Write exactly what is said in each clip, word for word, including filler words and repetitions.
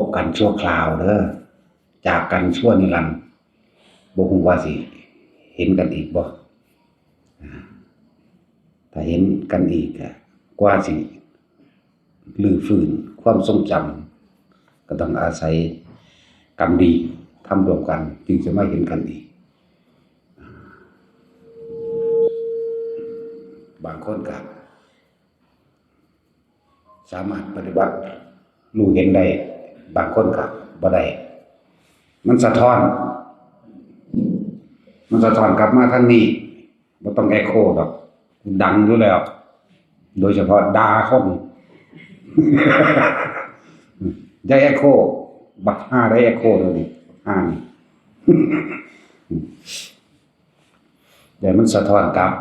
บกันชั่วคราวเด้อ จากกันชั่วนิรันดร์ บ่ฮู้ว่าสิเห็นกันอีกบ่ ถ้าเห็นกันอีกอะ กว่าสิรื้อฟื้นความทรงจำ ก็ต้องอาศัยกรรมดีทำร่วมกัน จึงจะมาเห็นกันอีก บางคนก็สามารถปฏิบัติรู้เห็นได้ บางคนก็บ่ได้ มันสะท้อน มันสะท้อนกลับมาทางนี้ บ่ต้องเอ็กโคดอก ดังอยู่แล้ว โดยเฉพาะด่าคน อย่าเอ็กโค บักห่าได้เอ็กโคเดี๋ยวนี้ ห่านี่ แต่มันสะท้อนกลับ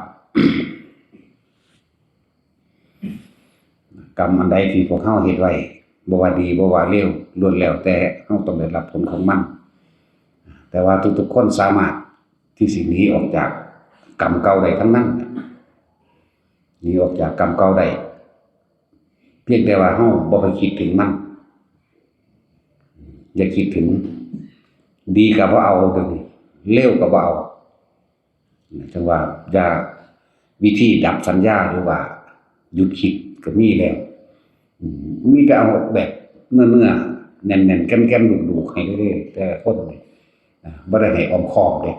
กรรมอันใดที่พวกเฮาเฮ็ดไว้ บ่ว่าดี บ่ว่าเลว ล้วนแล้วแต่เฮาต้องได้รับผลของมัน แต่ว่าทุกๆคนสามารถที่สิหนีออกจากกรรมเก่าได้ทั้งนั้น หนีออกจากกรรมเก่าได้ เพียงแต่ว่าเฮาบ่ไปคิดถึงมัน อย่าคิดถึง ดีก็บ่เอาเดี๋ยวนี้ เลวก็บ่เอา จั่งว่าอย่า วิธีดับสัญญาหรือว่าหยุดคิดก็มีแล้ว อืม มีแต่เอาแบบเนื้อๆ แน่นๆ แก่นๆ ดุๆ ให้เรื่อยๆ แต่ละคนนี่ อ่า บ่ได้ให้อ้อมค้อมเด้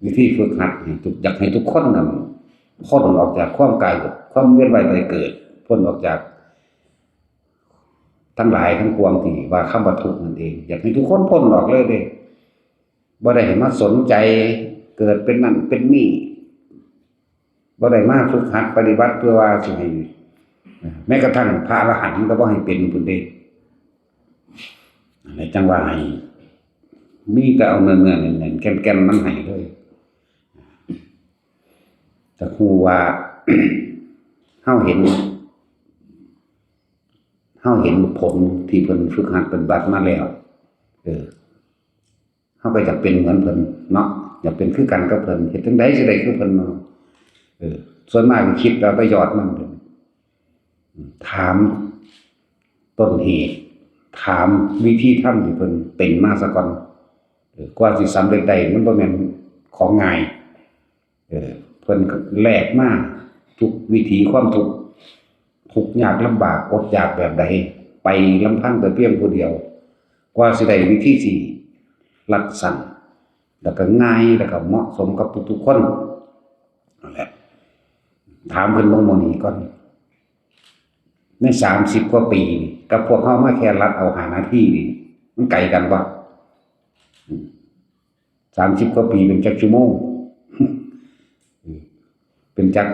วิธีฝึกหัดให้ทุก อยากให้ทุกคนนั่นพ้นออกจากความกาย ความเวียนว่ายตายเกิด พ้นออกจากทั้งหลายทั้งปวงที่ว่าคำว่าทุกข์นั่นเอง อยากให้ทุกคนพ้นออกเลยเด้ บ่ได้ให้มาสนใจเกิดเป็นนั่นเป็นนี่ บ่ได้มาฝึกหัดปฏิบัติเพื่อว่าสิให้ แม้กระทั่งพระอรหันต์ก็บ่ให้เป็นพุ้นเด้ อันนี้จั่งว่าให้ มีแต่เอาเนื้อๆ แน่นๆ แก่นๆ มันให้เลย แต่ฮู้ว่า เฮาเห็น เฮาเห็นผลที่เพิ่นฝึกหัดปฏิบัติมาแล้ว เออ เฮาก็อยากเป็นเหมือนเพิ่นเนาะ อยากเป็นคือกันกับเพิ่น เฮ็ดจั่งใดสิได้คือเพิ่นเนาะ เออ ส่วนมากก็คิดเอาแต่ยอดมัน ถามต้นเหตุ ถามวิธีทำที่เพิ่นเป็นมาซะก่อน เออ กว่าสิสำเร็จได้มันบ่แม่นของง่าย เออ เพิ่นก็แลกมาทุกวิถีความทุกข์ ทุกข์ยากลำบาก อดอยากแบบใด ไปลำพังแต่เพียงผู้เดียว กว่าสิได้วิธีที่รัดสั้น แล้วก็ง่าย แล้วก็เหมาะสมกับทุกๆคน นั่นแหละ ถามเพิ่นเบิ่งหมู่นี้ก่อน ในสามสิบกว่าปีนี่ กับพวกเฮามาแค่รัดเอาห้านาทีนี่ มันไกลกันบ่ อืม สามสิบกว่าปีเป็นจักชั่วโมง เป็นจัก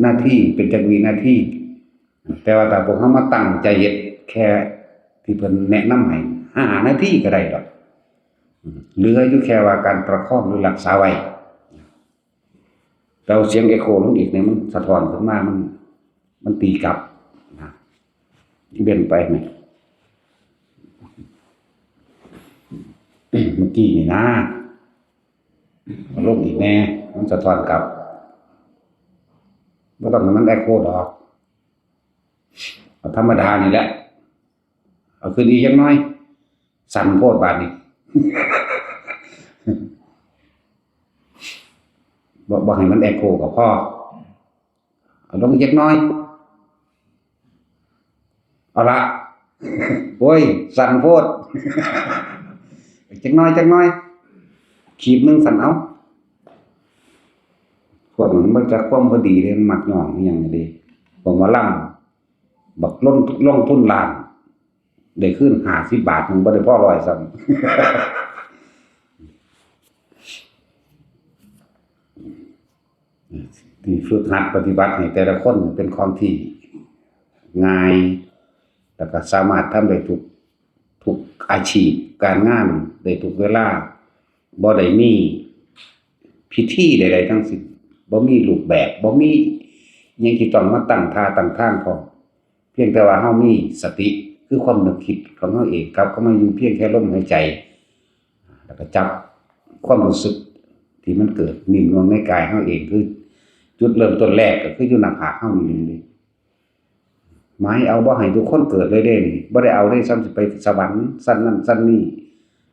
นาที เป็นจักวินาที แต่ว่าถ้าพวกเฮามาตั้งใจเฮ็ดแค่ที่เพิ่นแนะนำให้ ห้านาทีก็ได้ดอก อืม เหลืออยู่แค่ว่าการประคองหรือรักษาไว้ เราเสียงเอโคลงอีกเนี่ย มันสะท้อนขึ้นมา มัน มันตีกลับนะ เว้นไปไหม เมื่อกี้นี่นะ เอาลงอีกแน่ มันสะท้อนกลับ บ่ต้องให้มันเอโคดอก เอาธรรมดานี่แหละ เอาขึ้นอีกจักหน่อย สั่นโพดบาดนี้ บ่ บ่ให้มันเอโคก็พอ เอาลงอีกจักหน่อย เอาละ โอ้ย สั่นโพด จักหน่อย จักหน่อย ขีดหนึ่งสั่นเอา พวกมันบ่จักความพอดีเด้ มันมักย่องอิหยังเด้ พวกหมอลำ บักลง ลงทุนล้าน ได้คืนห้าสิบบาท มันบ่ได้พอร้อยซ้ำ ที่ฝึกหัดปฏิบัติให้แต่ละคนเป็นของที่ง่าย แล้วก็สามารถทำได้ทุก ทุกอาชีพการงาน ได้ทุกเวลา บ่ได้มีพิธีใดๆทั้งสิ้น บ่มีรูปแบบ บ่มีหยังที่ต้องมาตั้งท่าตั้งทางพร้อม เพียงแต่ว่าเฮามีสติ คือความนึกคิดของเฮาเอง กลับเข้ามาอยู่เพียงแค่ลมหายใจ แล้วก็จับความรู้สึกที่มันเกิดนิ่มนวลในกายเฮาเอง คือจุดเริ่มต้นแรกก็คืออยู่หน้าผากเฮานี่เอง หมายเอาบ่ให้ทุกคนเกิดเลยเด้นี่ บ่ได้เอาเด้ ซ้ำสิไปสวรรค์ชั้นนั้นชั้นนี้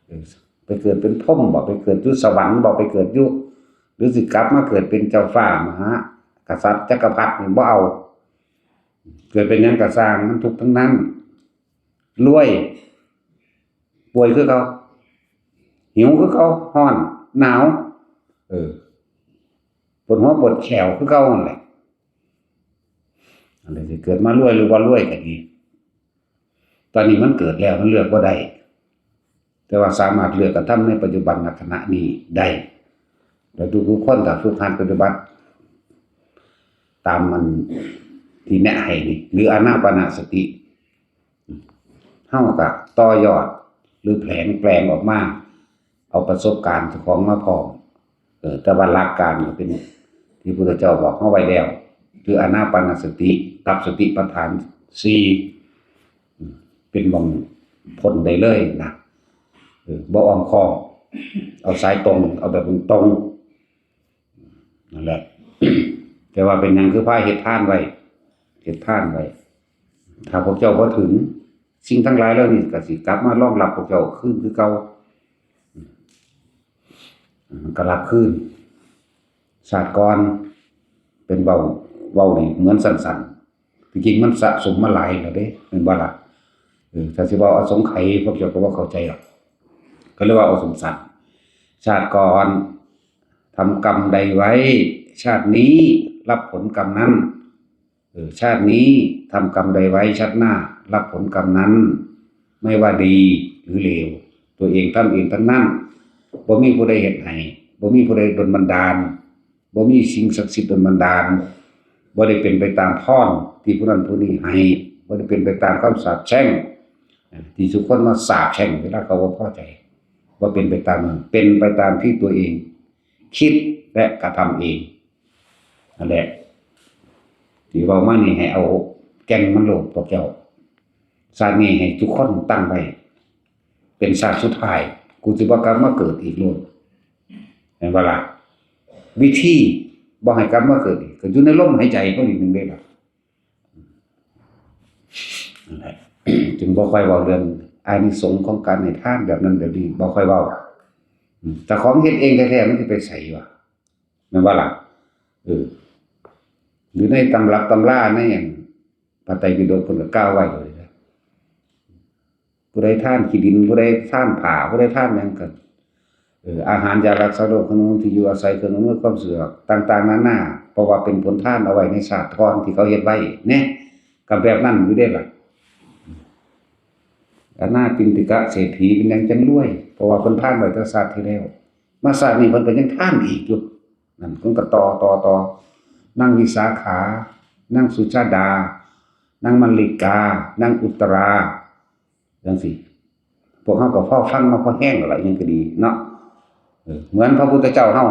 เออ ไปเกิดเป็นพรหมบ่ ไปเกิดอยู่สวรรค์บ่ ไปเกิดอยู่ หรือสิกลับมาเกิดเป็นเจ้าฟ้ามหากษัตริย์จักรพรรดินี่บ่เอา เกิดเป็นหยังก็ซ่าง มันทุกข์ทั้งนั้น รวย ป่วยคือเก่า หิวคือเก่า ร้อน หนาว เออ ปวดหัวปวดแข้วคือเก่านั่นแหละ อันนี้สิเกิดมารวยหรือบ่รวยก็ดี ตอนนี้มันเกิดแล้ว มันเลือกบ่ได้ แต่ว่าสามารถเลือกกระทำในปัจจุบันขณะนี้ได้ แล้วทุกๆคนก็ฝึกหัดปฏิบัติ ตามมันที่แนะให้นี่ หรืออานาปานสติ เฮาก็ต่อยอด หรือแผลงแปลงออกมา เอาประสบการณ์เจ้าของมาพร้อม เออ แต่ว่าหลักการก็เป็นที่พุทธเจ้าบอกเฮาไว้แล้ว คืออานาปานสติ กับสติปัฏฐานสี่ เป็นหม่องพ้นได้เลยนะ เออ บ่อ้อมค้อม เอาสายตรง เอาแบบตรงๆ นั่นแหละ แต่ว่าเป็นหยังคือพาเฮ็ดทานไว้ เฮ็ดทานไว้ ถ้าพวกเจ้าบ่ถึง สิ่งทั้งหลายเหล่านี้ก็สิกลับมารองรับพวกเจ้าคืนคือเก่า มันก็รับคืน ชาติก่อน เป็นเว้า เว้านี่เหมือนสั้นๆ ที่จริงมันสะสมมาหลายแล้วเด้ แม่นบ่ล่ะ เออ ถ้าสิเว้าเอาสงไขย พวกเจ้าก็บ่เข้าใจหรอก ก็เลยว่าเอาสั้นๆ ชาติก่อน ทำกรรมใดไว้ ชาตินี้รับผลกรรมนั้น เออ ชาตินี้ทำกรรมใดไว้ ชาติหน้ารับผลกรรมนั้น ไม่ว่าดีหรือเลว ตัวเองทำเองทั้งนั้น บ่มีผู้ใดเฮ็ดให้ บ่มีผู้ใดดลบันดาล บ่มีสิ่งศักดิ์สิทธิ์ดลบันดาล บ่ได้เป็นไปตามพรที่ผู้นั้นผู้นี้ให้ บ่ได้เป็นไปตามคำสาปแช่ง ที่ทุกคนมาสาปแช่งเวลาเขาบ่พอใจ บ่เป็นไปตามนั้น เป็นไปตามที่ตัวเองคิดและกระทำเอง นั่นแหละ ที่เว้ามานี่ให้เอาแก่นมันโลดพวกเจ้า ชาตินี้ให้ทุกคนตั้งไว้ เป็นชาติสุดท้าย กูสิบ่กลับมาเกิดอีกโลด แม่นบ่ล่ะ วิธีบ่ให้กลับมาเกิดอีก ก็อยู่ในลมหายใจเฮานี่หนึ่งเด้ล่ะ นั่นแหละ จึงบ่ค่อยเว้าเรื่องอานิสงส์ของการให้ทานแบบนั้นแบบนี้ บ่ค่อยเว้า อืม แต่ของเฮ็ดเองแท้ๆ มันสิไปไสวะ แม่นบ่ล่ะ เออ อยู่ในตำรับตำราในอันพระไตรปิฎกเพิ่นก็กล่าวไว้เลยนะ ผู้ใดทานขี้ดิน ผู้ใดทานผ้า ผู้ใดทานหยังก็ เออ อาหาร ยารักษาโรค เครื่องนุ่งที่อยู่อาศัย เครื่องอำนวยความสะดวก ต่างๆ นานา เพราะว่าเป็นผลทานเอาไว้ในชาติก่อนที่เขาเฮ็ดไว้ เนี่ย ก็แบบนั้นอยู่เด้ล่ะ อนาถปิณฑิกะเศรษฐีเป็นหยังจังรวย เพราะว่าเพิ่นทานไว้แต่ชาติที่แล้ว มาชาตินี้เพิ่นก็ยังทานอีกอยู่ นั่น เพิ่นก็ต่อ ต่อ ต่อ นางวิสาขา นางสุชาดา นางมัลลิกา นางอุตรา จังซี้ พวกเฮาก็พอฟังมาพอแฮงแล้วล่ะ อิหยังก็ดีเนาะ เออ เหมือนพระพุทธเจ้าเฮา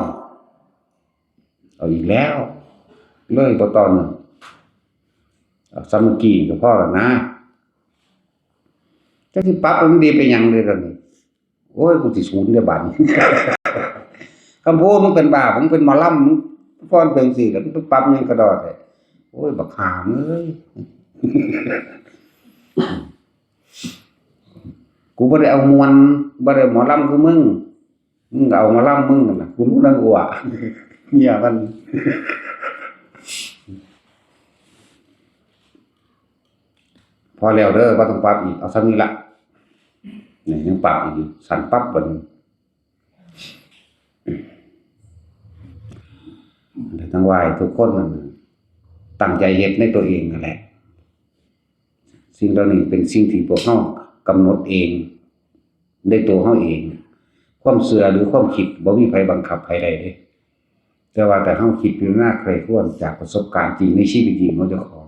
เอาอีกแล้ว เลยบ่ต่อเนื่อง เอาซ้ำเมื่อกี้ก็พอแล้วนะ จักสิปรับให้มันดีไปหยังเลยล่ะนี่ โอ้ย กูสิสูนเด้อบาดนี้ คำพูดมึงเป็นบ้า มึงเป็นหมอลำ มึงฟ้อนเป็นสิ แล้วมึงไปปรับหยังกระดอแท้ โอ้ย บักห่าเอ้ย กูบ่ได้เอาม่วน บ่ได้หมอลำคือมึง มึงก็เอาหมอลำมึงนั่นน่ะ กูรู้นั่นกูว่า เมียมัน พอแล้วเด้อ บ่ต้องปรับอีก เอาส่ำนี้ละ นี่ยังปรับอีกอยู่ สั่นปั๊บบัดนี้ ทั้งว่าให้ทุกคนนั่นตั้งใจเฮ็ดในตัวเองนั่นแหละ สิ่งเหล่านี้เป็นสิ่งที่พวกเฮากำหนดเอง ในตัวเฮาเอง ความเชื่อหรือความคิดบ่มีไผบังคับไผได้เด้ แต่ว่าถ้าเฮาคิดพิจารณาใคร่ครวญจากประสบการณ์จริงในชีวิตจริงของเจ้าของ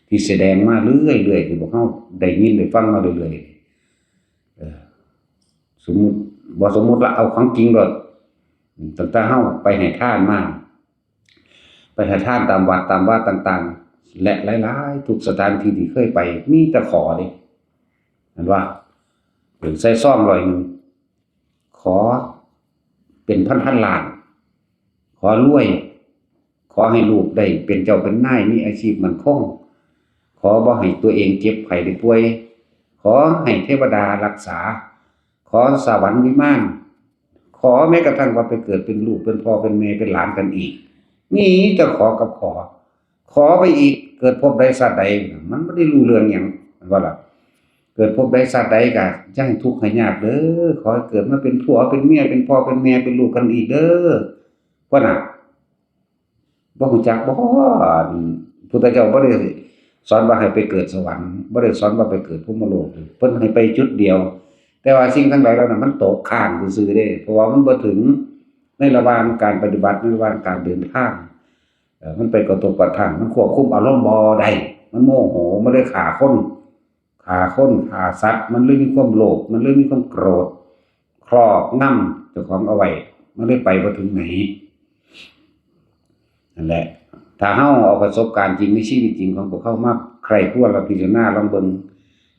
ที่แสดงมาเรื่อยๆ ที่พวกเฮาได้ยินได้ฟังมาเรื่อยๆ เออ สมมุติ บ่สมมุติละ เอาของจริงโลด ตั้งแต่เฮาไปให้ทานมา ไปให้ทานตามวัดตามวาต่างๆ และหลายๆ ทุกสถานที่ที่เคยไป มีแต่ขอเด้ เห็นว่า เออ ใส่ซองร้อยหนึ่ง ขอเป็นพันๆ ล้าน ขอรวย ขอให้ลูกได้เป็นเจ้าเป็นนาย มีอาชีพมั่นคง ข อบ่ให้ตัวเองเจ็บไข้ได้ป่วย ขอให้เทวดารักษา ขอสวรรค์วิมาน ขอแม้กระทั่งว่าไปเกิดเป็นลูกเป็นพ่อเป็นแม่เป็นหลานกันอีก มีแต่ขอกับขอ ขอไปอีก เกิดภพใดชาติใด มันบ่ได้รู้เรื่องหยัง แม่นบ่ล่ะ เกิดภพใดชาติใดก็อย่าให้ทุกข์ให้ยากเด้อ ขอให้เกิดมาเป็นผัวเป็นเมียเป็นพ่อเป็นแม่เป็นลูกกันอีกเด้อ ว่าน่ะ บ่รู้จักบ่ พุทธเจ้าบ่ได้สอนว่าให้ไปเกิดสวรรค์ บ่ได้สอนว่าไปเกิดพรหมโลก เพิ่นให้ไปจุดเดียว แต่ว่าสิ่งทั้งหลายเหล่านั้นมันตกค้างซื่อๆเด้ เพราะว่ามันบ่ถึงในระหว่างการปฏิบัติ ในระหว่างการเดินทาง เอ่อ มันไปกระทบกระทั่ง มันควบคุมอารมณ์บ่ได้ มันโมโห มันเลยฆ่าคน ฆ่าคน ฆ่าสัตว์ มันเลยมีความโลภ มันเลยมีความโกรธ ครอบงำเจ้าของเอาไว้ มันเลยไปบ่ถึงไหน นั่นแหละ ถ้าเฮาเอาประสบการณ์จริงในชีวิตจริงของพวกเฮามาใคร่ครวญและพิจารณาลองเบิ่ง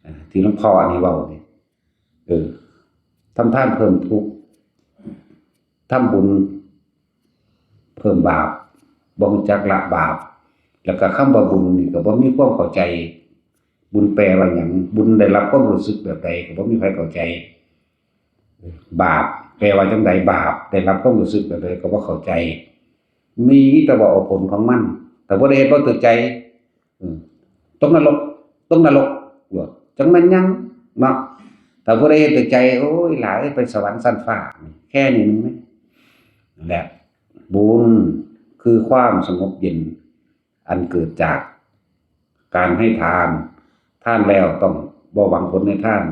เอ่อ ที่หลวงพ่ออันนี้เว้านี่ เออ ทำทานเพิ่มทุกข์ ทำบุญเพิ่มบาป บ่รู้จักละบาป แล้วก็คำว่าบุญนี่ก็บ่มีความเข้าใจ บุญแปลว่าหยัง บุญได้รับความรู้สึกแบบใดก็บ่มีใครเข้าใจ บาปแปลว่าจังใด บาปได้รับความรู้สึกแบบใดก็บ่เข้าใจ มีแต่ว่าเอาผลของมัน แต่บ่ได้เฮ็ดบ่ถืกใจ อืม ตกนรก ตกนรก จังแม่นหยัง เนาะ ถ้าผู้ใดเฮ็ดถืกใจ โอ้ย หลาย ไปสวรรค์ชั้นฟ้า แค่นี้นึงนะ นั่นแหละ บุญคือความสงบเย็น อันเกิดจากการให้ทาน ทานแล้วต้องบ่หวังผลในทาน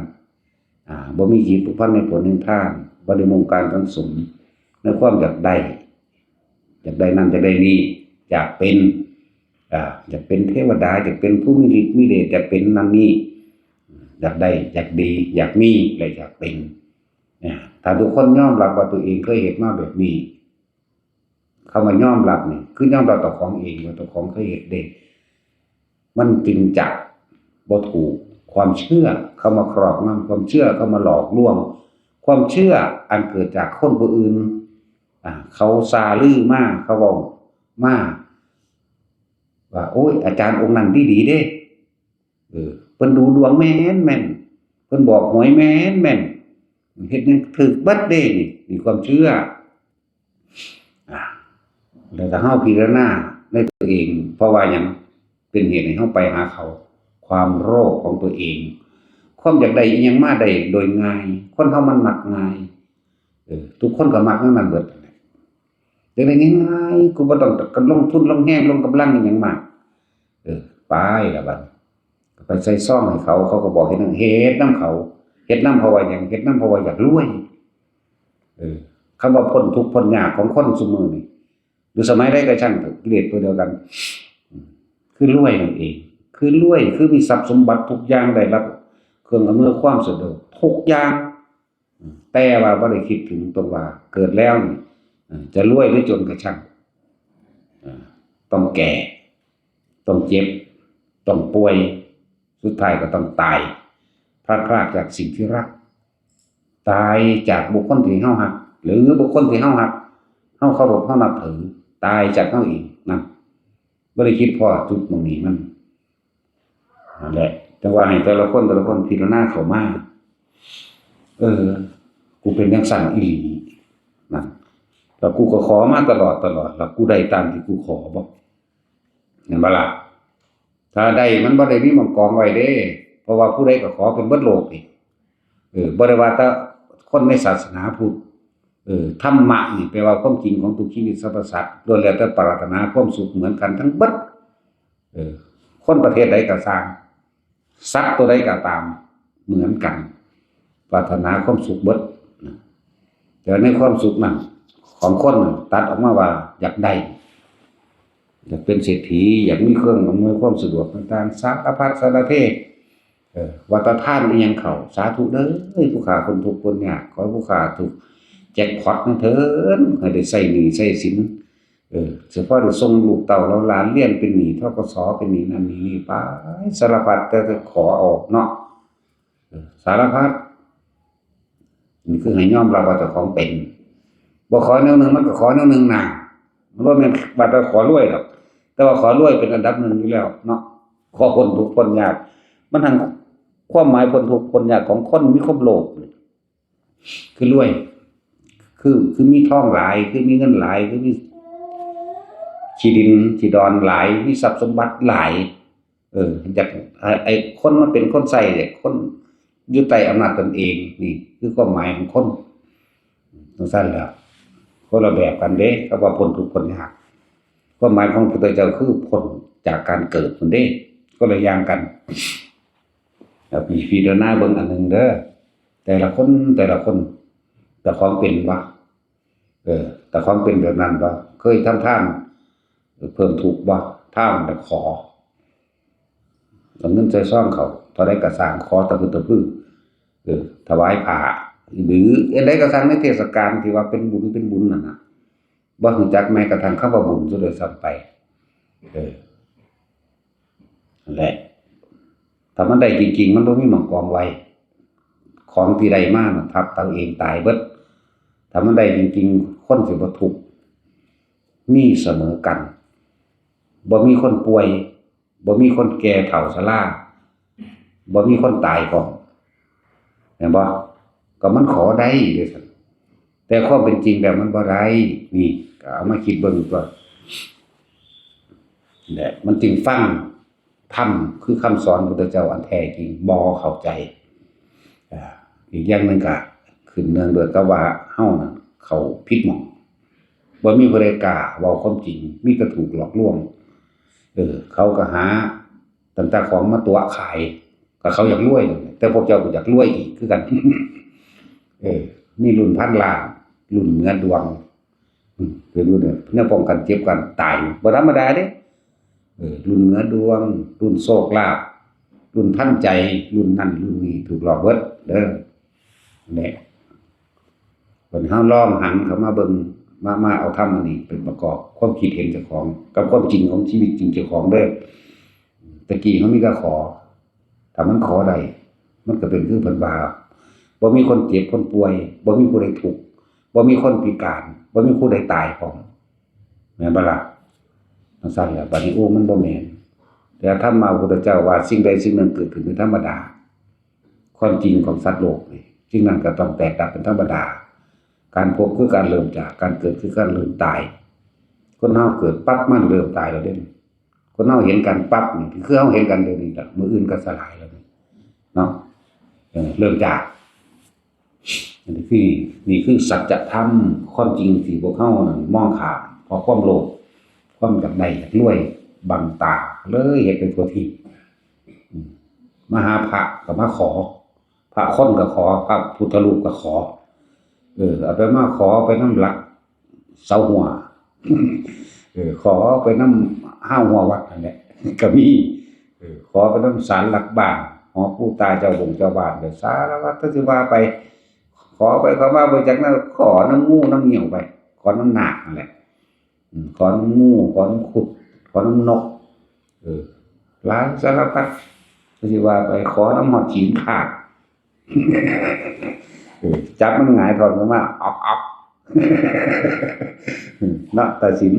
อ่า บ่มีจิตผูกพันในผลแห่งทาน บ่ได้มุ่งการสังสมในความอยากได้ อยากได้นั่นอยากได้นี่ อยากเป็น อ่า อยากเป็นเทวดา อยากเป็นผู้มีฤทธิ์มีเดช อยากเป็นนั่นนี่ อยากได้ อยากดี อยากมี และอยากเป็น เนี่ย ถ้าทุกคนยอมรับว่าตัวเองเคยเฮ็ดมาแบบนี้ คำว่ายอมรับนี่ คือยอมรับต่อของเองว่าตัวของเคยเฮ็ดเด้ มันจึงจะบ่ถูกความเชื่อเข้ามาครอบงำ ความเชื่อเข้ามาหลอกลวง ความเชื่ออันเกิดจากคนผู้อื่น อ่า เขาซาลือมา เขาเว้ามา ว่า โอ้ย อาจารย์องค์นั้นดีดีเด้ เออ เพิ่นดูดวงแม่นแม่น เพิ่นบอกหวยแม่นแม่น เฮ็ดหยังถืกเบิดเด้ นี่ นี่ความเชื่อ อ่า แล้วถ้าเฮาพิจารณาในตัวเอง เพราะว่าหยังเป็นเหตุให้เฮาไปหาเขา ความโลภของตัวเอง ความอยากได้อิหยังมาได้โดยง่าย คนเฮามันมักง่าย เออ ทุกคนก็มักแนวนั้นเบิดนั่นแหละ อยากได้ง่ายๆ กูบ่ต้องลงทุนลงแรงลงกำลังอิหยังมาก เออ ไปละบัด ไปใส่ซองให้เขา เขาก็บอกเฮ็ดหยัง เฮ็ดนำเขา เฮ็ดนำเพราะว่าหยัง เฮ็ดนำเพราะว่าอยากรวย เออ คำว่าพ้นทุกข์พ้นยากของคนซุมื้อนี่ หรือสมัยใดก็ช่างเถอะ กิเลสตัวเดียวกัน คือรวยนั่นเอง คือรวย คือมีทรัพย์สมบัติทุกอย่าง ได้รับเครื่องอำนวยความสะดวกทุกอย่าง แต่ว่าบ่ได้คิดถึงตรงว่าเกิดแล้วนี่ เอ่อ จะรวยหรือจนก็ช่าง เอ่อ ต้องแก่ ต้องเจ็บ ต้องป่วย สุดท้ายก็ต้องตาย พลัดพรากจากสิ่งที่รัก ตายจากบุคคลที่เฮาฮัก หรือบุคคลที่เฮาฮัก เฮาเคารพ เฮานับถือ ตายจากเฮาเองนั่น บ่ได้คิดพ้อจุดหม่องนี้มัน นั่นแหละ จั่งว่าให้แต่ละคน แต่ละคนพิจารณาเข้ามา เออ กูเป็นจั่งซั้นอีหลี นั่น แล้วกูก็ขอมาตลอด ตลอด แล้วกูได้ตามที่กูขอบ่ เห็นบ่ล่ะ ถ้าได้มันบ่ได้มีหม่องกองไว้เด้ เพราะว่าผู้ใดก็ขอเป็นเบิดโลกนี่ เออ บ่ได้ว่าแต่คนในศาสนาพุทธ เออ ธรรมะนี่แปลว่าความจริงของทุกชีวิตสรรพสัตว์ ล้วนแล้วแต่ปรารถนาความสุขเหมือนกันทั้งเบิด เออ คนประเทศใดก็ซ่าง สัตว์ตัวใดก็ตาม เหมือนกัน ปรารถนาความสุขเบิดนะ แต่ในความสุขนั้น ของคนน่ะ ตัดออกมาว่าอยากได้ อยากเป็นเศรษฐี อยากมีเครื่องอำนวยความสะดวกต่างๆ สารพัดสารเพ เออ ว่าแต่ทานอิหยังเข้า สาธุเด้อ ผู้ข้าคนทุกข์คนยาก ขอให้ผู้ข้าถูกแจ็คพอตนั่นเถิด ให้ได้ใช้หนี้ใช้สิน เออ เฉพาะได้ส่งลูกเต้าเหล่าหลานเรียนเป็นหนี้ ธ.ก.ส. เป็นหนี้นั่นหนี้นี่ไป สารพัดแต่จะขอเอาเนาะ เออ สารพัด นี่คือให้ยอมรับว่าเจ้าของเป็น บ่ขอแนวหนึ่งมันก็ขอแนวหนึ่งนะ มันบ่แม่นว่าแต่ขอรวยดอก แต่ว่าขอรวยเป็นอันดับหนึ่งอยู่แล้วเนาะ ขอพ้นทุกข์พ้นยาก มันทั้งความหมายพ้นทุกข์พ้นยากของคนมีความโลภ คือรวย คือ คือมีทองหลาย คือมีเงินหลาย คือมีขี้ดินขี้ดอนหลาย มีทรัพย์สมบัติหลาย เออ อยาก ไอ้ ไอ้คนมาเป็นคนใช้เนี่ย คนอยู่ใต้อำนาจตนเอง นี่คือความหมายของคน จั่งซั้นแหละ คนละแบบกันเด้ กับว่าพ้นทุกข์พ้นยาก ความหมายของพระพุทธเจ้าคือพ้นจากการเกิดพุ้นเด้ คนละอย่างกัน แล้วพิจารณาเบิ่งอันหนึ่งเด้อ แต่ละคน แต่ละคน เจ้าของเป็นบ่ เออ เจ้าของเป็นแบบนั้นบ่ เคยทำทาน เพิ่มทุกข์บ่ ทานแต่ขอ เอาเงินใส่ซองเขา เท่าใดก็ซ่าง ขอตะพึดตะพือ เออ ถวายผ้า หรืออันใดก็ซ่างในเทศกาลที่ว่าเป็นบุญ เป็นบุญนั่นน่ะ บ่รู้จักแม้กระทั่งคำว่าบุญซะด้วยซ้ำไป เออ นั่นแหละ ถ้ามันได้จริงๆ มันบ่มีหม่องกองไว้ ของที่ได้มาน่ะทับตัวเองตายเบิด ถ้ามันได้จริงๆ คนสิบ่ทุกข์ มีเสมอกัน บ่มีคนป่วย บ่มีคนแก่เฒ่าชรา บ่มีคนตายพร้อม แม่นบ่ ก็มันขอได้เด้อซั่น แต่ความเป็นจริงแล้วมันบ่ได้ นี่ ก็เอามาคิดเบิ่งตัว และมันจึงฟังธรรมคือคำสอนพุทธเจ้าอันแท้จริงบ่เข้าใจ อ่า อีกอย่างหนึ่งก็ขึ้นเนื่องด้วยกับว่าเฮานั่นเข้าผิดหม่อง บ่มีผู้ใดกล้าเว้าความจริง มีแต่ถูกหลอกลวง เออ เขาก็หาตั้งแต่ของมาตั๋วขาย ก็เขาอยากรวยนั่นแหละ แต่พวกเจ้าก็อยากรวยอีกคือกัน เออ มีรุ่นพันล้าน รุ่นเหนือดวง อืม เป็นรุ่นเนี่ย แนวป้องกันเจ็บกันตาย บ่ธรรมดาเด้ เออ รุ่นเหนือดวง รุ่นโชคลาภ รุ่นทันใจ รุ่นนั่นรุ่นนี้ ถูกหลอกเบิดเด้อ เนี่ย บัดนี้เฮาลองหันเข้ามาเบิ่ง มา มาเอาธรรมอันนี้เป็นประกอบความคิดเห็นเจ้าของ กับความจริงของชีวิตจริงเจ้าของเด้อ ตะกี้เฮามีแต่ขอ ถ้ามันขอได้ มันก็เป็นคือเพิ่นว่า บ่มีคนเจ็บคนป่วย บ่มีผู้ใดทุกข์ บ่มีคนพิการ บ่มีผู้ใดตายพร้อม แม่นบ่ล่ะ จั่งซั้นแหละ บัดนี้ โอ้ มันบ่แม่น แต่ธรรมะพระพุทธเจ้าว่าสิ่งใดสิ่งหนึ่งเกิดขึ้นเป็นธรรมดา ความจริงของสัตว์โลกนี่ สิ่งนั้นก็ต้องแตกดับเป็นธรรมดา การพบคือการเริ่มจาก การเกิดคือการเริ่มตาย คนเฮาเกิดปั๊บมันเริ่มตายแล้วเด้ คนเฮาเห็นกันปั๊บนี่ คือเฮาเห็นกันเดี๋ยวนี้ล่ะ มื้ออื่นก็สลายแล้วนี่ เนาะ เออ เริ่มจาก อันนี้คือ นี่คือสัจธรรม ความจริงที่พวกเฮานั่นมองข้าม เพราะความโลภ ความอยากได้อยากรวย บังตา เลยเฮ็ดไปทั่วทีป อืม มาหาพระก็มาขอ พระคนก็ขอ พระพุทธรูปก็ขอ เออ เอาไปมาขอไปนำหลักเสาหัว เออ ขอไปนำฮาวหัววัดนั่นแหละ ก็มี เออ ขอนำศาลหลักบ้าน หอปู่ตาเจ้าบงเจ้าบ้าน ไปสารพัดที่ว่าไป ขอไปขอมา ไปจากนั้นขอนำงูนำเหยี่ยวไป ขอนำนาคนั่นแหละ อืม ขอนำงู ขอนำขุด ขอนำนก เออ หลายสารพัดที่ว่าไป ขอนำหอดหินขาด เออ จับมันหงายท้องขึ้นมา อ๊อกอ๊อก เนาะ ตาสิน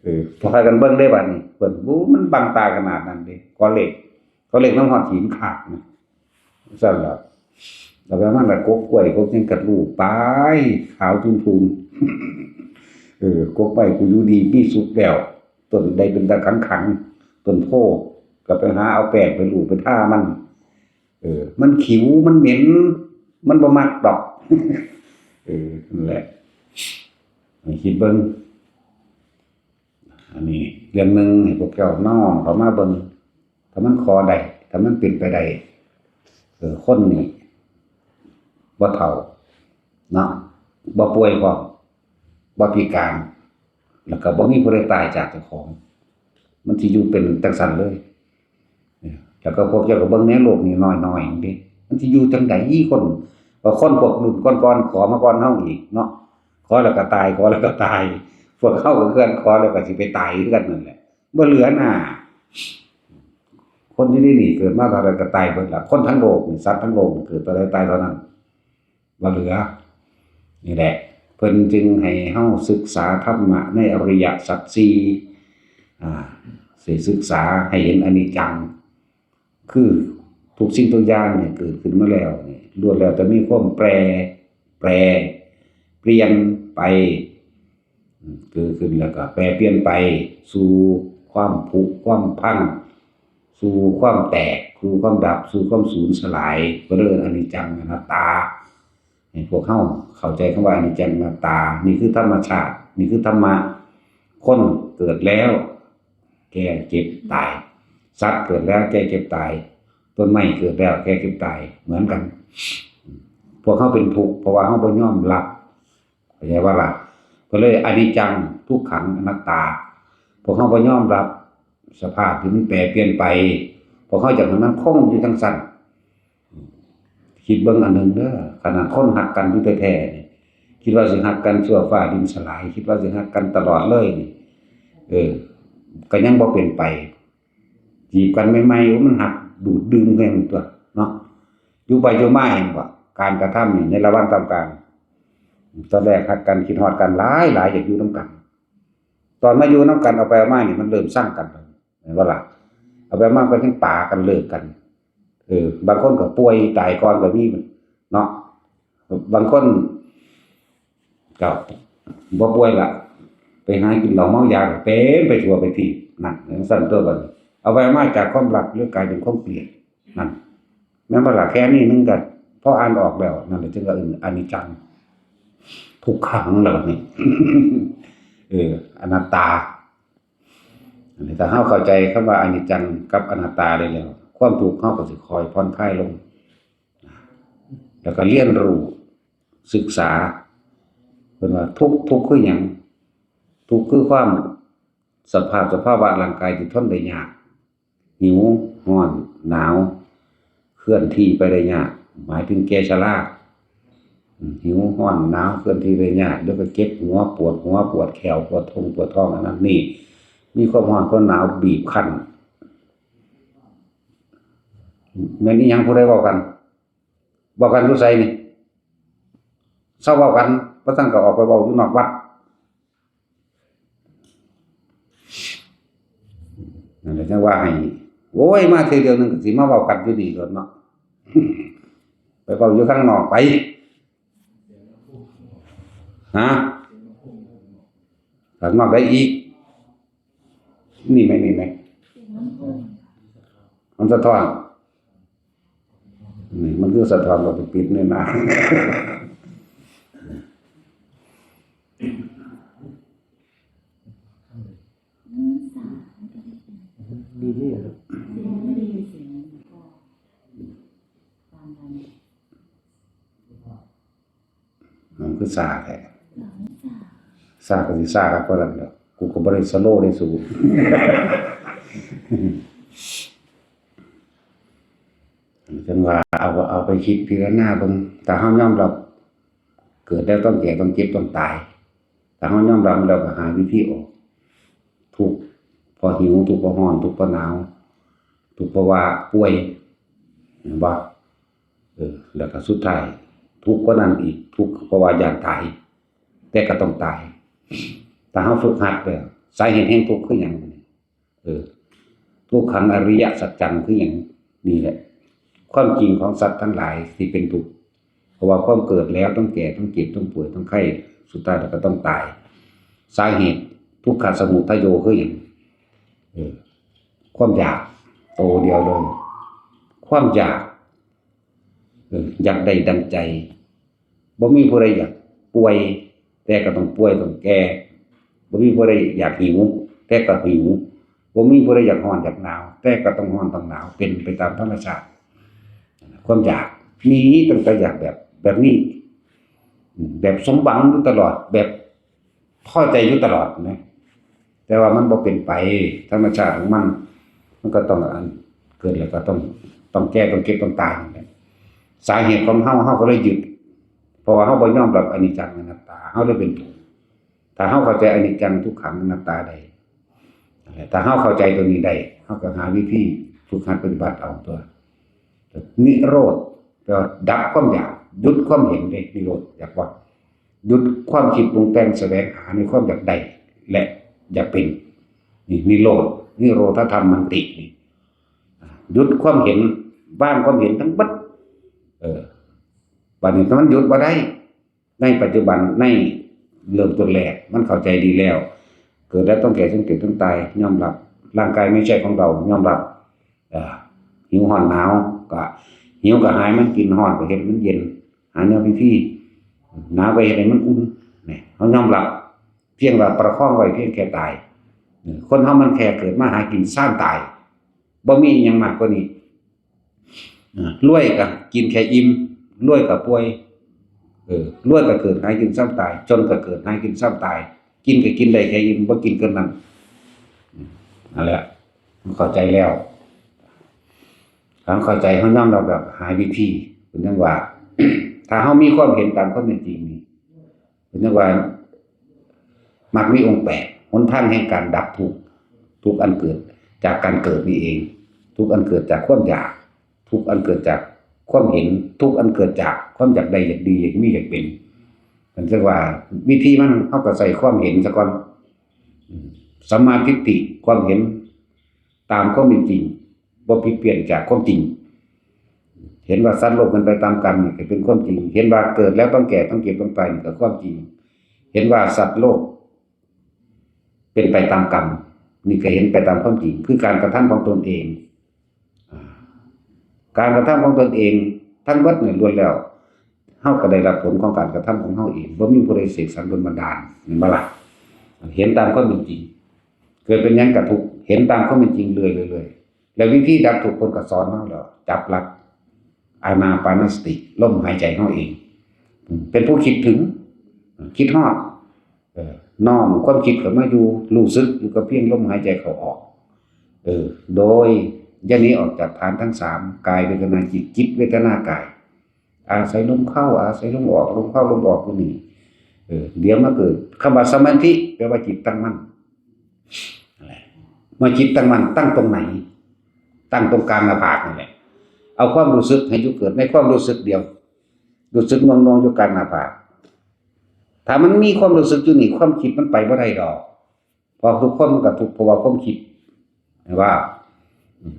เออ พากันเบิ่งได้บัดนี้ เพิ่น โอ้ มันบังตาขนาดนั้นเด้ ขอเลข ขอเลขนำหอดหินขาดนะ ซั่นล่ะ แล้วก็มันละกกกล้วย กกหยังก็ลูบไป ขาวทุนๆ เออ กกไม้กูอยู่ดีมีสุขแล้ว ต้นใดเป็นตาขังๆ ต้นโพธิ์ ก็ไปหาเอาแป้งไปลูบไปทามัน เออ มันขิว มันเหม็น มันบ่มักดอก เออ นั่นแหละ ให้คิดเบิ่ง อันนี้เรื่องหนึ่งให้พวกเจ้าน้อมเข้ามาเบิ่ง ถ้ามันขอได้ ถ้ามันเป็นไปได้ เออ คนนี่บ่เฒ่า เนาะ บ่ป่วยพร้อม บ่พิการ แล้วก็บ่มีผู้ใดตายจากเจ้าของ มันสิอยู่เป็นจั่งซั้นเลย แล้วก็พวกเจ้าก็เบิ่งในโลกนี่น้อยๆเด้ มันสิอยู่จั่งใด๋ คน ก็คนพวกรุ่นก่อนๆ ขอมาก่อนเฮาอีกเนาะ ขอแล้วก็ตาย ขอแล้วก็ตาย พวกเฮาก็คือกัน ขอแล้วก็สิไปตายคือกันนั่นแหละ บ่เหลือหน้า คนอยู่ในนี่เกิดมาเท่าใดก็ตายเบิดล่ะ คนทั้งโลกนี่ สัตว์ทั้งโลกนี่เกิดเท่าใดตายเท่านั้น บ่เหลือ นี่แหละ เพิ่นจึงให้เฮาศึกษาธรรมะในอริยสัจสี่ อ่า สิศึกษาให้เห็นอนิจจัง คือทุกสิ่งทุกอย่างเนี่ยเกิดขึ้นมาแล้วเนี่ยล้วนแล้วแต่มีความแปร แปร เปลี่ยนไป อืม เกิดขึ้นแล้วก็แปรเปลี่ยนไป สู่ความผุความพัง สู่ความแตก สู่ความดับ สู่ความสูญสลาย ก็เรียกอนิจจังอนัตตา ให้พวกเฮาเข้าใจคำว่าอนิจจังอนัตตา นี่คือธรรมชาติ นี่คือธรรมะ คนเกิดแล้ว แก่เจ็บตาย สัตว์เกิดแล้วแก่เจ็บตาย ต้นไม้เกิดแล้วแก่เจ็บตาย เหมือนกัน พวกเฮาเป็นทุกข์เพราะว่าเฮาบ่ยอมรับ เข้าใจว่าล่ะ ก็เลยอนิจจัง ทุกขัง อนัตตา พวกเฮาบ่ยอมรับสภาพที่มันแปรเปลี่ยนไป พวกเฮาอยากให้มันคงอยู่จังซั่น คิดเบิ่งอันหนึ่งเด้อ ขนาดคนฮักกันอยู่แท้ๆนี่ คิดว่าสิฮักกันชั่วฟ้าดินสลาย คิดว่าสิฮักกันตลอดเลยนี่ เออ ก็ยังบ่เป็นไป จีบกันใหม่ๆ ว่ามันฮักดูดดื่มกันตัวเนาะ อยู่ไปอยู่มาเห็นบ่ การกระทำนี่ในระหว่างท่ามกลาง ตอนแรกฮักกัน คิดฮอดกันหลายๆ อยากอยู่นำกัน ตอนมาอยู่นำกัน เอาไปเอามานี่มันเริ่มซังกันแล้ว เห็นบ่ล่ะ เอาไปเอามาก็ยังปากัน เลิกกัน เออ บางคนก็ป่วยตายก่อนก็มีเนาะ บางคนก็บ่ป่วยละ ไปหากินเหล้าเมายาก็เป็นไปทั่วไปทีบ นั่น จังซั่นตัวบัดนี้ เอาไปเอามาจากความรักเลยกลายเป็นความเกลียด นั่น แม่นบ่ล่ะ แค่นี้นึงก็พออ่านออกแล้ว นั่นแหละจึงว่า เออ อนิจจัง ทุกขังแล้วบัดนี้ เออ อนัตตา อันนี้ถ้าเฮาเข้าใจคำว่าอนิจจังกับอนัตตาได้แล้ว ความทุกข์เฮาก็สิค่อยผ่อนคลายลง แล้วก็เรียนรู้ศึกษา เพิ่นว่าทุกข์ ทุกข์คือหยัง ทุกข์คือความ สภาพ สภาวะร่างกายที่ทนได้ยาก หิว ร้อน หนาว เคลื่อนที่ไปได้ยาก หมายถึงแก่ชรา อืม หิว ร้อน หนาว เคลื่อนที่ได้ยาก เดี๋ยวก็เจ็บหัว ปวดหัว ปวดแข้ว ปวดท้อง ปวดท้อง อันนั้นนี่ มีความร้อน ความหนาวบีบคั้น แม่นอีหยัง ผู้ใดเว้ากัน เว้ากันอยู่ไสนี่ เซาเว้ากัน บ่ซั้นก็ออกไปเว้าอยู่นอกวัด นั่นแหละจังว่าให้ โอ้ย มาเทื่อเดียวหนึ่งก็สิมาเว้ากันอยู่นี่โลดเนาะ ไปเว้าอยู่ข้างนอกไป ฮะ ข้างนอกได้อีก นี่ไหม นี่ไหม มันสะท้อน นี่มันคือสะท้อนเราไปปิดนี่นะ ดีนี่ครับ มันคือซาแท้ ซาก็สิซาครับ เพราะนั้นแหละ กูก็บ่ได้สโลว์ได้สูง จังว่าเอา เอาไปคิดพิจารณาเบิ่ง ถ้าเฮายอมรับ เกิดแล้วต้องแก่ ต้องเจ็บ ต้องตาย ถ้าเฮายอมรับแล้วก็หาวิธีออก ทุกข์เพราะหิว ทุกข์เพราะร้อน ทุกข์เพราะหนาว ทุกข์เพราะว่าป่วย เห็นบ่ เออ แล้วก็สุดท้าย ทุกข์กว่านั้นอีก ทุกข์เพราะว่าย้านตาย แต่ก็ต้องตาย ถ้าเฮาฝึกหัดแล้ว สาเหตุแห่งทุกข์คือหยัง เออ ทุกขังอริยสัจจังคือหยัง นี่แหละ ความจริงของสัตว์ทั้งหลายที่เป็นทุกข์ เพราะว่าความเกิดแล้วต้องแก่ ต้องเจ็บ ต้องป่วย ต้องไข้ สุดท้ายแล้วก็ต้องตาย สาเหตุทุกขสมุทัยโยคือหยัง เออ ความอยาก โตเดียวเลย ความอยาก เออ อยากได้ดังใจ บ่มีผู้ใดอยากป่วย แต่ก็ต้องป่วย ต้องแก่ บ่มีผู้ใดอยากหิว แต่ก็หิว บ่มีผู้ใดอยากร้อน อยากหนาว แต่ก็ต้องร้อน ต้องหนาว เป็นไปตามธรรมชาติ ความอยาก มีตั้งแต่อยากแบบ แบบนี้ อืม แบบสมหวังอยู่ตลอด แบบพอใจอยู่ตลอดนะ แต่ว่ามันบ่เป็นไป ธรรมชาติของมัน มันก็ต้องอัน เกิดแล้วก็ต้อง ต้องแก่ ต้องเจ็บ ต้องตายนั่นแหละ สาเหตุของเฮา เฮาก็เลยยึด เพราะว่าเฮาบ่ยอมรับอนิจจังอนัตตา เฮาเลยเป็นทุกข์ ถ้าเฮาเข้าใจอนิจจังทุกขังอนัตตาได้ นั่นแหละ ถ้าเฮาเข้าใจตัวนี้ได้ เฮาก็หาวิธีฝึกหัดปฏิบัติเอาตัว นิโรธ แปลว่าดับความอยาก หยุดความเห็นเด้ นิโรธ อยากว่า หยุดความคิดปรุงแต่งแสวงหาในความอยากได้ และอยากเป็น นี่นิโรธ นิโรธธรรมมันตินี่ หยุดความเห็น วางความเห็นทั้งหมด เออ บัดนี้มันหยุดบ่ได้ ในปัจจุบัน ในเริ่มต้นแรก มันเข้าใจดีแล้ว เกิดแล้วต้องแก่ ต้องเจ็บ ต้องตาย ยอมรับ ร่างกายไม่ใช่ของเรา ยอมรับ เอ่อ หิวร้อนหนาว ก็หิวก็หาให้มันกิน ร้อนก็เฮ็ดให้มันเย็น หาแนวพิธี หนาวก็เฮ็ดให้มันอุ่น เนี่ย เฮายอมรับ เพียงว่าประคองไว้เพียงแค่ตาย เออ คนเฮามันแค่เกิดมาหากิน ซ่านตาย บ่มีอิหยังมากกว่านี้ อ่ารวยก็กินแค่อิ่ม รวยก็ป่วย เออ รวยก็เกิดหากินซ่านตาย จนก็เกิดหากินซ่านตาย กินก็กินได้แค่อิ่ม บ่กินเกินนั้น อืม นั่นแหละ เข้าใจแล้ว ถ้าเข้าใจ เฮายอมรับแบบหายวิธี เพิ่นยังว่า ถ้าเฮามีความเห็นตามความเป็นจริงนี่ เพิ่นยังว่า มรรคมีองค์แปด หนทางแห่งการดับทุกข์ ทุกข์อันเกิดจากการเกิดนี่เอง ทุกข์อันเกิดจากความอยาก ทุกข์อันเกิดจากความเห็น ทุกข์อันเกิดจากความอยากได้ อยากดี อยากมี อยากเป็น เพิ่นจะว่าวิธีมัน เฮาก็ใช้ความเห็นซะก่อน อืม สัมมาทิฏฐิ ความเห็นตามความเป็นจริง บ่ผิดเพี้ยนจากความจริง เห็นว่าสัตว์โลกเป็นไปตามกรรมนี่ก็เป็นความจริง เห็นว่าเกิดแล้วต้องแก่ ต้องเจ็บ ต้องตายนี่ก็ความจริง เห็นว่าสัตว์โลกเป็นไปตามกรรม นี่ก็เห็นไปตามความจริง คือการกระทำของตนเอง อ่า การกระทำของตนเองทั้งหมดเนี่ยล้วนแล้ว เฮาก็ได้รับผลของการกระทำของเฮาเอง บ่มีผู้ใดเสกสรรดลบันดาล แม่นบ่ล่ะ เห็นตามความเป็นจริง เกิดเป็นหยังก็ทุกข์ เห็นตามความเป็นจริงเรื่อยๆ แล้ววิธีดับทุกข์เพิ่นก็สอนเฮาแล้ว จับหลัก อานาปานสติ ลมหายใจเฮาเอง เป็นผู้คิดถึง คิดฮอด เออ น้อมความคิดเข้ามาอยู่ รู้สึกอยู่กับเพียงลมหายใจเข้าออก เออ โดยอย่าหนีออกจากฐานทั้งสาม กายเวทนาจิต จิตเวทนากาย อาศัยลมเข้า อาศัยลมออก ลมเข้าลมออกอยู่นี่ เออ เดี๋ยวมาเกิด คำว่าสมาธิ แปลว่าจิตตั้งมั่น นั่นแหละ เมื่อจิตตั้งมั่น ตั้งตรงไหน ตั้งตรงกลางหน้าผากนั่นแหละ เอาความรู้สึกให้อยู่เกิดในความรู้สึกเดียว รู้สึกหน่วงๆ อยู่กลางหน้าผาก ถ้ามันมีความรู้สึกอยู่นี่ ความคิดมันไปบ่ได้ดอก เพราะทุกคนมันก็ทุกข์เพราะว่าความคิด ว่า อืม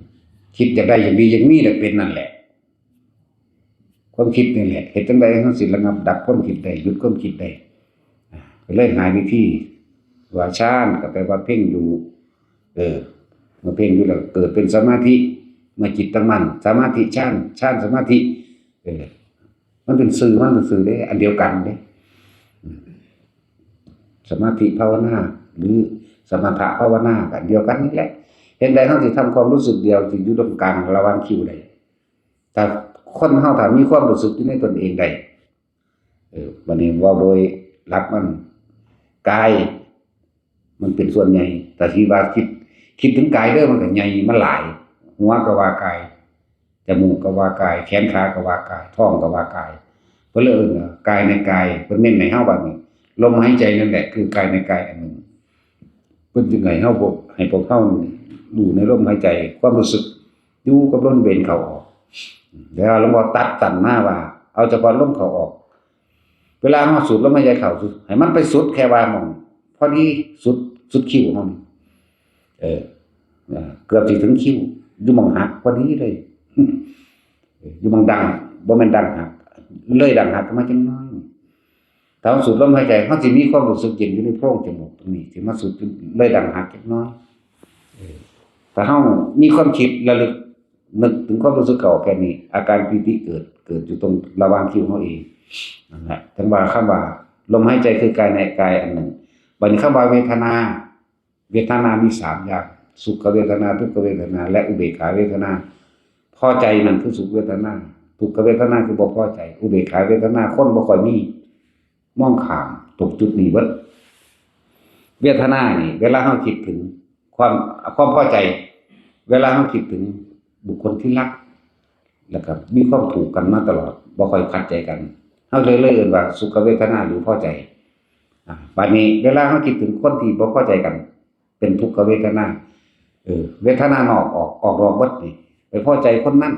คิดอยากได้อยากดีอยากมีอยากเป็นนั่นแหละ ความคิดนี่แหละ เฮ็ดจั่งใด๋เฮาสิระงับดับความคิดได้ หยุดความคิดได้ อ่า ก็เลยหาวิธี ว่าฌานก็แปลว่าเพ่งอยู่ เออ เมื่อเพ่งอยู่แล้วเกิดเป็นสมาธิ เมื่อจิตตั้งมั่น สมาธิฌาน ฌานสมาธิ เออ มันเป็นชื่อ มันเป็นชื่อเด้ อันเดียวกันเด้ อืม สมาธิภาวนา หรือสมถะภาวนาก็อันเดียวกันนี่แหละ เฮ็ดใด๋เฮาสิทำความรู้สึกเดียว สิอยู่ตรงกลางระหว่างคิ้วได้ ถ้าคนเฮาถ้ามีความรู้สึกอยู่ในตนเองได้ เออ บัดนี้เว้าโดยหลักมัน กาย มันเป็นส่วนใหญ่ แต่ที่ว่าคิด คิดถึงกายเด้อ มันก็ใหญ่ มันหลาย หัวก็ว่ากาย จมูกก็ว่ากาย แขนขาก็ว่ากาย ท้องก็ว่ากาย เพิ่นเลยเอิ้นว่ากายในกาย เพิ่นเน้นให้เฮาว่านี่ ลมหายใจนั่นแหละคือกายในกายอันหนึ่ง เพิ่นจึงให้เฮาพวก ให้พวกเฮารู้ในลมหายใจ ความรู้สึกอยู่กับลมเบนเข้าออก แล้วหลวงพ่อตัดสั้นมาว่า เอาเฉพาะลมเข้าออก เวลาเฮาสูดลมหายใจเข้า ให้มันไปสุดแค่ว่าหม่อง พอดีสุด สุดคิ้วเฮานี่ เออ อ่า เกือบสิถึงคิ้ว อยู่หม่องหักพอดีเลย อยู่หม่องดั้ง บ่แม่นดั้งหัก เลยดั้งหักมาจังน้อย ถ้าเฮาสูดลมหายใจ เฮาสิมีความรู้สึกเย็นอยู่ในโพรงจมูกตรงนี้ สิมาสุดเลยดั้งหักจักน้อย เออ ถ้าเฮามีความคิดระลึกนึกถึงความรู้สึกเก่าแค่นี้ อาการปีติเกิด เกิดอยู่ตรงระหว่างคิ้วเฮาเอง นั่นแหละ ถึงว่าคำว่าลมหายใจคือกายในกายอันหนึ่ง บัดนี้คำว่าเวทนา เวทนามีสามอย่าง สุขเวทนา ทุกขเวทนา และอุเบกขาเวทนา พอใจนั่นคือสุขเวทนา ทุกขเวทนาคือบ่พอใจ อุเบกขาเวทนาคนบ่ค่อยมี มองข้ามตรงจุดนี้เบิด เวทนานี่ เวลาเฮาคิดถึงความ ความพอใจ เวลาเฮาคิดถึงบุคคลที่รัก แล้วก็มีความถูกกันมาตลอด บ่ค่อยขัดใจกัน เฮาเลย เลยเอิ้นว่าสุขเวทนาหรือพอใจ อ่า บัดนี้เวลาเฮาคิดถึงคนที่บ่พอใจกัน เป็นทุกขเวทนา เออ เวทนานอกออก ออกนอกเบิดนี่ ไปพอใจคนนั้น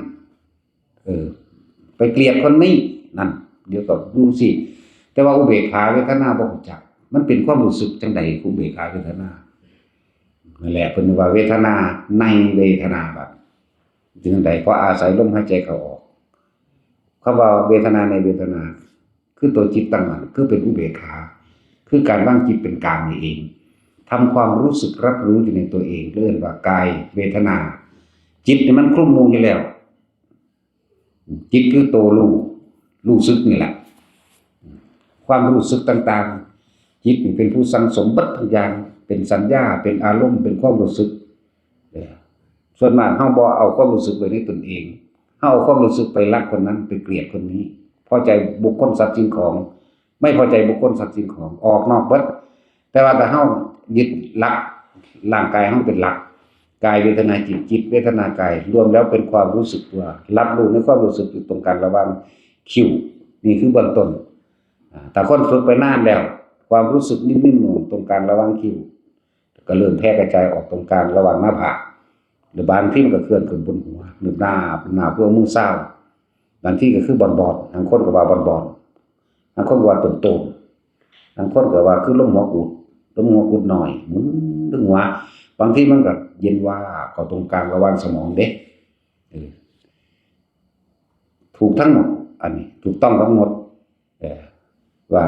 เออ ไปเกลียดคนนี้ นั่น เดี๋ยวก็ดูสิ แต่ว่าอุเบกขาเวทนาบ่รู้จัก มันเป็นความรู้สึกจั่งใด๋ อุเบกขาเวทนา นั่นแหละเพิ่นว่าเวทนาในเวทนาบัด จึงใด เพราะอาศัยลมหายใจเข้าออก คำว่าเวทนาในเวทนา คือตัวจิตตั้งมั่น คือเป็นอุเบกขา คือการวางจิตเป็นกลางนี่เอง ทำความรู้สึกรับรู้อยู่ในตัวเอง เรียกว่ากายเวทนา จิตนี่มันคลุมหมู่อยู่แล้ว จิตคือตัวรู้ รู้สึกนี่แหละ ความรู้สึกต่างๆ จิตนี่เป็นผู้สั่งสมเบิดทุกอย่าง เป็นสัญญา เป็นอารมณ์ เป็นความรู้สึก เออ ส่วนมากเฮาบ่เอาความรู้สึกไว้ในตนเอง เฮาเอาความรู้สึกไปรักคนนั้น ไปเกลียดคนนี้ พอใจบุคคลสัตว์สิ่งของ ไม่พอใจบุคคลสัตว์สิ่งของ ออกนอกเบิด แต่ว่าถ้าเฮายึดหลัก ร่างกายเฮาเป็นหลัก กายเวทนาจิต จิตเวทนากาย รวมแล้วเป็นความรู้สึกตัว รับรู้ในความรู้สึกอยู่ตรงกลางระหว่างคิ้ว นี่คือเบื้องต้น อ่า ถ้าคนฝึกไปนานแล้ว ความรู้สึกนิ่มๆนุ่มๆตรงกลางระหว่างคิ้ว ก็เริ่มแผ่กระจายออกตรงกลางระหว่างหน้าผาก หรือบางทีมันก็เคลื่อนขึ้นบนหัว หรือหน้า หน้าเพื่อมือซ้าย บางทีก็คือบอนๆ บางคนก็ว่าบอนๆ บางคนก็ว่าโตนๆ บางคนก็ว่าคือลมหัวกุด ลมหัวกุดหน่อย หมุนถึงหัว บางทีมันก็เย็นวาบเข้าตรงกลางระหว่างสมองเด้ เออ ถูกทั้งหมด อันนี้ถูกต้องทั้งหมด เออ ว่า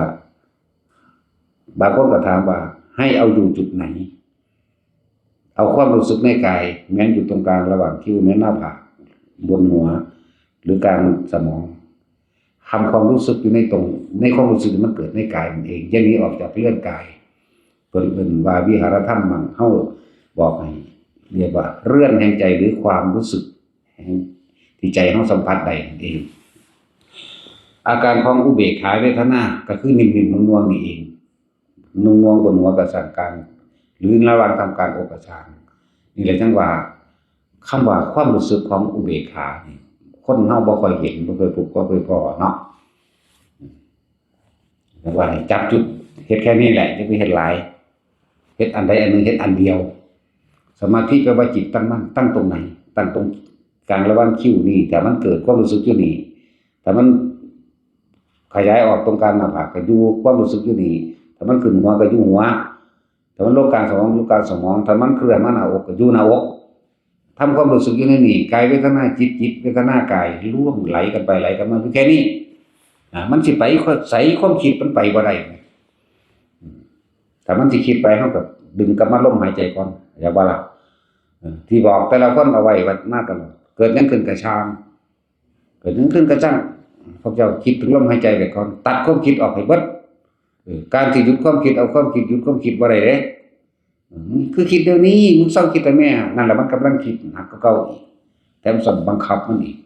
บางคนก็ถามว่าให้เอาอยู่จุดไหน เอาความรู้สึกในกาย แม้นอยู่ตรงกลางระหว่างคิ้ว แม้นหน้าผาก บนหัว หรือกลางสมอง ทำความรู้สึกอยู่ในตรง ในความรู้สึกที่มันเกิดในกายมันเอง อย่าหนีออกจากเรือนกาย เพิ่นเอิ้นว่าวิหารธรรมมั่ง เฮาบอกให้เรียกว่าเรือนแห่งใจ หรือความรู้สึกแห่งที่ใจเฮาสัมผัสได้นั่นเอง อาการของอุเบกขาเวทนาก็คือนิ่มๆนวลๆนี่เอง นุ่งนวงบนหัวกะซ่างกลาง หรือระหว่างท่ามกลางอกกะซ่าง นี่แหละจั่งว่า คำว่าความรู้สึกของอุเบกขานี่ คนเฮาบ่ค่อยเห็น บ่เคยพบ บ่เคยพ้อเนาะ แต่ว่าให้จับจุด เฮ็ดแค่นี้แหละ อย่าไปเฮ็ดหลาย เฮ็ดอันใดอันหนึ่ง เฮ็ดอันเดียว สมาธิแปลว่าจิตตั้งมั่น ตั้งตรงไหน ตั้งตรงกลางระหว่างคิ้วนี่ ถ้ามันเกิดความรู้สึกอยู่นี่ ถ้ามันขยายออกตรงกลางหน้าผากก็อยู่ความรู้สึกอยู่นี่ ถ้ามันขึ้นหัวก็อยู่หัว ถ้ามันลงกลางสมองอยู่กลางสมอง ถ้ามันเคลื่อนมาหน้าอกก็อยู่หน้าอก ทำความรู้สึกอยู่ในนี่ กายเวทนาจิต จิตเวทนากาย ล่วงไหลกันไปไหลกันมาอยู่แค่นี้ อ่า มันสิไปใส ความคิดมันไปบ่ได้ อืม ถ้ามันสิคิดไป เฮาก็ดึงกลับมาลมหายใจก่อน เข้าใจบ่ล่ะ เออ ที่บอกแต่ละคนเอาไว้ว่ามาตลอด เกิดหยังขึ้นก็ช่าง เกิดหยังขึ้นก็ช่าง พวกเจ้าคิดถึงลมหายใจไปก่อน ตัดความคิดออกให้เบิด เออ การที่หยุดความคิด เอาความคิด หยุดความคิดบ่ได้เด้ อืม คือคิดเดี๋ยวนี้ มึงเซาคิดเถาะแม่ นั่นแหละมันกำลังคิดหนักกว่าเก่าอีก แถมซ้ำบังคับมันอีก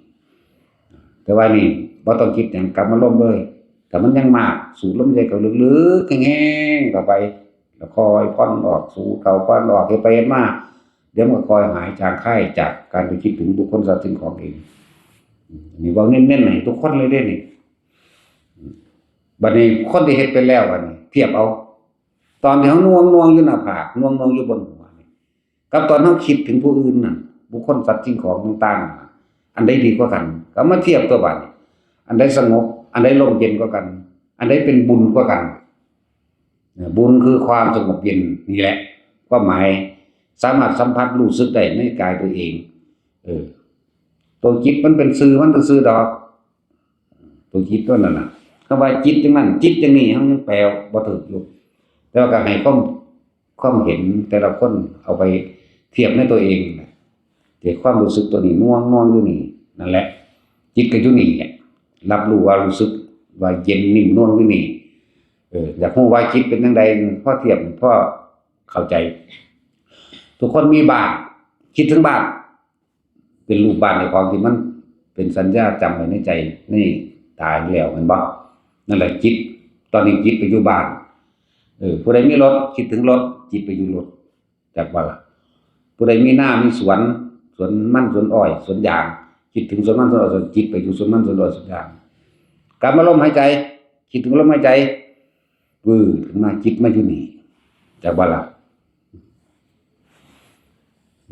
แต่ว่านี่บ่ต้องคิดหยัง กลับมาลมเลย ถ้ามันยังมาก สูดลมหายใจเข้าลึกๆ แฮงๆ เข้าไป แล้วค่อยผ่อนออก สูดเข้าผ่อนออก เฮ็ดไปเฮ็ดมา เดี๋ยวมันก็ค่อยหายจางคายจากการไปคิดถึงบุคคลสัตว์สิ่งของเอง อืม นี่เว้าเน้นๆ ให้ทุกคนเลยเด้นี่ อืม บัดนี้คนที่เฮ็ดเป็นแล้ว บัดนี้เทียบเอา ตอนที่เฮาหน่วงๆอยู่หน้าผาก หน่วงๆอยู่บนหัวนี่ กับตอนเฮาคิดถึงผู้อื่นนั่น บุคคลสัตว์สิ่งของต่างๆนั่นน่ะ อันใดดีกว่ากัน ก็มาเทียบตัวบัดนี้ อันใดสงบ อันใดร่มเย็นกว่ากัน อันใดเป็นบุญกว่ากัน เนี่ย บุญคือความสงบเย็นนี่แหละ ความหมาย สามารถสัมผัสรู้สึกได้ในกายตัวเอง เออ ตัวจิตมันเป็นซื่อมันซื่อๆดอก ตัวจิตตัวนั้นน่ะ คำว่าจิตจั่งนั้น จิตจั่งนี้ เฮายังแปลบ่ถูกอยู่ แต่ว่าก็ให้ความ ความเห็นแต่ละคนเอาไปเทียบในตัวเองน่ะ แต่ความรู้สึกตัวนี้น่วงน่วงอยู่นี่ นั่นแหละ จิตก็อยู่นี่แหละ รับรู้ว่ารู้สึกว่าเย็นนิ่มน่วงอยู่นี่ เออ อยากรู้ว่าจิตเป็นจั่งใด พอเทียบ พอเข้าใจ ทุกคนมีบ้าน คิดถึงบ้าน เป็นรูปบ้านในของที่มันเป็นสัญญาจำไว้ในใจ นี่ตายแล้วแม่นบ่ นั่นแหละจิต ตอนนี้จิตไปอยู่บ้าน เออ ผู้ใดมีรถ คิดถึงรถ จิตไปอยู่รถ จักบ่ล่ะ ผู้ใดมีนา มีสวน สวนมัน สวนอ้อย สวนยาง คิดถึงสวนมัน สวนอ้อย สวน จิตไปอยู่สวนมัน สวนอ้อย สวนยาง กลับมาลมหายใจ คิดถึงลมหายใจ วืดขึ้นมา จิตมาอยู่นี่ จักบ่ล่ะ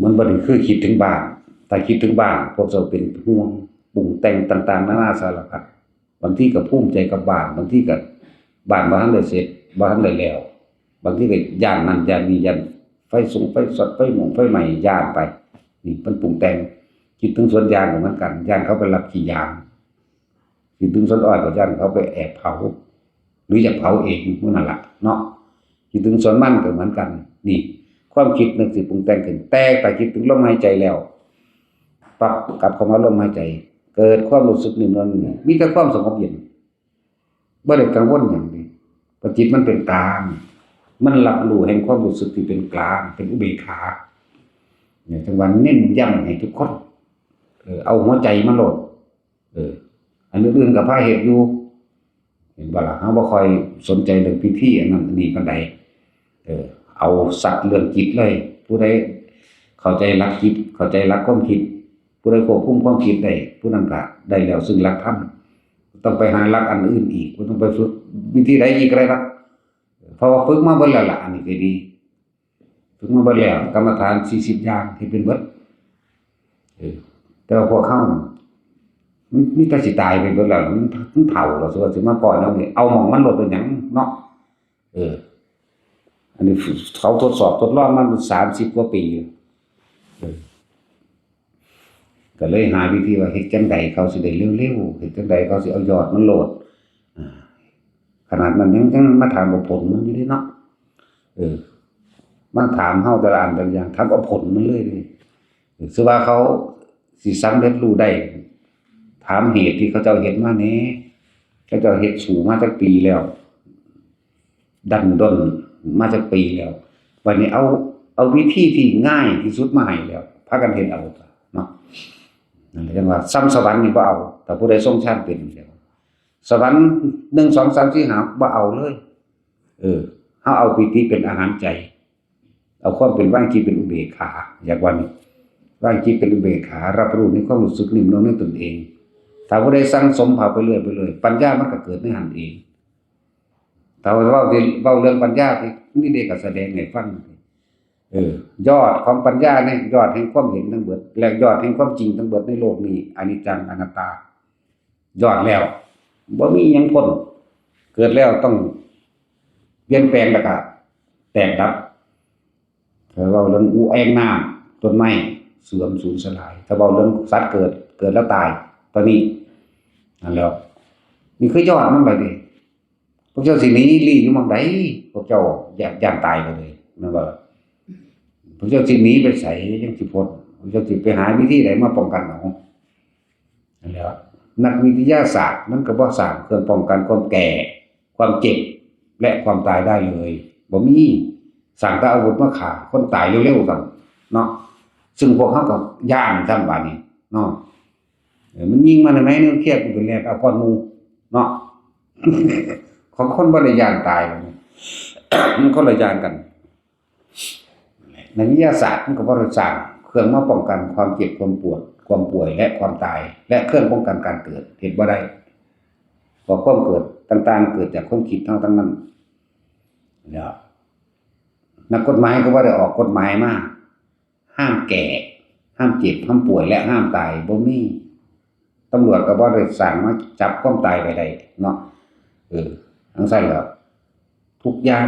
มันบ่ได้คือคิดถึงบ้าน ถ้าคิดถึงบ้าน พวกเจ้าเป็นห่วง ปรุงแต่งต่างๆนานาสารพัด บางทีก็ภูมิใจกับบ้าน บางทีก็บ้านบ่ทันได้เสร็จ บ่ทันได้แล้ว บางทีก็ย้านนั่นย้านนี่ ย้าน ฟสุงไฟสด ไฟหมงไฟไหม้ ย้านไป นี่มันปรุงแต่ง คิดถึงสวนยางก็เหมือนกัน ย้านเขาไปลักขี้ยาง คิดถึงสวนอ้อยก็ย้านเขาไปแอบเผา หรืออยากเผาเองมื้อนั่นล่ะเนาะ คิดถึงสวนมันก็เหมือนกัน นี่ ความคิดนึกสิปรุงแต่งขึ้น แต่ถ้าคิดถึงลมหายใจแล้ว ปั๊บ กลับเข้ามาลมหายใจ เกิดความรู้สึกนิ่มนวล มีแต่ความสงบเย็น บ่ได้กังวลหยังเลย เพราะจิตมันเป็นกลาง มันรับรู้แห่งความรู้สึกที่เป็นกลาง เป็นอุเบกขา เนี่ย จังหวะเน้นย้ำให้ทุกคน เออ เอาหัวใจมาโลด เออ อันอื่นๆก็พาเฮ็ดอยู่ เห็นบ่ล่ะ เฮาบ่ค่อยสนใจเรื่องพิธีอันนั้นอันนี้ปานใด เออ เอาสัตว์เรื่องจิตเลย ผู้ใดเข้าใจหลักจิต เข้าใจหลักความคิด ผู้ใดควบคุมความคิดได้ ผู้นั้นก็ได้แล้วซึ่งหลักธรรม บ่ต้องไปหาหลักอันอื่นอีก บ่ต้องไปฝึกวิธีใดอีกก็ได้ละ เพราะว่าฝึกมาเบิดแล้วล่ะ อันนี้ก็ดี ฝึกมาเบิดแล้ว กรรมฐานสี่สิบอย่างที่เป็นเบิด เออ แต่ว่าพวกเฮา มันมีแต่สิตายไปเบิดแล้ว มัน มันเฒ่าแล้ว สิว่าสิมาพ้อแนวนี้ เอาหม่องมันโลดเป็นหยังเนาะ เออ อันนี้เขาทดสอบทดลองมาสามสิบกว่าปีอยู่ เออ ก็เลยหาวิธีว่าเฮ็ดจั่งใดเขาสิได้เร็วๆ เฮ็ดจั่งใดเขาสิเอายอดมันโลด อ่า ขนาดนั้นยัง ยังมาถามเอาผลมันอยู่เด้เนาะ เออ มาถามเฮาแต่ละอันแต่ละอย่าง ถามเอาผลมันเลยเด้ เออ สิว่าเขาสิสำเร็จรู้ได้ ถามเหตุที่เขาเจ้าเฮ็ดมาแหน่ เขาเจ้าเฮ็ดสู้มาจักปีแล้ว ดั้นด้นมาจักปีแล้ว บัดนี้เอา เอาวิธีที่ง่ายที่สุดมาให้แล้ว พากันเฮ็ดเอาเนาะ นั่นแหละจั่งว่าส่ำสวรรค์นี่บ่เอา ถ้าผู้ใดทรงฌานเป็นแล้ว สวรรค์หนึ่ง สอง สาม สี่ ห้า บ่เอาเลย เออ เฮาเอาปีติเป็นอาหารใจ เอาความเป็นวางจิตเป็นอุเบกขา อยากว่านี่ วางจิตเป็นอุเบกขา รับรู้ในความรู้สึกนิ่มนวลในตนเอง ถ้าผู้ใดสั่งสมเข้าไปเรื่อยไปเรื่อย ปัญญามันก็เกิดในหั้นเอง ถ้าเว้าที่ เว้าเรื่องปัญญาที่นี่เด้ก็แสดงให้ฟัง เออ ยอดของปัญญาเนี่ย ยอดแห่งความเห็นทั้งเบิด และยอดแห่งความจริงทั้งเบิดในโลกนี้ อนิจจัง อนัตตา ยอดแล้ว บ่มีหยังพ้น เกิดแล้วต้องเปลี่ยนแปลงแล้วก็แตกดับ ถ้าเว้าเรื่องอู่แอ่งน้ำ ต้นไม้เสื่อมสูญสลาย ถ้าเว้าเรื่องสัตว์เกิด เกิดแล้วตาย ตอนนี้ นั่นแหล้ว นี่คือยอดมันไปดิ พวกเจ้าสิหนีลี้อยู่หม่องใด พวกเจ้าย้าน ย้านตายไปเลย แม่นบ่ล่ะ พวกเจ้าสิหนีไปไสจั่งสิพ้น พวกเจ้าสิไปหาวิธีใดมาป้องกันเอา นั่นแหละ นักวิทยาศาสตร์มันก็บ่สร้างเครื่องป้องกันความแก่ ความเจ็บ และความตายได้เลย บ่มี สร้างแต่อาวุธมาฆ่าคนตายเร็วๆ ซ้ำเนาะ ซึ่งพวกเฮาก็ย้านซ้ำบาดนี้เนาะ เออ มันยิงมาทางไหนนิวเคลียร์ กูไปแล่นเอาก้อนหมู่เนาะ ของคนบ่ได้ย้านตาย มันคนละอย่างกัน ในวิทยาศาสตร์มันก็บ่ได้สร้างเครื่องมาป้องกันความเจ็บ ความปวด ความป่วย และความตาย และเครื่องป้องกันการเกิด เฮ็ดบ่ได้ เพราะความเกิดต่างๆ เกิดจากความคิดเฮาทั้งนั้น แล้วนักกฎหมายก็บ่ได้ออกกฎหมายมาห้ามแก่ ห้ามเจ็บ ห้ามป่วย และห้ามตาย บ่มี ตำรวจก็บ่ได้สร้างมาจับความตายไปได้เนาะ เออ จั่งซั้นแหล้ว ทุกอย่าง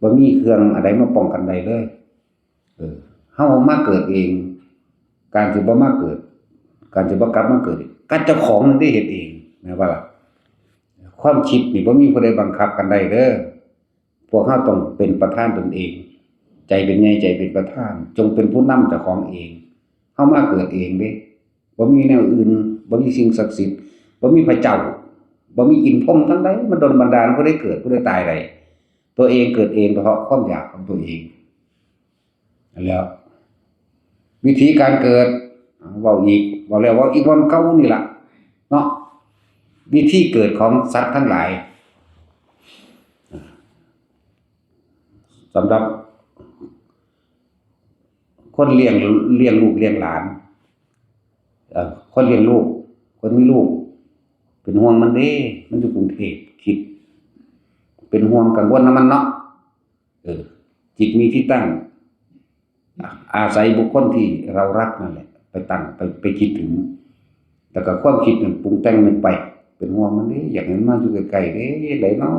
บ่มีเครื่องอันใดมาป้องกันได้เลย เออ เฮามาเกิดเอง การสิบ่มาเกิด การสิบ่กลับมาเกิด ก็เจ้าของนั่นได้เฮ็ดเอง แม่นบ่ล่ะ ความคิดนี่บ่มีผู้ใดบังคับกันได้เด้อ พวกเฮาต้องเป็นประธานตนเอง ใจเป็นใหญ่ ใจเป็นประธาน จงเป็นผู้นำเจ้าของเอง เฮามาเกิดเองเด้ บ่มีแนวอื่น บ่มีสิ่งศักดิ์สิทธิ์ บ่มีพระเจ้า บ่มีอินทร์พรหมทั้งหลายมาดลบันดาลผู้ใดเกิด ผู้ใดตายได้ ตัวเองเกิดเองเพราะความอยากของตัวเอง นั่นแหละ วิธีการเกิด เว้าอีก เว้าแล้วเว้าอีก เว้าเก่านี่ล่ะ เนาะ วิธีเกิดของสัตว์ทั้งหลาย สำหรับคนเลี้ยง เลี้ยงลูกเลี้ยงหลาน เอ่อ คนเลี้ยงลูก คนมีลูก เป็นห่วงมันเด้ มันอยู่กรุงเทพฯ คิด เป็นห่วงกังวลนำมันเนาะ เออ จิตมีที่ตั้ง อาศัยบุคคลที่เรารักนั่นแหละ ไปตั้ง ไป ไปคิดถึง แล้วก็ความคิดนั้นปรุงแต่งนึกไป เป็นห่วงมันเด้ อยากให้มันมาอยู่ใกล้ๆเด้ จั่งใดน้อ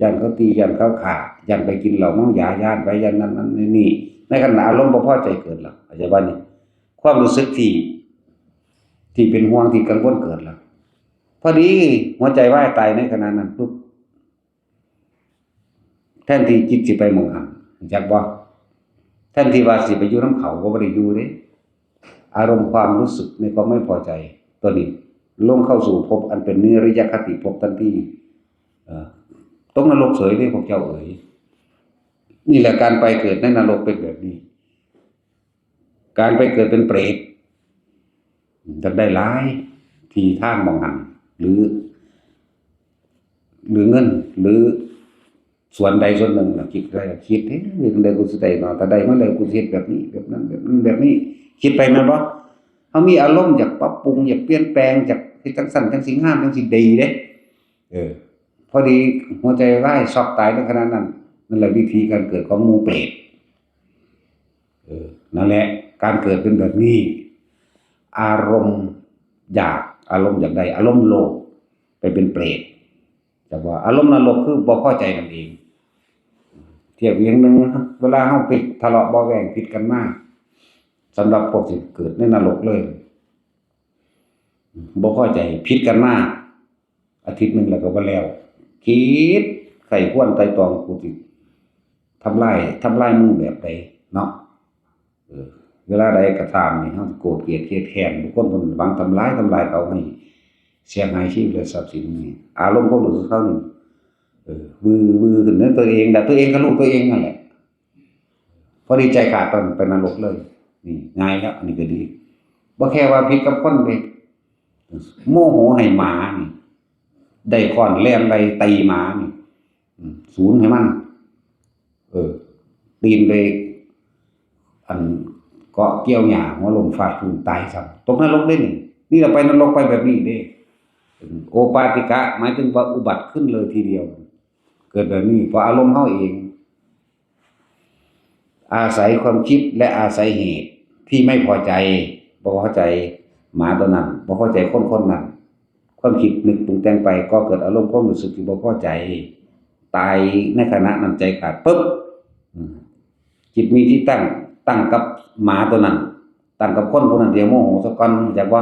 ย่านเขาตี ย่านเขาฆ่า ย่านไปกินเหล้าเมายา ย่านไป ย่านนั้นนั้นนี่ ในขณะอารมณ์บ่พอใจเกิดแล้ว เข้าใจบ่นี่ ความรู้สึกที่ ที่เป็นห่วง ที่กังวลเกิดแล้ว พอดีหัวใจวายตายในขณะนั้นปุ๊บ แทนที่จิตสิไปหม่องหั้น รู้จักบ่ แทนที่ว่าสิไปอยู่นำเขา ก็บ่ได้อยู่เด้ อารมณ์ความรู้สึกในความไม่พอใจ ตัวนี้ลงเข้าสู่ภพอันเป็นนิรยคติภพทันที เอ่อ ตกนรกเสยเด้ พวกเจ้าเอ๋ย นี่แหละการไปเกิดในนรกเป็นแบบนี้ การไปเกิดเป็นเปรต จักได้หลาย ที่ทางหม่องหั้น หรือ หรือเงิน หรือส่วนใดส่วนหนึ่งน่ะ คิดได้ คิด "เฮ้ย จั่งใดกูสิได้เนาะ ถ้าได้มาแล้วกูสิเฮ็ดแบบนี้ แบบนั้น แบบนั้น แบบนี้" คิดไปแม่นบ่ เฮามีอารมณ์อยากปรับปรุง อยากเปลี่ยนแปลง อยากเฮ็ดจั่งซั้นจั่งสิงาม จั่งสิดีเด้ เออ พอดีหัวใจวาย ช็อกตายในขณะนั้น นั่นแหละวิธีการเกิดของหมู่เปรต เออ นั่นแหละ การเกิดเป็นแบบนี้ อารมณ์อยาก อารมณ์อยากได้ อารมณ์โลภ ไปเป็นเปรต แต่ว่าอารมณ์นรกคือบ่พอใจนั่นเอง เทียบอีกอย่างหนึ่ง เวลาเฮาผิด ทะเลาะเบาะแว้งผิดกันมา สำหรับพวกที่เกิดในนรกเลย บ่พอใจผิดกันมา อาทิตย์หนึ่งแล้วก็บ่แล้ว คิดใคร่ครวญไตร่ตรอง กูสิทำลาย ทำลายมึงแบบใดเนาะ เออ เวลาใดก็ตามนี่ เฮาสิโกรธเกลียดเคียดแค้นบุคคลผู้นั้น หวังทำลาย ทำลายเขาให้เสียหายชีวิตและทรัพย์สินนี่ อารมณ์ความรู้สึกเขานี่ เออ วือ วือขึ้นในตัวเอง แต่ตัวเองก็รู้ตัวเองนั่นแหละ พอดีใจขาดตอนไปนรกเลย นี่ ง่ายแล้ว อันนี้ก็ดี บ่แค่ว่าผิดกับคนเด้ โมโหให้หมานี่ ได้ค้อนแล่นไล่ตีหมานี่ อืม สูนให้มัน เออ ตีนไป อัน เกาะเกี่ยวหญ้า หัวล้มฟาดพื้นตายซ้ำ ตกนรกเด้นี่ นี่เราไปนรกไปแบบนี้เด้ โอปาติกะ หมายถึงว่าอุบัติขึ้นเลยทีเดียว เกิดแบบนี้ เพราะอารมณ์เฮาเอง อาศัยความคิดและอาศัยเหตุที่ไม่พอใจ บ่พอใจหมาตัวนั้น บ่พอใจคนคนนั้น ความคิดนึกปรุงแต่งไป ก็เกิดอารมณ์ความรู้สึกที่บ่พอใจ ตายในขณะนั้น ใจขาดปุ๊บ อืม จิตมีที่ตั้ง ตั้งกับหมาตัวนั้น ตั้งกับคนผู้นั้น เดี๋ยวโมโหซะก่อน รู้จักบ่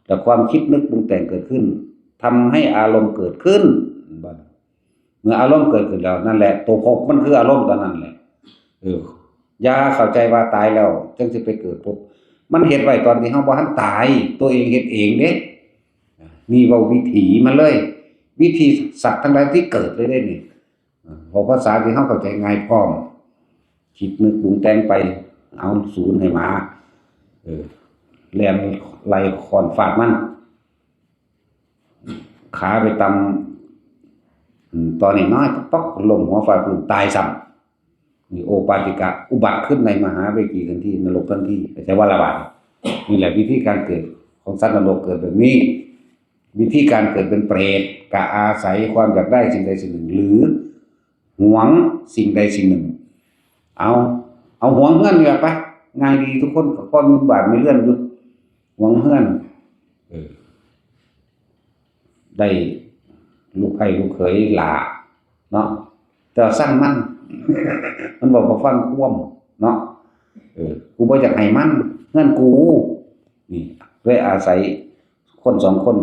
แล้วความคิดนึกปรุงแต่งเกิดขึ้น ทำให้อารมณ์เกิดขึ้น เมื่ออารมณ์เกิดขึ้นแล้ว นั่นแหละ ตัวภพมันคืออารมณ์ตอนนั้นแหละ เออ อย่าเข้าใจว่าตายแล้วจั่งสิไปเกิดภพ มันเฮ็ดไว้ตอนที่เฮาบ่ทันตาย ตัวเองเฮ็ดเองเด้ นี่เว้าวิถีมันเลย วิถีสัตว์ทั้งหลายที่เกิดเลยเด้นี่ เว้าภาษาที่เฮาเข้าใจง่ายพร้อม คิดนึกปรุงแต่งไป เอาสูนให้หมา เออ แล่นไล่ค้อนฟาดมัน ขาไปตำ อืม ตอนนี้น้อย ป๊อก ล้มหัวฟาดพื้นตายซ้ำ นี่โอปาติกะ อุบัติขึ้นในมหาเวจีทันที นรกทันที แต่ว่าละบาด นี่แหละวิธีการเกิดของสัตว์นรก เกิดแบบนี้ วิธีการเกิดเป็นเปรต ก็อาศัยความอยากได้สิ่งใดสิ่งหนึ่ง หรือหวงสิ่งใดสิ่งหนึ่ง เอา เอาหวงเฮือนนี่ล่ะไป ง่ายดี ทุกคนก็พอมีบ้านมีเรือนอยู่ หวงเฮือน เออ ได้ลูกไผ่ลูกเขยหล้าเนาะ แต่ว่าซังมัน มันบอกว่าฟังความเนาะ เออ กูบ่อยากให้มัน เฮือนกู นี่ เลยอาศัยคนสองคน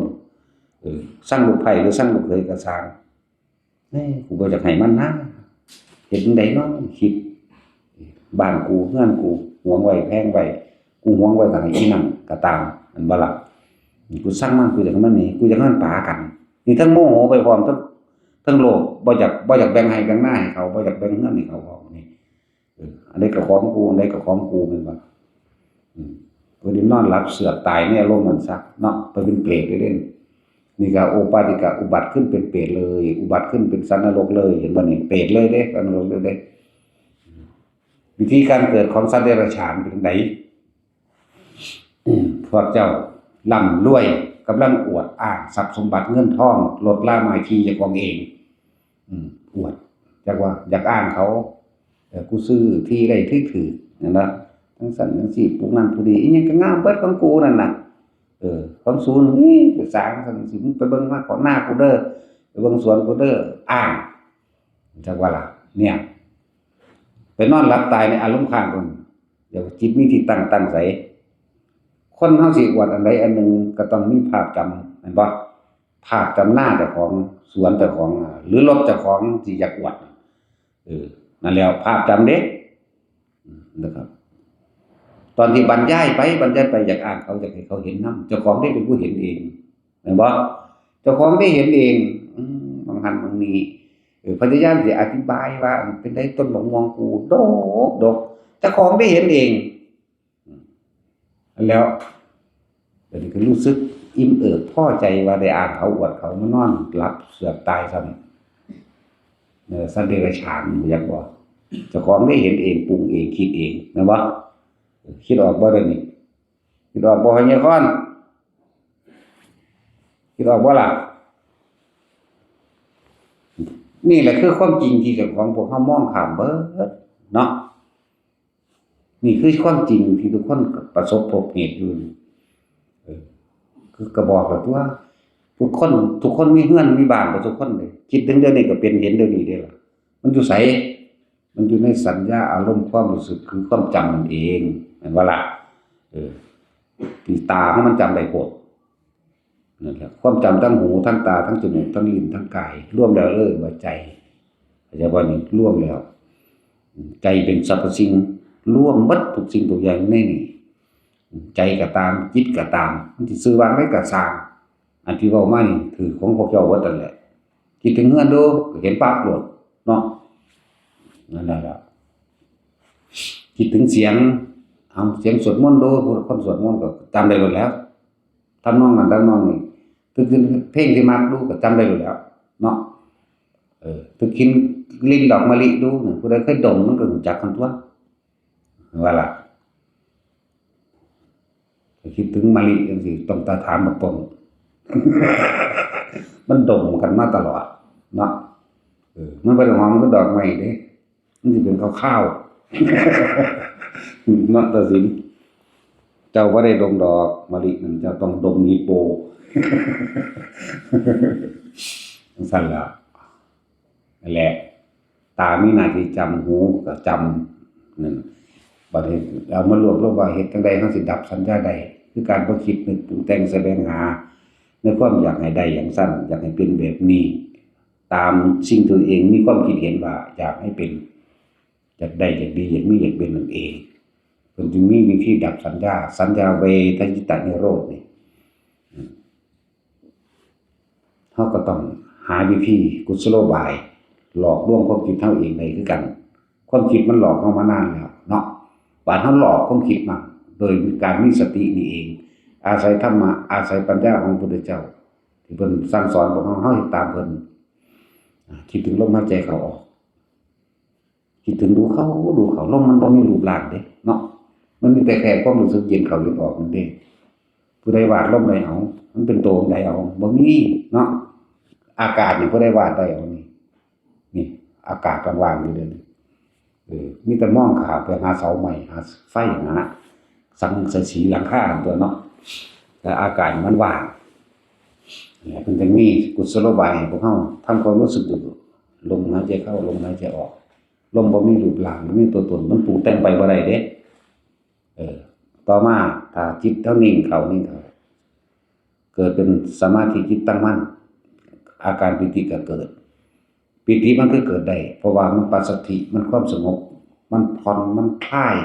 เออ ซังลูกไผ่หรือซังลูกเขยก็ซ่าง เอ้ย กูบ่อยากให้มันนะ เฮ็ดจั่งใดเนาะ คิด บ้านกู เฮือนกู หวงไว้ แพงไว้ กูหวงไว้ ถ้าให้อีนั่นก็ตาม อันบ่ล่ะ กูซังมัน กูอยากให้มันหนี กูอยากให้มันปากัน นี่ทั้งโมโหไปพร้อม ทั้ง ทั้งโลภ บ่อยาก บ่อยากแบ่งไฮ่แบ่งนาให้เขา บ่อยากแบ่งเฮือนให้เขาพร้อมนี่ เออ อันใดก็ของกู อันใดก็ของกู แม่นบ่ อืม เพิ่นได้นอนหลับเสือกตายในอารมณ์นั้นซะเนาะ ไปเป็นเปรตเลยเด้ นี่ก็โอปาติกะ อุบัติขึ้นเป็นเปรตเลย อุบัติขึ้นเป็นสัตว์นรกเลย เห็นบ่นี่ เปรตเลยเด้ สัตว์นรกเลยเด้ วิธีการเกิดของสัตว์เดรัจฉานเป็นจั่งใด อืม พวกเจ้าร่ำรวย กำลังอวดอ้างทรัพย์สมบัติเงินทอง รถลามาขี่เจ้าของเอง อืม อวด จักว่าอยากอ้างเขา เออ กูซื้อที่ได้ถืกๆ นั่นนะ จั่งซั้นจั่งซี้ ปลูกนั่นปลูกนี่ อีหยังก็งามเบิดของกูนั่นน่ะ เออ ของสูงนี่ ไปสร้างจั่งซี้ มึงไปเบิ่งมาขอหน้ากูเด้อ ไปเบิ่งสวนกูเด้อ อ้าง จักว่าล่ะ เนี่ย ไปนอนหลับตายในอารมณ์ค้างพุ่น เดี๋ยวจิตมีที่ตั้ง ตั้งใส คนเฮาสิอวดอันใดอันหนึ่งก็ต้องมีภาพจำ แม่นบ่ ภาพจำนาเจ้าของ สวนเจ้าของ อ่า หรือรถเจ้าของที่อยากอวด เออ นั่นแหละ ภาพจำเด้ นะครับ ตอนที่บรรยายไป บรรยายไป อยากอ้างเขา อยากให้เขาเห็นนำ เจ้าของได้เป็นผู้เห็นเอง แม่นบ่ เจ้าของได้เห็นเอง อืม บางหันบางนี้ เออ พยายามสิอธิบายว่า เป็นไดต้นบักม่วงกูดกดก เจ้าของได้เห็นเอง อืม แล้ว เดี๋ยวนี้ก็รู้สึกอิ่มเอิบพอใจว่าได้อ้างเขา อวดเขา มานอนหลับเสือกตายซ้ำ เออ สัตว์เดรัจฉาน อยากบอก เจ้าของได้เห็นเอง ปรุงเอง คิดเอง แม่นบ่ คิดออกบ่เดี๋ยวนี้ คิดออกบ่ พญาคอน คิดออกบ่ล่ะ นี่แหละคือความจริงที่เจ้าของพวกเฮามองข้ามเบิดเนาะ นี่คือความจริงที่ทุกคนประสบพบเห็นอยู่นี่ เออ คือก็บอกแล้วตั๊ว ทุกคน ทุกคนมีเฮือนมีบ้านเบิดทุกคนเลย คิดถึงเดี๋ยวนี้ก็เป็น เห็นเดี๋ยวนี้เด้ล่ะ มันอยู่ไส มันอยู่ในสัญญาอารมณ์ความรู้สึก คือความจำนั่นเอง แม่นบ่ล่ะ เออ ที่ตาของมันจำได้โพด นั่นแหละ ความจำทั้งหู ทั้งตา ทั้งจมูก ทั้งลิ้น ทั้งกาย รวมแล้วเอิ้นว่าใจ เข้าใจบ่นี่ รวมแล้ว ใจเป็นสรรพสิ่ง รวมเบิดทุกสิ่งทุกอย่างในนี่ ใจก็ตาม จิตก็ตาม มันสิชื่อว่าอะไรก็ซ่าง อันที่เว้ามานี่ถือของพวกเจ้าเบิดนั่นแหละ คิดถึงเฮือนดู ก็เห็นปั๊บโลดเนาะ นั่นแหละ คิดถึงเสียง เอาเสียงสวดมนต์ดู ผู้คนสวดมนต์ก็จำได้โลดแล้ว ทำนองนั้นทำนองนี้ คือเพลงที่มักดูก็จำได้โลดแล้วเนาะ เออ คือกินกลิ่นดอกมะลิดู ผู้ใดเคยดมมันก็รู้จักกันตั๊ว ว่าล่ะ ก็คิดถึงมะลิจังซี่ ต้องตาถามบักปง มันดมกันมาตลอดเนาะ เออ มันบ่ได้หอมคือดอกไม้เด้ มันสิเป็นคาวๆ เนาะ ตาสิน เจ้าบ่ได้ดมดอกมะลินั่น เจ้าต้องดมฮิปโป จังซั่นล่ะ นั่นแหละ ตามีหน้าที่จำ หูก็จำ นั่น บัดนี้เอามารวบรวมว่าเฮ็ดจั่งใด๋เฮาสิดับสัญญาได้ คือการบ่คิดนึกปรุงแต่งแสวงหา ในความอยากให้ได้อย่างซั่น อยากให้เป็นแบบนี้ ตามสิ่งที่ตัวเองมีความคิดเห็นว่าอยากให้เป็น อยากได้ อยากดี อยากมี อยากเป็นนั่นเอง เพิ่นจึงมีวิธีดับสัญญา สัญญาเวทยิตานิโรธนี่ อืม เฮาก็ต้องหาวิธีกุศโลบาย หลอกลวงความคิดเฮาเองได้คือกัน ความคิดมันหลอกเฮามานานแล้วเนาะ บาดเฮาหลอกความคิดมัน โดยการมีสตินี่เอง อาศัยธรรมะ อาศัยปัญญาของพระพุทธเจ้า ที่เพิ่นสั่งสอนพวกเฮา เฮาเฮ็ดตามเพิ่น อ่า คิดถึงลมหายใจเข้าออก คิดถึงดูเข้าดูเข้า ลมมันบ่มีรูปร่างเด้เนาะ มันมีแต่แค่ความรู้สึกเย็นเข้าเย็นออกนั่นเด้ ผู้ใดวาดลมได้เอา มันเป็นตัวของใดเอา บ่มีเนาะ อากาศนี่ผู้ใดวาดได้เอานี่ นี่ อากาศว่างๆอยู่เด้ เออ มีแต่มองข้ามไปหาเสาไม้ หาไฟนะ สังกะสีหลังคาตัวเนาะ แต่อากาศมันว่าง เนี่ย มันจึงมีกุศโลบายให้พวกเฮาทำความรู้สึกอยู่ ลมหายใจเข้า ลมหายใจออก ลมบ่มีรูปร่าง บ่มีตัวตน มันปรุงแต่งไปบ่ได้เด้ เออ ต่อมา ถ้าจิตเฮานิ่งเข้า นิ่งเข้า เกิดเป็นสมาธิจิตตั้งมั่น อาการปีติก็เกิด ปีติมันก็เกิดได้ เพราะว่ามันปัสสัทธิ มันความสงบ มันผ่อน มันคลาย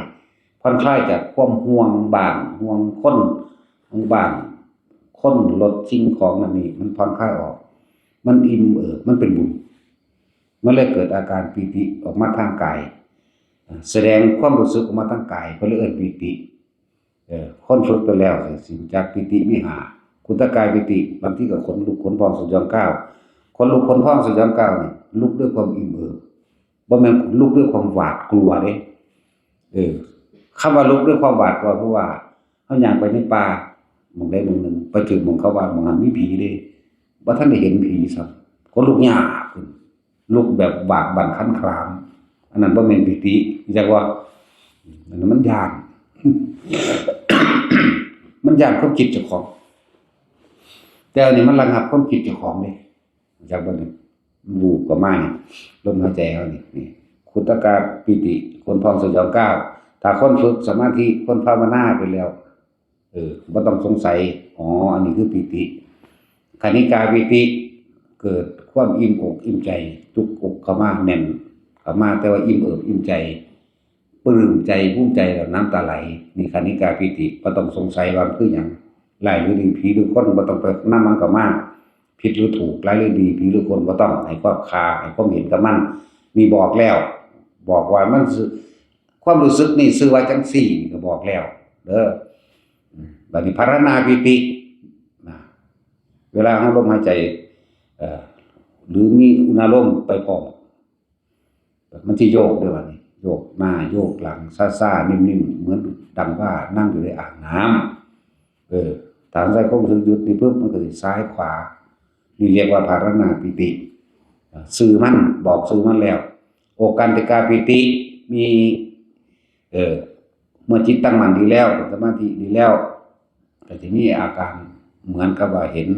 ผ่อนคลายจากความห่วงบ้าน ห่วงคน ห่วงบ้าน คน รถ สิ่งของนั่นนี่ มันผ่อนคลายออก มันอิ่มเอิบ มันเป็นบุญ มันเลยเกิดอาการปีติออกมาทางกาย แสดงความรู้สึกออกมาทางกาย เพิ่นเลยเอิ้นปีติ เออ คนฝึกไปแล้วสิรู้จักปีติมีห้า ขุนทกายปีติ บางทีก็ขนลุกขนพองสยองก้าว ขนลุกขนพองสยองก้าวนี่ ลุกด้วยความอิ่มเอิบ บ่แม่นลุกด้วยความหวาดกลัวเด้ เออ คำว่าลุกด้วยความหวาดกลัว เพราะว่าเฮาย่างไปในป่า หม่องใดหม่องหนึ่ง ไปถึงหม่องเขาว่าหม่องนั้นมีผีเด้ บ่ทันได้เห็นผีซ้ำ ขนลุกยากขึ้น ลุกแบบบากบั่นคันคราม อันนั้นบ่แม่นปีติ จักว่า อันนั้นมันย้าน มันย้านความคิดเจ้าของ แต่อันนี้มันระงับความคิดเจ้าของเด้ จักบ่นี่ มันวูบเข้ามานี่ ลมหายใจเฮานี่ นี่ ขุตกาปีติ คนพองสยองก้าว ถ้าคนฝึกสมาธิ คนภาวนาไปแล้ว เออ บ่ต้องสงสัย อ๋อ อันนี้คือปีติ คณิกาปีติ เกิดความอิ่มอกอิ่มใจ จุกอกเข้ามาแน่น เข้ามา แต่ว่าอิ่มเอิบอิ่มใจ ปลื้มใจ ภูมิใจแล้วน้ำตาไหล นี่คณิกาปีติ บ่ต้องสงสัยว่ามันคือหยัง ร้ายหรือดี ผีหรือคน บ่ต้องไปนำมันเข้ามา ผิดหรือถูก ร้ายหรือดี ผีหรือคน บ่ต้องให้ความค่า ให้ความเห็นกับมัน นี่บอกแล้ว บอกว่ามันซื่อ ความรู้สึกนี่ซื่อว่าจังซี่ นี่ก็บอกแล้วเด้อ อืม บัดนี้พรรณนาปีติ นะ เวลาเฮาลมหายใจ เอ่อ หรือมีอุณาโลมไปพร้อม มันสิโยกเด้อบัดนี้ โยกหน้าโยกหลัง ซ่าๆ นิ่มๆ เหมือนดังว่านั่งอยู่ในอ่างน้ำ เออ ถ้าใส่ความรู้สึกหยุดนี่ปุ๊บ มันก็สิซ้ายขวา นี่เรียกว่าพรรณนาปีติ เอ่อ ซื่อมัน บอกซื่อมันแล้ว โอกันติกาปีติ มี เออ เมื่อจิตตั้งมั่นดีแล้ว สมาธิดีแล้ว ก็จะมีอาการเหมือนกับว่าเห็น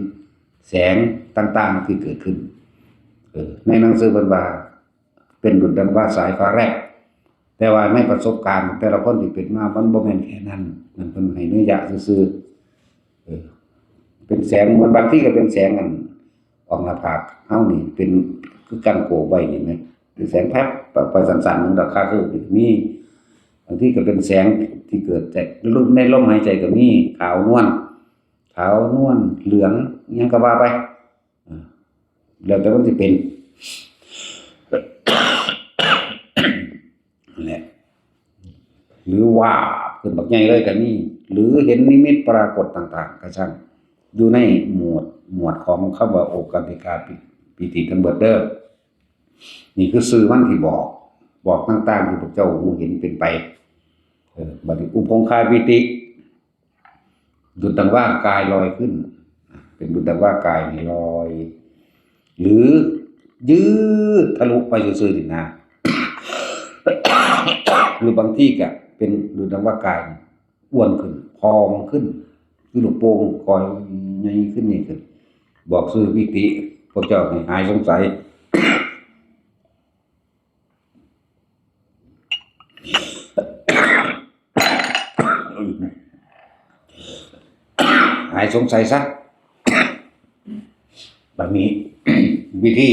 แสงต่างๆที่เกิดขึ้น เออ ในหนังสือเพิ่นว่า เป็นดุจดังว่าสายฟ้าแลบ แต่ว่าในประสบการณ์แต่ละคนที่เป็นมา มันบ่แม่นแค่นั้น นั่นเพิ่นให้นัยยะซื่อๆ เออ เป็นแสง เหมือนบางทีก็เป็นแสงอันออกหน้าผากเฮานี่ เป็นคือกันโกบไว้นี่แหม เป็นแสงแป๊บ ไปสั้นๆ หนึ่งดอกคาคือมี บางทีก็เป็นแสงที่เกิดจากลม ในลมหายใจก็มี ขาวนวล ขาวนวล เหลือง อิหยังก็ว่าไป อ่า แล้วแต่มันสิเป็น นั่นแหละ หรือว่าขึ้นบักใหญ่เลยก็มี หรือเห็นนิมิตปรากฏต่างๆ ก็ช่าง อยู่ในหมวด หมวดของคำว่าโอกันติกาปี ปีติทั้งเบิดเด้อ นี่คือซื่อมันที่บอก บอกต่างๆ ที่พวกเจ้ารู้เห็นเป็นไป เออ บัดนี้อุปงคาปีติ ดุจดังว่ากายลอยขึ้น เป็นดุจดังว่ากายนี่ลอย หรือยืดทะลุไปซื่อๆนี่นะ หรือบางทีก็เป็นดุจดังว่ากายนี่อ้วนขึ้น พองขึ้น คือลูกโป่งคอยใหญ่ขึ้นนี่ขึ้น บอกซื่อปีติ พวกเจ้าให้หายสงสัย หายสงสัยซะ บัดนี้ วิธี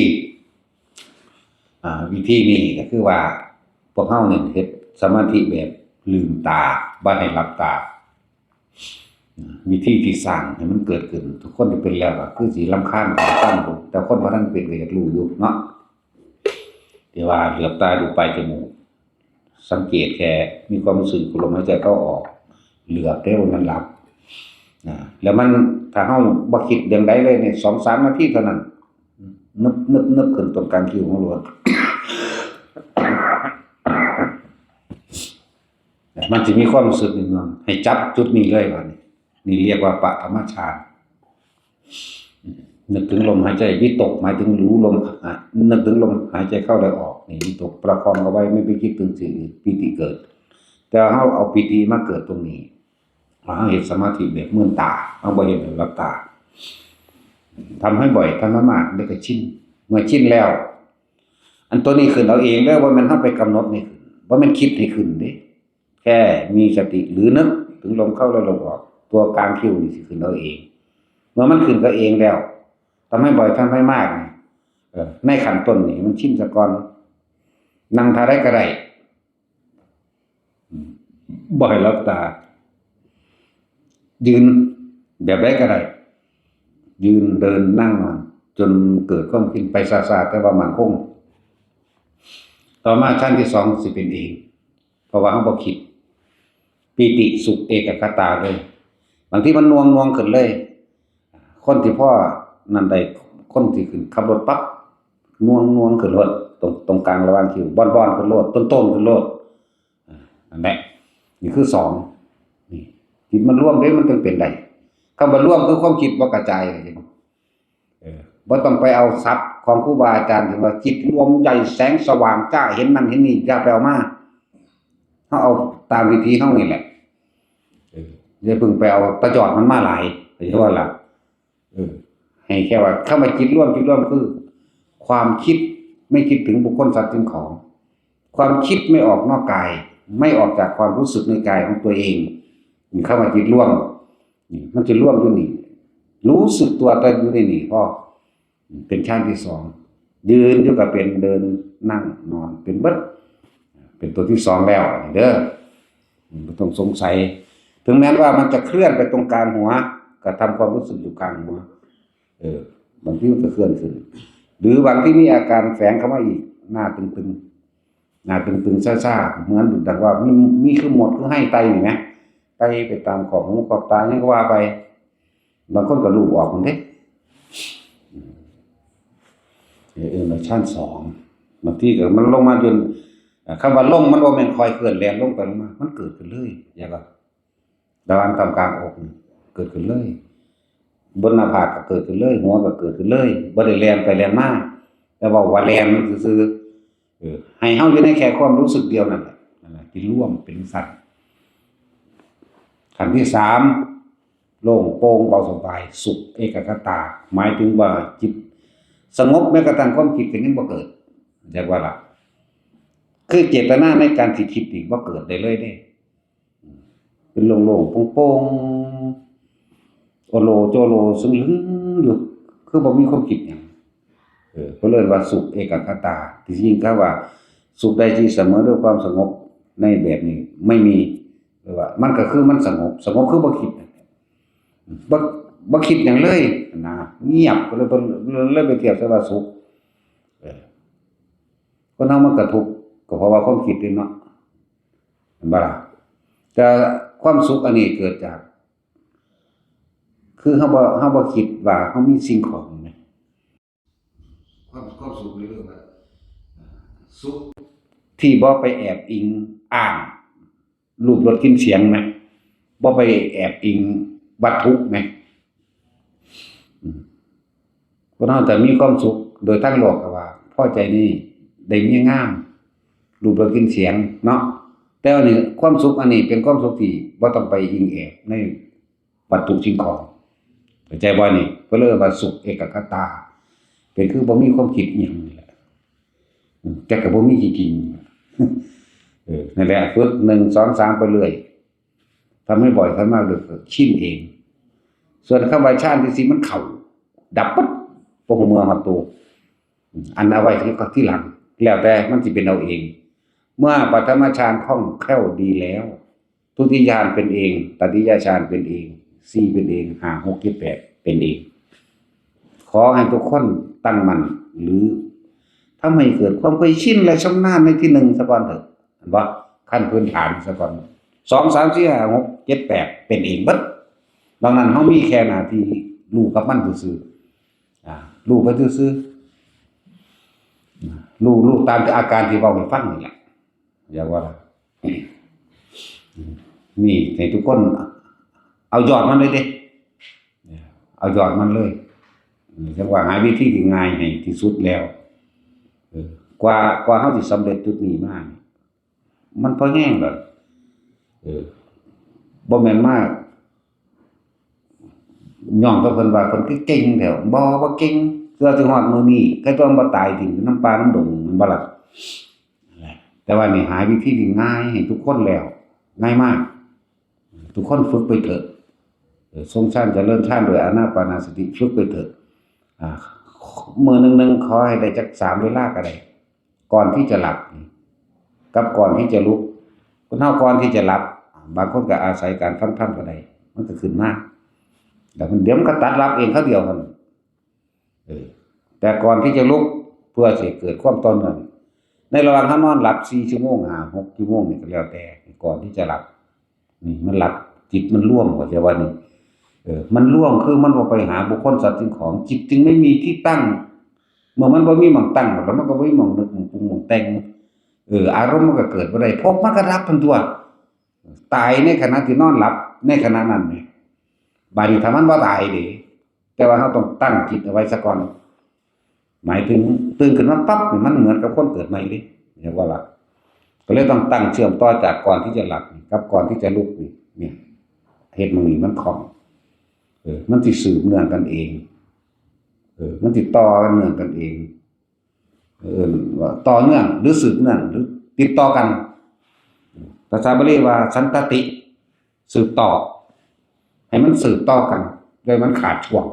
อ่า วิธีนี้ก็คือว่า พวกเฮานี่เฮ็ดสมาธิแบบลืมตา บ่ให้หลับตา วิธีที่สร้างให้มันเกิดขึ้น ทุกคนที่เป็นแล้วก็คือสิรำคาญ แต่คนบ่ทันเป็นก็อยากรู้อยู่เนาะ ที่ว่าเหลือบตาดูปลายจมูก สังเกตแค่มีความรู้สึกลมหายใจเข้าออก เหลือบได้ว่ามันหลับ นะ แล้วมัน ถ้าเฮาบ่คิดเรื่องใดเลยเนี่ย สองสามนาทีเท่านั้น นึบ นึบ นึบขึ้นตรงกลางคิ้วของเรา มันสิมีความรู้สึกหนึ่ง ให้จับจุดนี้เลยบัดนี้ นี่เรียกว่าปฐมฌาน นึกถึงลมหายใจ วิตกหมายถึงรู้ลม อ่ะ นึกถึงลมหายใจเข้าและออก นี่วิตก ประคองเอาไว้ ไม่ไปคิดถึงสิ่งอื่น ปีติเกิด แต่เฮาเอาปีติมาเกิดตรงนี้ เฮาเฮ็ดสมาธิแบบมืนตา เฮาบ่เฮ็ดแบบหลับตา ทำให้บ่อย ทำให้มาก เดี๋ยวก็ชิน เมื่อชินแล้ว อันตัวนี้ขึ้นเอาเองเด้อ บ่แม่นเฮาไปกำหนดให้ขึ้น บ่แม่นคิดให้ขึ้นเด้ แค่มีสติหรือนึกถึงลมเข้าและลมออก ตัวกลางคิ้วนี่สิขึ้นเอาเอง เมื่อมันขึ้นก็เองแล้ว ทำให้บ่อย ทำให้มากนี่ เออ ในขั้นต้นนี่มันชินซะก่อน นั่งท่าใดก็ได้ อืม บ่ให้หลับตา ยืนแบบใดก็ได้ ยืน เดิน นั่ง นอน จนเกิดความชิน ไปช้าๆ แต่ว่ามั่นคง ต่อมาชั้นที่สองสิเป็นเอง เพราะว่าเฮาบ่คิด ปีติสุขเอกัคคตาเลย บางทีมันหน่วงๆ ขึ้นเลย คนที่พอนั่นได้ คนที่ขึ้นขับรถปั๊บ หน่วงๆ ขึ้นโลด ตรง ตรงกลางระหว่างคิ้ว บ่อนๆ ขึ้นโลด ต้นๆ ขึ้นโลด อ่า นั่นแหละ นี่คือสอง นี่ จิตมันรวมเด้ มันจึงเป็นได้ คำว่ารวมคือความคิดบ่กระจาย เออ บ่ต้องไปเอาศัพท์ของครูบาอาจารย์ที่ว่าจิตรวมใหญ่แสงสว่างจ้า เห็นนั่นเห็นนี่ อย่าไปเอามา เฮาเอาตามวิธีเฮานี่แหละ เออ อย่าเพิ่งไปเอาตะจอดมันมาหลาย เข้าใจบ่ล่ะ เออ ให้แค่ว่าคำว่าจิตรวม จิตรวมคือ ความคิดไม่คิดถึงบุคคลสัตว์สิ่งของ ความคิดไม่ออกนอกกาย ไม่ออกจากความรู้สึกในกายของตัวเอง นี่คำว่าจิตรวม นี่มันจะรวมอยู่นี่ รู้สึกตัวแต่อยู่ในนี่พอ เป็นฌานที่สอง ยืนอยู่ก็เป็น เดิน นั่ง นอน เป็นเบิด เป็นตัวที่สองแล้วเด้อ บ่ต้องสงสัย ถึงแม้ว่ามันจะเคลื่อนไปตรงกลางหัว ก็ทำความรู้สึกอยู่กลางหัว เออ บางทีมันก็เคลื่อนขึ้น หรือบางที่มีอาการแฝงเข้ามาอีก หน้าตึงๆ หน้าตึงๆ ซ่าๆ เหมือนดังว่ามี มีคือหมด คือไฮ่ไต่นี่นะ ไต่ไปตามขอบหูขอบตา นี่ก็ว่าไป บางคนก็ลูบออกหมดเด้ เออ เออ ในฌานสอง บางทีก็มันลงมาจน อ่า คำว่าลงมันบ่แม่นค่อยเคลื่อนแล่นลงไปลงมา มันเกิดขึ้นเลย อย่างว่า ระหว่างตำกลางอกนี่เกิดขึ้นเลย บนหน้าผากก็เกิดขึ้นเลย หัวก็เกิดขึ้นเลย บ่ได้แล่นไปแล่นมา แต่ว่าว่าแล่นซื่อๆ เออ ให้เฮาอยู่ในแค่ความรู้สึกเดียวนั่นแหละ นั่นแหละที่รวมเป็นสัตว์ ขั้นที่สาม โล่งโปร่งเบาสบาย สุข เอกัคคตา หมายถึงว่าจิตสงบ แม้กระทั่งความคิดก็ยังบ่เกิด เรียกว่าละ คือเจตนาในการที่คิดนี่บ่เกิดได้เลยเด้ เป็นโล่งๆ โปร่งๆ โอโลโจโล ซึ่งลึงอยู่ คือบ่มีความคิดหยัง เออ เพิ่นเรียกว่าสุข เอกัคคตา ที่จริงคำว่าสุขใดที่เสมอด้วยความสงบในแบบนี้ไม่มี หรือว่ามันก็คือมันสงบ สงบคือบ่คิด บ่ บ่คิดหยังเลยนะ เงียบ เลย เลยไปเทียบใส่ว่าสุข เออ คนเฮามันก็ทุกข์ ก็เพราะว่าความคิดนี่เนาะ เห็นบ่ล่ะ แต่ความสุขอันนี้เกิดจาก คือเฮาบ่ เฮาบ่คิดว่าเฮามีสิ่งของแหม ความ ความสุขนี่เรียกว่า อ่า สุขที่บ่ไปแอบอิงอ้าง รูปรสกลิ่นเสียงแหม บ่ไปแอบอิงวัตถุแหม อืม คนเฮาจะมีความสุขโดยทางโลกก็ว่า พอใจนี่ได้เมียงาม รูปรสกลิ่นเสียงเนาะ แต่ว่านี่ความสุขอันนี้เป็นความสุขที่บ่ต้องไปอิงแอบในวัตถุสิ่งของ เข้าใจบ่นี่ เพิ่นเลยว่าสุขเอกัคคตา เป็นคือบ่มีความคิดอิหยังนี่แหละ อืม แต่ก็บ่มีจริงๆ เออ นั่นแหละ ฝึกหนึ่ง สอง สาม ไปเรื่อย ทำให้บ่อย ทำมากเรื่อย ก็ชินเอง ส่วนคำว่าฌานที่สี่มันเข้า ดับปึ๊บ บ่ฮู้เมื่อฮอดตัว อันเอาไว้ที่ ที่หลัง แล้วแต่มันสิเป็นเอาเอง เมื่อปฐมฌานคล่องแคล่วดีแล้ว ทุติยฌานเป็นเอง ตติยฌานเป็นเอง สี่ เป็นเอง ห้า หก เจ็ด แปด เป็นเอง ขอให้ทุกคนตั้งมั่น หรือทำให้เกิดความเคยชินและชำนาญในที่หนึ่งซะก่อนเถอะ เห็นบ่ ขั้นพื้นฐานซะก่อน สอง สาม สี่ ห้า หก เจ็ด แปด เป็นเองเบิด ดังนั้นเฮามีแค่หน้าที่รู้กับมันซื่อๆ อ่า รู้ไปซื่อๆ รู้ รู้ตามอาการที่เว้าให้ฟังนี่แหละ อย่าว่า นี่ให้ทุกคนเอายอดมันเลยเด้ เอายอดมันเลย เรียกว่าหาวิธีที่ง่ายให้ที่สุดแล้ว เออ กว่า กว่าเฮาสิสำเร็จจุดนี้มานี่ มันพอแฮงแล้ว เออ บ่แม่นมาย่องกับเพิ่นว่าเพิ่นคือเก่งแท้ บ่ บ่เก่ง เพื่อสิฮอดมื้อนี้ ใครตัวบ่ตายถิ่มอยู่นำป่านำดง แม่นบ่ล่ะ แต่ว่านี่หาวิธีที่ง่ายให้ทุกคนแล้ว ง่ายมาก ทุกคนฝึกไปเถอะ เออ ทรงฌานเจริญฌานโดยอานาปานสติ ฝึกไปเถอะ อ่า มื้อหนึ่งๆ ขอให้ได้จักสามเวลาก็ได้ ก่อนที่จะหลับ กับก่อนที่จะลุก คนเฮาก่อนที่จะหลับ บางคนก็อาศัยการฟังธรรมก็ได้ มันก็ขึ้นมา แล้วมัน เดี๋ยวมันก็ตัดหลับเองคราวเดียวหั่น เออ แต่ก่อนที่จะลุก เพื่อสิเกิดความต่อเนื่อง ในระหว่างเฮานอนหลับสี่ชั่วโมง ห้า หก ชั่วโมงนี่ก็แล้วแต่ ก่อนที่จะหลับ นี่มันหลับ จิตมันรวม เข้าใจว่านี่ เออ มันรวม คือมันบ่ไปหาบุคคลสัตว์สิ่งของ จิตจึงไม่มีที่ตั้ง เมื่อมันบ่มีหม่องตั้ง แล้วมันก็บ่มีหม่องนึก หม่องปรุง หม่องแต่ง เออ อารมณ์มันก็เกิดบ่ได้ ภพมันก็ดับหั่นตั่ว ตายในขณะที่นอนหลับ ในขณะนั้นแหม บาดนี้ถ้ามันบ่ตายเด้ แต่ว่าเฮาต้องตั้งจิตเอาไว้ซะก่อน หมายถึงตื่นขึ้นมาปั๊บนี่มันเหมือนกับคนเกิดใหม่เด้ เรียกว่าหลับ ก็เลยต้องตั้งเชื่อมต่อจากก่อนที่จะหลับนี่กับก่อนที่จะลุกนี่ เนี่ย เฮ็ดหม่องนี้มันคล่อง เออ มันสิสืบเนื่องกันเอง เออ มันสิต่อกันเนื่องกันเอง เอิ้นว่าต่อเนื่องหรือสืบเนื่องหรือติดต่อกัน ภาษาบาลีว่าสันตติ สืบต่อ ให้มันสืบต่อกัน โดยมันขาดช่วง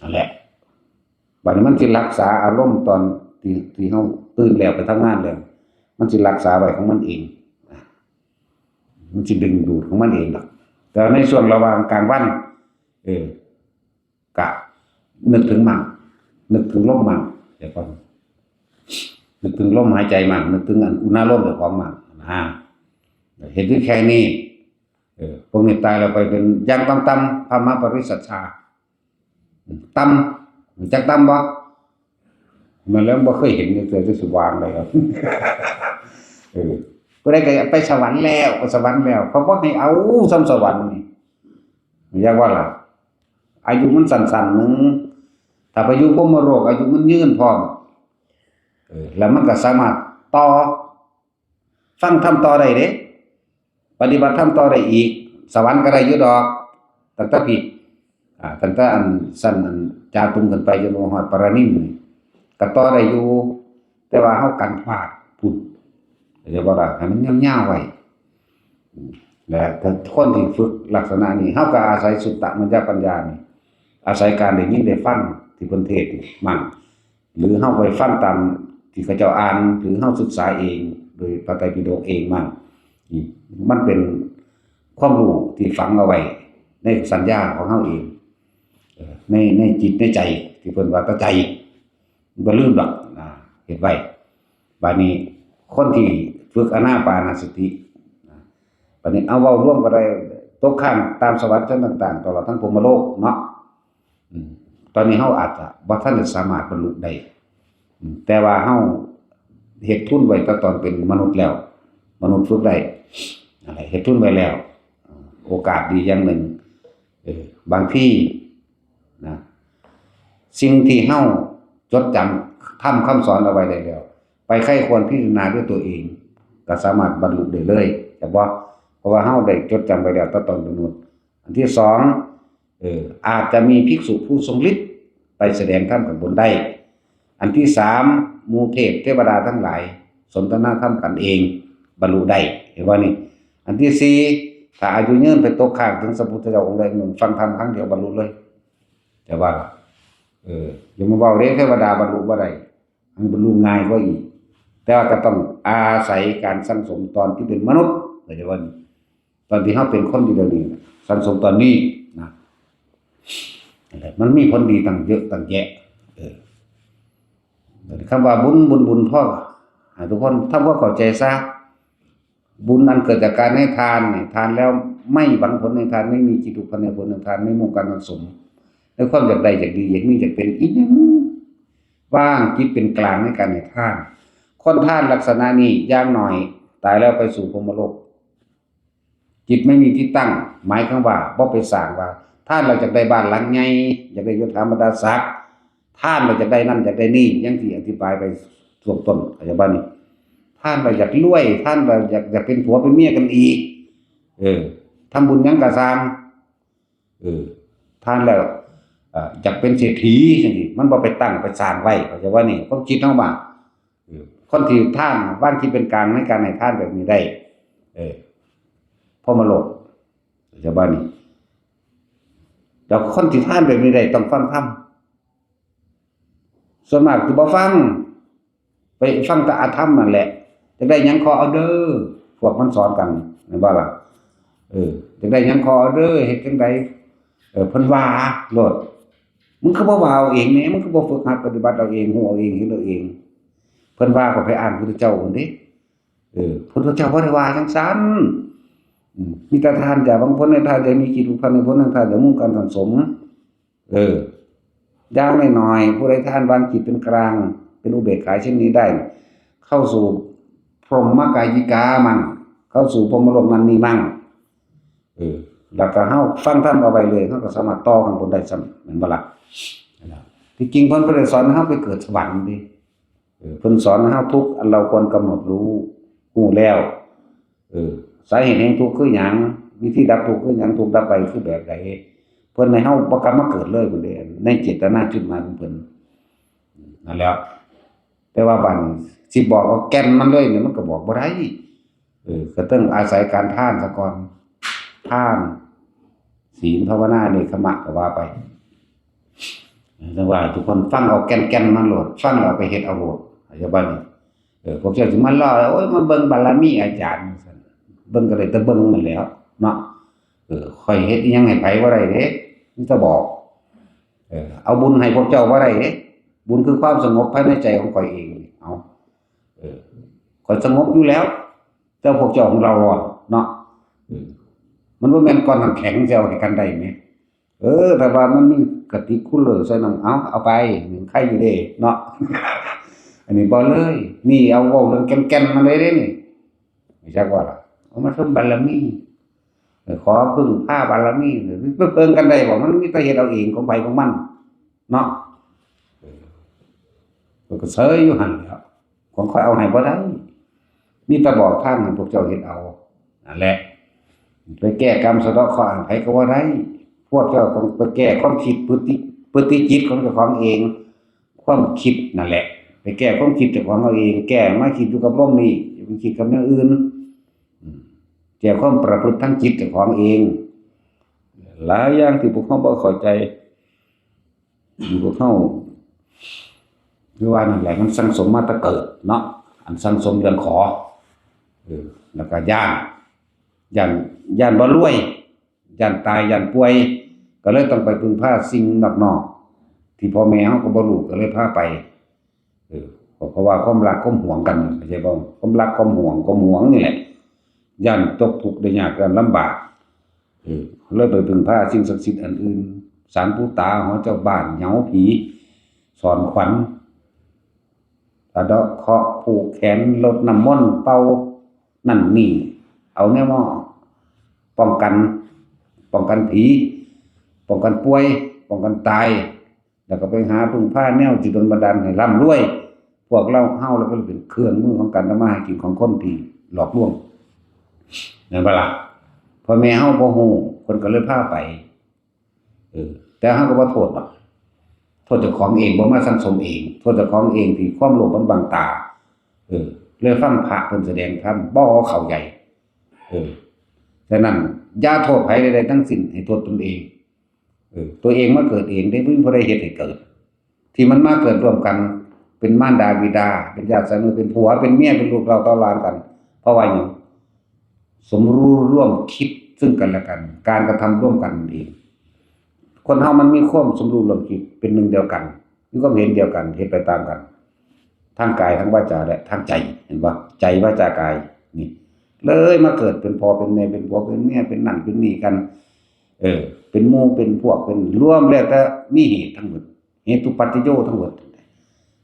นั่นแหละ บัดนี้มันสิรักษาอารมณ์ตอนที่ ที่เฮาตื่นแล้วไปทำงานแล้ว มันสิรักษาไว้ของมันเอง มันสิดึงดูดของมันเองดอก แต่ในช่วงระหว่างกลางวัน เออ กะนึกถึงมัน นึกถึงลมมัน เดี๋ยวก่อน นึกถึงลมหายใจมัน นึกถึงอันอุณาโลมเจ้าของมัน นะ เฮ็ดอยู่แค่นี้ เออ พวกนี้ตายแล้วไปเป็นอย่างต่ำๆ พระมหาปริสัชชา ต่ำ รู้จักต่ำบ่ มันแล้วบ่เคยเห็นจักเทื่อ จะสิวางได้ครับ เออ ผู้ใดก็ไปสวรรค์แล้ว ไปสวรรค์แล้ว เขาบ่ให้เอาซ้ำสวรรค์นี่ อยากว่าล่ะ อายุมันสั้นๆ หนึ่ง ถ้าไปอยู่พรหมโลก อายุมันยืนพร้อม เออ แล้วมันก็สามารถต่อ ฟังธรรมต่อได้เด้ ปฏิบัติธรรมต่อได้อีก สวรรค์ก็ได้อยู่ดอก ตั้งแต่พี้ อ่า ตั้งแต่อันชั้นอันจาตุมขึ้นไปจนฮอดปรนิมนี่ ก็ต่อได้อยู่ แต่ว่าเฮากันพลาดพุ้น เข้าใจบ่ล่ะ ให้มันยาวๆ ไว้ อืม และถ้าคนที่ฝึกลักษณะนี้ เฮาก็อาศัยสุตตะมัญญปัญญานี่ อาศัยการได้ยินได้ฟังที่เพิ่นเทศน์นี่มั่ง หรือเฮาไปฟังตามที่เขาเจ้าอ่าน หรือเฮาศึกษาเอง โดยพระไตรปิฎกเองมั่ง นี่มันเป็นความรู้ที่ฝังเอาไว้ในสัญญาของเฮาเอง เอ่อ ใน ในจิตในใจ ที่เพิ่นว่าตาใจ บ่ลืมดอกนะ เฮ็ดไว้ บาดนี้คนที่ฝึกอานาปานสตินะ บาดนี้เอาเว้ารวมก็ได้ ตกค้างตามสวรรค์ชั้นต่างๆ ตลอดทั้งพรหมโลกเนาะ อืม ตอนนี้เฮาอาจจะบ่ทันได้สามารถบรรลุได้ อืม แต่ว่าเฮาเฮ็ดทุนไว้แต่ตอนเป็นมนุษย์แล้ว มนุษย์ฝึกได้ นั่นแหละ เฮ็ดทุนไว้แล้ว โอกาสดีอย่างหนึ่ง เออ บางทีนะ สิ่งที่เฮาจดจำธรรมคำสอนเอาไว้ได้แล้ว ไปใคร่ครวญพิจารณาด้วยตัวเอง ก็สามารถบรรลุได้เลย แต่ว่า เพราะว่าเฮาได้จดจำไว้แล้วแต่ตอนเป็นมนุษย์ อันที่สอง เออ อาจจะมีภิกษุผู้ทรงฤทธิ์ไปแสดงธรรมข้างบนได้ อันที่สาม หมู่เทพเทวดาทั้งหลาย สนทนาธรรมกันเอง บรรลุได้ เห็นบ่นี่ อันที่สี่ ถ้าอายุยืนไปตกค้างถึงพระพุทธเจ้าองค์ใดองค์หนึ่ง ฟังธรรมครั้งเดียวบรรลุเลย แต่ว่า เออ อย่ามาเว้าเด้ เทวดาบรรลุบ่ได้ มันบรรลุง่ายกว่าอีก แต่ว่าก็ต้องอาศัยการสั่งสมตอนที่เป็นมนุษย์ เข้าใจบ่นี่ ตอนที่เฮาเป็นคนอยู่เดี๋ยวนี้ สั่งสมตอนนี้นะ นั่นแหละ มันมีผลดีตั้งเยอะตั้งแยะ เออ คำว่าบุญ บุญ บุญ พอให้ทุกคนทำความเข้าใจซะ บุญอันเกิดจากการให้ทานเนี่ย ทานแล้วไม่หวังผลในทาน ไม่มีจิตผูกพันในผลในทาน ไม่มุ่งการสั่งสม ในความอยากได้ อยากดี อยากมี อยากเป็น อีหยัง ว่างจิตเป็นกลางในการให้ทาน คนทานลักษณะนี้อย่างน้อยตายแล้วไปสู่พรหมโลก จิตไม่มีที่ตั้ง หมายความว่าบ่ไปสร้างว่า ทานแล้วอยากได้บ้านหลังใหญ่ อยากได้ยศถาบรรดาศักดิ์ ทานแล้วอยากได้นั่นอยากได้นี่ อย่างที่อธิบายไปช่วงต้น เข้าใจบ่นี่ ทานแล้วอยากรวย ทานแล้วอยาก อยากเป็นผัวเป็นเมียกันอีก เออ ทำบุญหยังก็ซ่าง เออ ทานแล้ว เอ่อ อยากเป็นเศรษฐีจังซี่ มันบ่ไปตั้งไปสร้างไว้ เข้าใจบ่นี่ ความคิดเฮาว่า เออ คนที่ทาน วางจิตเป็นกลางในการให้ทานแบบนี้ได้ เออ พรหมโลก เข้าใจบ่นี่ แล้วคนที่ทานแบบนี้ได้ต้องฟังธรรม ส่วนมากสิบ่ฟัง ไปฟังแต่อธรรมนั่นแหละ อยากได้หยังขอเอาเด้อ พวกมันสอนกัน แม่นบ่ล่ะ เออ อยากได้หยังขอเอาเด้อ เฮ็ดจั่งใด เออ เพิ่นว่าโลด มึงคือบ่ว่าเอาเองแหน่ มึงคือบ่ฝึกหัดปฏิบัติเอาเอง ฮู้เอาเอง เห็นเอาเอง เพิ่นว่าก็ไปอ้างพุทธเจ้าพุ้นเด้ เออ พุทธเจ้าบ่ได้ว่าจั่งซั้น อืม มีแต่ทานอย่าหวังผลในทาน อย่ามีจิตผูกพันในผลในทาน อย่ามุ่งการสั่งสม เออ อย่างน้อยๆ ผู้ใดทานวางจิตเป็นกลาง เป็นอุเบกขาเช่นนี้ได้ เข้าสู่พรหมกายิกามั่ง เข้าสู่พรหมโลกนั้นนี่มั่ง เออ แล้วก็เฮาฟังธรรมเอาไว้เลย เฮาก็สามารถต่อข้างบนได้ซ้ำ แม่นบ่ล่ะ ที่จริงเพิ่นบ่ได้สอนให้เฮาไปเกิดสวรรค์เด้ เออ เพิ่นสอนให้เฮาทุกข์อันเราควรกำหนดรู้ ฮู้แล้ว เออ สาเหตุแห่งทุกข์คือหยัง วิธีดับทุกข์คือหยัง ทุกข์ดับไปคือแบบใด เพิ่นให้เฮาบ่กลับมาเกิดเลยพุ้นเด้ ในเจตนาจุดหมายของเพิ่น นั่นแหละ แต่ว่าบัดนี้สิบอกเอาแก่นมันเลยเนี่ย มันก็บอกบ่ได้ เออ ก็ต้องอาศัยการทานซะก่อน ทาน ศีล ภาวนา เนกขัมมะ ก็ว่าไป จั่งว่าทุกคนฟังเอาแก่นๆมันโลด ฟังแล้วเอาไปเฮ็ดเอาโลด เข้าใจบ่นี่ เออ พวกเจ้าสิมาล้อ โอ้ย มาเบิ่งบารมีอาจารย์ เบิ่งก็ได้แต่เบิ่งนั่นแหล้วเนาะ เออ ข้อยเฮ็ดอิหยังให้ไผบ่ได้เด้ มีแต่บอก เออ เอาบุญให้พวกเจ้าบ่ได้เด้ บุญคือความสงบภายในใจของข้อยเอง เอา เออ ข้อยสงบอยู่แล้ว แต่พวกเจ้าของเราร้อนเนาะ เออ มันบ่แม่นก้อนน้ำแข็งสิเอาให้กันได้แหม เออ ถ้าว่ามันมีกะติกคูลเลอร์ใส่น้ำ เอา เอาไป ไข่อยู่เด้เนาะ อันนี้บ่เลย นี่เอาเว้าเรื่องแก่นๆมันเลยเด้นี่ รู้จักบ่ล่ะ เอามาชมบารมี เออ ขอพึ่งพาบารมี ไปเพิ่งกันได้บ่ มันมีแต่เฮ็ดเอาเองของไผของมันเนาะ เออ ก็เสยอยู่หั่นแหล้ว ของข้อยเอาให้บ่ได้ มีแต่บอกทางให้พวกเจ้าเฮ็ดเอา นั่นแหละ ไปแก้กรรมสะเดาะเคราะห์ให้ไผก็บ่ได้ พวกเจ้าต้องไปแก้ความคิดพฤติ พฤติจิตของเจ้าของเอง ความคิดนั่นแหละ ไปแก้ความคิดเจ้าของเอาเอง แก้มาคิดอยู่กับลมนี่ อย่าไปคิดกับแนวอื่น อืม แก้ความประพฤติทางจิตเจ้าของเอง หลายอย่างที่พวกเฮาบ่เข้าใจ พวกเฮา คือว่านั่นแหละ มันสั่งสมมาแต่เกิดเนาะ อันสั่งสมเรื่องขอ เออ แล้วก็ย้าน ย้าน ย้านบ่รวย ย้านตาย ย้านป่วย ก็เลยต้องไปพึ่งพาสิ่งนอกๆ ที่พ่อแม่เฮาก็บ่รู้ ก็เลยพาไป เออ เพราะว่าความรักความหวงกัน เข้าใจบ่ ความรักความหวง ความหวงนี่แหละ ย้านตกทุกข์ได้ยาก ย้านลำบาก เออ เลยไปพึ่งพาสิ่งศักดิ์สิทธิ์อันอื่น ศาลปู่ตา หอเจ้าบ้าน เหยาผี สอนขวัญ สะเดาะเคราะห์ ผูกแขน รดน้ำมนต์ เป่านั่นนี่ เอาแนวมาป้องกัน ป้องกันผี ป้องกันป่วย ป้องกันตาย แล้วก็ไปหาพึ่งพาแนวที่ดลบันดาลให้ร่ำรวย พวกเรา เฮา แล้วก็เป็นเครื่องมือของการทำมาหากินของคนที่หลอกลวง แม่นบ่ล่ะ พ่อแม่เฮาบ่ฮู้ เพิ่นก็เลยพาไป เออ แต่เฮาก็บ่โทษดอก โทษเจ้าของเอง บ่มาสั่งสมเอง โทษเจ้าของเองที่ความโลภมันบังตา เออ เลยฟังพระเพิ่นแสดงธรรม บ่เข้าใจ เออ ฉะนั้นอย่าโทษไผใดๆทั้งสิ้น ให้โทษตนเอง เออ ตัวเองมาเกิดเอง ได้บ่มีผู้ใดเฮ็ดให้เกิด ที่มันมาเกิดร่วมกัน เป็นมารดาบิดา เป็นญาติสายเลือด เป็นผัว เป็นเมีย เป็นลูกเต้าเหล่าหลานกัน เพราะว่าหยัง สมรู้ร่วมคิดซึ่งกันและกัน การกระทำร่วมกันนั่นเอง คนเฮามันมีความสมรู้ร่วมคิดเป็นหนึ่งเดียวกัน มีความเห็นเดียวกัน เฮ็ดไปตามกัน ทางกาย ทางวาจา และทางใจ เห็นบ่ ใจ วาจา กาย นี่ เลยมาเกิดเป็นพ่อเป็นแม่ เป็นผัวเป็นเมีย เป็นนั่นเป็นนี่กัน เออ เป็นหมู่เป็นพวก เป็น รวมแล้วแต่มีเหตุทั้งหมด เหตุปัจจโยทั้งหมด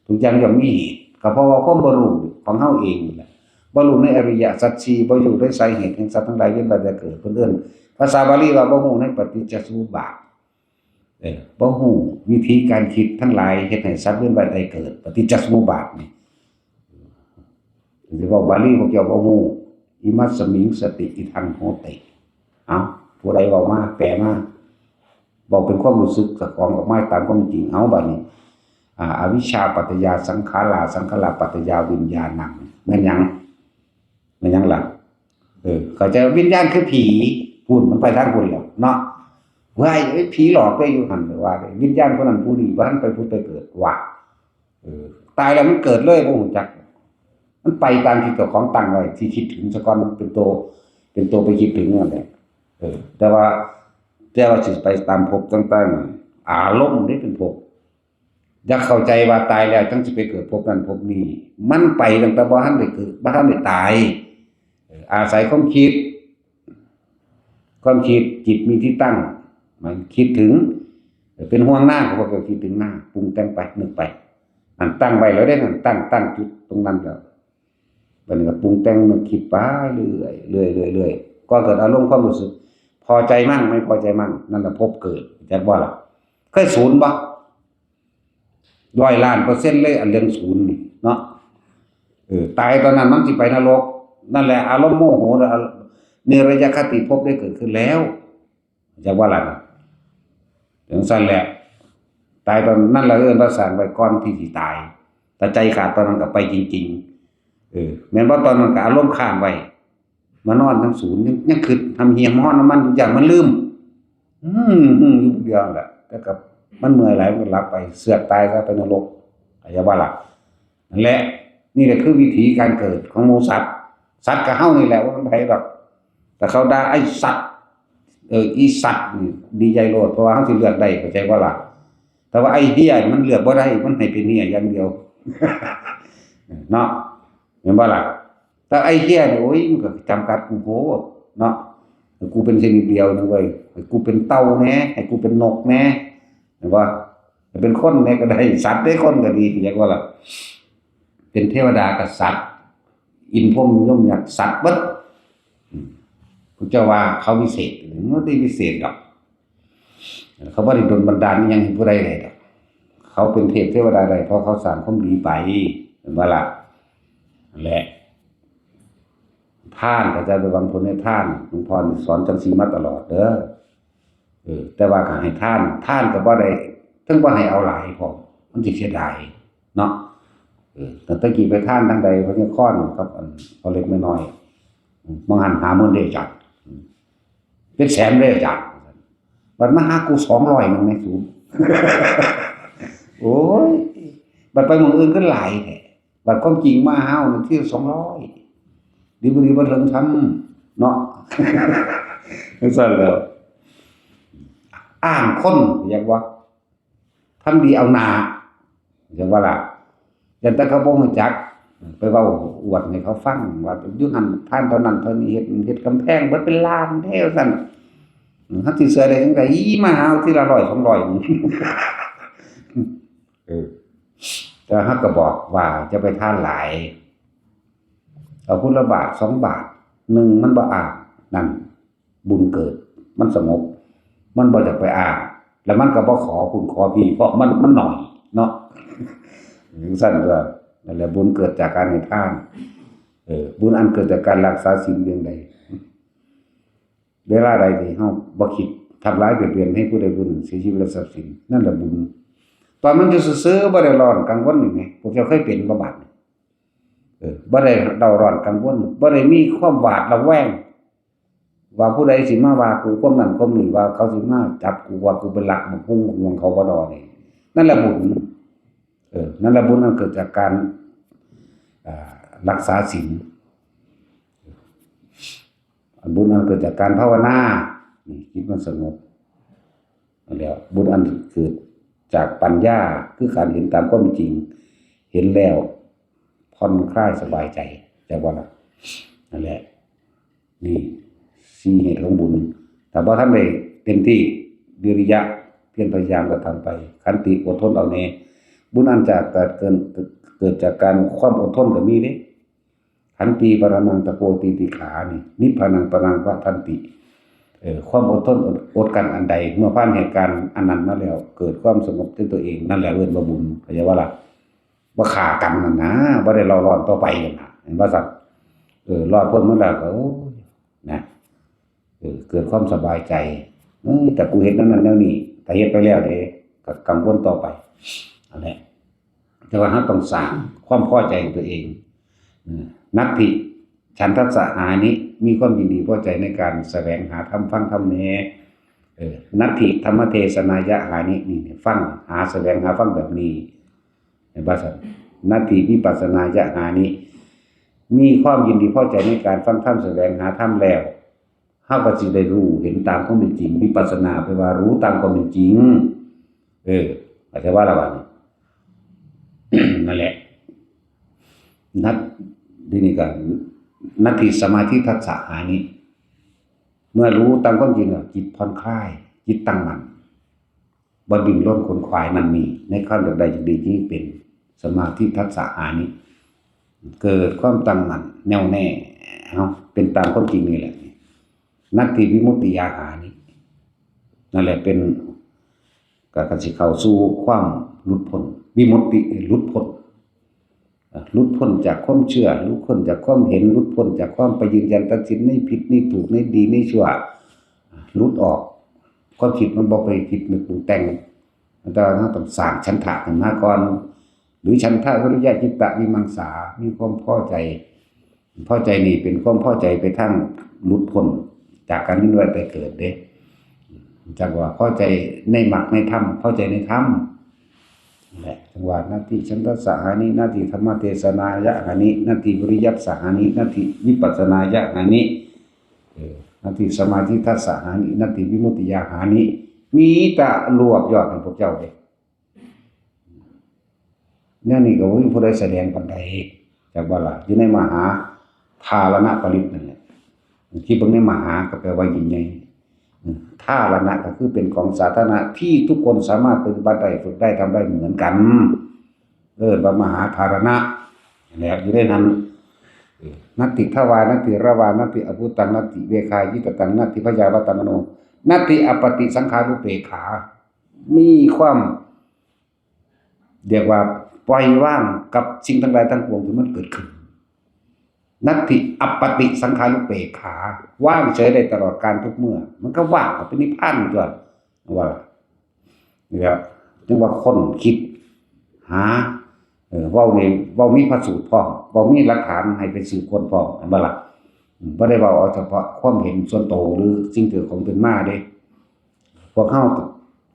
ทุกอย่างย่อมมีเหตุ ก็เพราะว่าความบ่รู้ของเฮาเองนี่แหละ บ่รู้ในอริยสัจสี่ บ่รู้ในสาเหตุแห่งสัตว์ทั้งหลายเวียนว่ายตายเกิด เพิ่นเอิ้น ภาษาบาลีว่าบ่รู้ในปฏิจจสมุปบาท เออ บ่รู้วิธีการคิดทั้งหลายเฮ็ดให้สัตว์เวียนว่ายตายเกิด ปฏิจจสมุปบาทนี่ สิเว้าบาลีพวกเจ้าบ่รู้ อิมัสสมิงสติอิทังโหติ เอ้า ผู้ใดเว้ามา แปลมา เว้าเป็นความรู้สึกเจ้าของออกมาตามความจริง เอ้า บัดนี้ อ่า อวิชชาปัจจยาสังขารา สังขาราปัจจยาวิญญาณัง แม่นหยัง แม่นหยังล่ะ เออ เข้าใจว่าวิญญาณคือผี พู้น มันไปทางพู้นแล้วเนาะ เฮ้ย ไอ้ผีหลอกไปอยู่หั่น ว่าวิญญาณคนนั้นผู้นี้ บ่ทันไปผุดไปเกิด ว่า เออ ตายแล้วมันเกิดเลย บ่รู้จัก มันไปตามที่เจ้าของตั้งไว้ ที่คิดถึงซะก่อน เป็นตัว เป็นตัวไปคิดถึงนั่นแหละ เออ แต่ว่า แต่ว่าสิไปตามภพต่างๆ อารมณ์นี่เป็นภพ อย่าเข้าใจว่าตายแล้วจั่งสิไปเกิดภพนั้นภพนี้ มันไปตั้งแต่บ่ทันได้เกิด บ่ทันได้ตาย เออ อาศัยความคิด ความคิด จิตมีที่ตั้ง มันคิดถึง เป็นห่วงหน้า เขาก็คิดถึงหน้า ปรุงแต่งไป นึกไป อันตั้งไว้แล้วเด้ นั่นตั้ง ตั้งจุดตรงนั้นแล้ว บัดนี้ก็ปรุงแต่งนึกคิดไปเรื่อย เรื่อย เรื่อย เรื่อย ก็เกิดอารมณ์ความรู้สึก พอใจมั่ง ไม่พอใจมั่ง นั่นแหละภพเกิด จักบ่ล่ะ เคยศูนย์บ่ ร้อยล้านเปอร์เซ็นต์เลย อันเรื่องศูนย์นี่เนาะ เออ ตายตอนนั้นมันสิไปนรก นั่นแหละ อารมณ์โมโห เนรยคติภพได้เกิดขึ้นแล้ว จักว่าล่ะ จั่งซั่นแหละ ตายตอนนั้นละ เอิ้นว่าสร้างไว้ก่อนที่สิตาย ถ้าใจขาดตอนนั้นก็ไปจริงๆ เออ แม่นบ่ ตอนนั้นก็อารมณ์ค้างไว้ มานอนทั้งศูนย์ ยัง ยังคิดทำเฮียมฮ้อนน้ำมัน อย่างมันลืม อืม อืม อยู่ผู้เดียวนั่นแหละ แต่ก็มันเมื่อยหลาย มันก็หลับไป เสือกตายซะ ไปนรก เข้าใจบ่ล่ะ นั่นแหละ นี่แหละคือวิธีการเกิดของหมู่สัตว์ สัตว์ก็เฮานี่แหละ บ่แม่นไผดอก แต่เขาด่าไอ้สัตว์ เออ อีสัตว์นี่ดีใจโลด เพราะว่าเฮาสิเลือกได้ เข้าใจบ่ล่ะ แต่ว่าไอ้เหี้ยมันเลือกบ่ได้ มันให้เป็นเหี้ยอย่างเดียว เนาะ แม่นบ่ล่ะ แต่ไอ้เหี้ยนี่ โอ้ย มันก็จำกัดกูโพดเนาะ ให้กูเป็นชนิดเดียวนะเว้ย ให้กูเป็นเต่าแหน่ ให้กูเป็นนกแหน่ เห็นบ่ ให้เป็นคนแหน่ก็ได้ สัตว์ได้ คนก็ดี เข้าใจบ่ล่ะ เป็นเทวดากับสัตว์ อินทร์พรหมยมยักษ์ สัตว์เบิด อืม พระเจ้าว่าเขาวิเศษ มันบ่ได้วิเศษดอก เขาบ่ได้ดลบันดาลอิหยังให้ผู้ใดได้ดอก เขาเป็นเทพเทวดาได้ เพราะเขาสร้างความดีไป เห็นบ่ล่ะ นั่นแหละ ทาน ก็จะไปหวังผลในทาน หลวงพ่อนี่สอนจังซี่มาตลอดเด้อ เออ แต่ว่าก็ให้ทาน ทานก็บ่ได้ เทิงบ่ให้เอาหลายพร้อม มันสิเสียดายเนาะ เออ ตั้งแต่กี้ไปทานทางใด พระนครกับอันพ่อเล็กแม่น้อย อืม บางอันห้าหมื่นเด้อาจารย์ อืม เป็นแสนเด้อาจารย์ บัดมาหากูสองร้อยหนึ่งแหมสู โอ้ย บัดไปหม่องอื่นก็หลายแท้ บัดความจริงมาหาเฮานั่นทีละสองร้อย ดีบ่ดีบ่เถิงทำเนาะ จังซั่นแหล้ว อ้างคน อยากว่า ทำดีเอาหน้า จังว่าล่ะ ย่านแต่เขาบ่รู้จัก ไปเว้าอวดให้เขาฟัง ว่าอยู่หั่นทานเท่านั้นเท่านี้ เฮ็ด เฮ็ดกำแพงเบิดเป็นล้านเด้ ว่าซั่น อืม เฮาสิเชื่อได้จังใด มาหาทีละร้อยสองร้อย เออ แต่เฮาก็บอกว่าอย่าไปทานหลาย เอาพุทธบาทสองบาท หนึ่งมันบ่อ้าง นั่น บุญเกิด มันสงบ มันบ่อยากไปอ้าง แล้วมันก็บ่ขอคุณขอพี่ เพราะมัน มันหน่อยเนาะ จังซั่นก็ นั่นแหละ บุญเกิดจากการให้ทาน เออ บุญอันเกิดจากการรักษาศีลเพียงใด เวลาใดที่เฮาบ่คิดทำร้ายเบียดเบียนให้ผู้ใดผู้หนึ่งเสียชีวิตและทรัพย์สิน นั่นแหละบุญ ตอนมันอยู่ซื่อๆ บ่ได้ร้อนกังวลนี่ไง พวกเจ้าเคยเป็นบ่บาดนี่ เออ บ่ได้เร่าร้อนกังวล บ่ได้มีความหวาดระแวง ว่าผู้ใดสิมาว่ากูความนั้นความนี้ ว่าเขาสิมาจับกูว่ากูเป็นหลักบักฮุ่งของเขาบ่ดอนี่ นั่นแหละบุญ เออ นั่นแหละบุญอันเกิดจากการ อ่า รักษาศีล บุญอันเกิดจากการภาวนา นี่จิตมันสงบ แล้วบุญอันเกิดจากปัญญา คือการเห็นตามความเป็นจริง เห็นแล้วผ่อนคลายสบายใจ จักบ่ล่ะ นั่นแหละ นี่สี่เหตุของบุญ ถ้าบ่ทันได้เต็มที่ วิริยะ เพียรพยายามกระทำไป ขันติ อดทนเอาแน่ บุญอันจะเกิด เกิด เกิดจากการความอดทนก็มีเด้ ขันติ ปรมัง ตะโป ติติขานี่ นิพพานัง ปรัง วัฏฏันติ เอ่อ ความอดทน อด อดกลั้นอันใด เมื่อผ่านเหตุการณ์อันนั้นมาแล้ว เกิดความสงบในตัวเอง นั่นแหละเอิ้นว่าบุญ เข้าใจบ่ล่ะ บ่ฆ่ากันนั่นนะ บ่ได้เร่าร้อนต่อไปนั่นนะ เห็นบ่ซั่น เออ รอดพ้นมาแล้วก็ โอ้ย นะ เออ เกิดความสบายใจ เออ แต่กูเฮ็ดแนวนั้นแนวนี้ ถ้าเฮ็ดไปแล้วเด้ ก็กังวลต่อไป นั่นแหละ แต่ว่าเราต้องสร้างความพอใจของตัวเอง อืม นัตถิ ฉันทัสสะหานิ มีความยินดีพอใจในการแสวงหาธรรม ฟังธรรมแหน่ เออ นัตถิ ธัมมเทศนายะหานิ นี่ ฟัง หาแสวงหาฟังแบบนี้ เห็นบ่ซั่น นัตถิ วิปัสสนายะหานิ มีความยินดีพอใจในการฟังธรรม แสวงหาธรรมแล้ว เราก็สิได้รู้เห็นตามความเป็นจริง วิปัสสนาแปลว่ารู้ตามความเป็นจริง เออ เข้าใจบ่ล่ะบาดนี้ นั่นแหละ นัต ทีนี้ก็ นัตถิ สมาธิทัสสะหานิ เมื่อรู้ตามความจริงแล้ว จิตผ่อนคลาย จิตตั้งมั่น บ่ดิ้นรนขนขวายนั่นนี่ ในความอยากได้อยากดี จึงเป็นสมาธิทัสสะหานิ เกิดความตั้งมั่นแน่วแน่ เอ้า เป็นตามความจริงนี่แหละ นัตถิ วิมุตติยาหานิ นั่นแหละเป็น ก็ ก็สิเข้าสู่ความหลุดพ้น วิมุตติ หลุดพ้น อ่ะ หลุดพ้นจากความเชื่อ หลุดพ้นจากความเห็น หลุดพ้นจากความไปยืนยันตัดสินในผิดในถูก ในดีในชั่ว หลุดออก ความคิดมันบ่ไปคิดนึกปรุงแต่ง แต่ว่าเราต้องสร้างฉันทะขึ้นมาก่อน หรือฉันทะวิริยะจิตตะวิมังสา มีความพอใจ พอใจนี่เป็นความพอใจไปทางหลุดพ้นจากการเวียนว่ายตายเกิดเด้ จักว่าพอใจในมรรคในธรรม พอใจในธรรม นั่นแหละจังว่า นัตถิฉันทัสสะหานิ นัตถิธรรมเทศนายะหานิ นัตถิวิริยัสสะหานิ นัตถิวิปัสสนายะหานิ เออ นัตถิสมาธิทัสสะหานิ นัตถิวิมุตติยาหานิ มีแต่รวบยอดของพวกเจ้าเด้ แนวนี้ก็บ่มีผู้ใดแสดงปานใด จักบ่ล่ะ อยู่ในมหาธารณปริตรนั่นแหละ คิดเบิ่งในมหาก็แปลว่ายิ่งใหญ่ อืม ธารณะก็คือเป็นของสาธารณะที่ทุกคนสามารถปฏิบัติได้ ฝึกได้ ทำได้เหมือนกัน เอิ้นว่ามหาธารณะ แล้วอยู่ในนั้น เออ นัตถิทวา นัตถิรวา นัตถิอภูตัง นัตถิเวขายิตตัง นัตถิพยาวัตตังอโน นัตถิอัปปติสังขารุปเปกขา มีความ เรียกว่าปล่อยวางกับสิ่งทั้งหลายทั้งปวงที่มันเกิดขึ้น นัตถิอัปปติสังขารุปเปกขา วางเฉยได้ตลอดกาลทุกเมื่อ มันก็ว่างเป็นนิพพานตัว ว่า นี่แหละ จังว่าคนคิด หา เออ เว้านี่ เว้ามีพระสูตรพร้อม เว้ามีหลักฐานให้ไปสืบค้นพร้อม เห็นบ่ล่ะ อืม บ่ได้เว้าเอาเฉพาะความเห็นส่วนตัวหรือสิ่งที่ของขึ้นมาเด้ พวกเฮา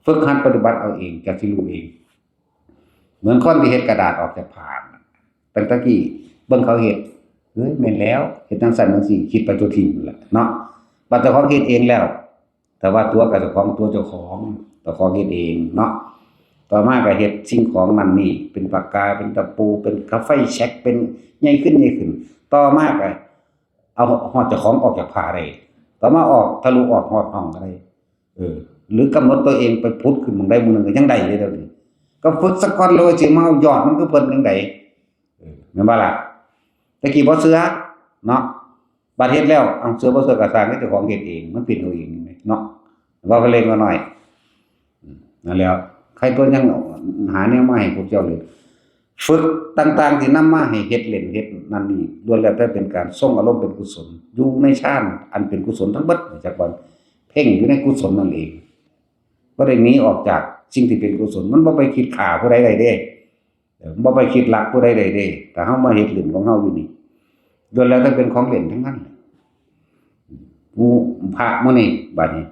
ฝึกหัดปฏิบัติเอาเอง จักสิรู้เอง เหมือนคนที่เฮ็ดกระดาษออกจากผ้า ตั้งแต่กี้เบิ่งเขาเฮ็ด เฮ้ย แม่นแล้ว เฮ็ดจั่งซั้นจั่งซี้ คิดไปทั่วทีมนั่นแหละเนาะ บัดเจ้าของเฮ็ดเองแล้ว แต่ว่าตัวกับเจ้าของ ตัวเจ้าของ เจ้าของเฮ็ดเองเนาะ ต่อมาก็เฮ็ดสิ่งของนั่นนี่ เป็นปากกา เป็นตะปู เป็นกาไฟแช็ก เป็นใหญ่ขึ้น ใหญ่ขึ้น ต่อมาก็เอาฮอดเจ้าของออกจากผ้าได้ ต่อมาออกทะลุออกฮอดห้องก็ได้ เออ หรือกำหนดตัวเองไปผุดขึ้นหม่องใดหม่องหนึ่งก็ยังได้เลยเดี๋ยวนี้ ก็ฝึกสักก่อนเลยว่าสิมาเอายอดมันคือเพิ่นจั่งใด เออ แม่นบ่ล่ะ แต่กี้บ่เชื่อเนาะ บัดเฮ็ดแล้ว เอาเชื่อบ่เชื่อก็ซ่าง เจ้าของเฮ็ดเอง มันเป็นเอาเองเนาะ ว่าเพิ่นเล่นมาหน่อย อืม นั่นแหล้ว ใครตัวยังหาแนวมาให้พวกเจ้าเลย ฝึกต่างๆที่นำมาให้เฮ็ดเล่นเฮ็ดนั่นนี่ ล้วนแล้วแต่เป็นการทรงอารมณ์เป็นกุศล อยู่ในฌานอันเป็นกุศลทั้งเบิด จักว่าเพ่งอยู่ในกุศลนั่นเอง บ่ได้หนีออกจากสิ่งที่เป็นกุศล มันบ่ไปคิดฆ่าผู้ใดได้เด้ เออ บ่ไปคิดลักผู้ใดได้เด้ ถ้าเฮามาเฮ็ดเล่นของเฮาอยู่นี่ ล้วนแล้วแต่เป็นของเล่นทั้งนั้น หมู่พระหมู่นี่ บัดนี้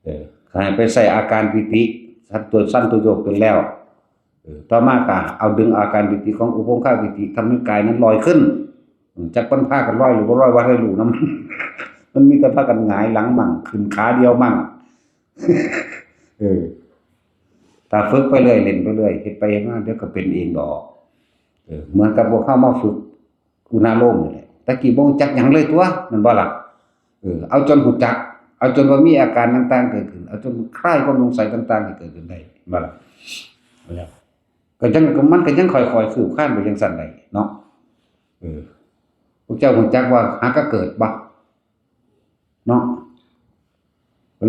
เออ ให้ไปใส่อาการปีติ สันตัว สันตัวโยกเป็นแล้ว เออ ต่อมาก็เอาดึงอาการปีติของอุปโภคปีติ ทำให้กายนั้นลอยขึ้น อืม จักมันพากันลอยหรือบ่ลอย ว่าให้รู้นำ มันมีแต่พากันหงายหลังมั่ง ขึ้นขาเดียวมั่ง เออ ถ้าฝึกไปเรื่อย เล่นไปเรื่อย เฮ็ดไปเฮ็ดมา เดี๋ยวก็เป็นเองดอก เออ เหมือนกับพวกเฮามาฝึกอุณาโลมนี่แหละ แต่กี้บ่รู้จักหยังเลยตัว แม่นบ่ล่ะ เออ เอาจนรู้จัก เอาจนว่ามีอาการต่างๆเกิดขึ้น เอาจนคลายความสงสัยต่างๆให้เกิดขึ้นได้ แม่นบ่ล่ะ แล้วก็จั่ง มันก็ยังค่อยๆคืบคลานไปจั่งซั้นได้เนาะ เออ พวกเจ้ารู้จักว่าหากะเกิดบ่ เนาะ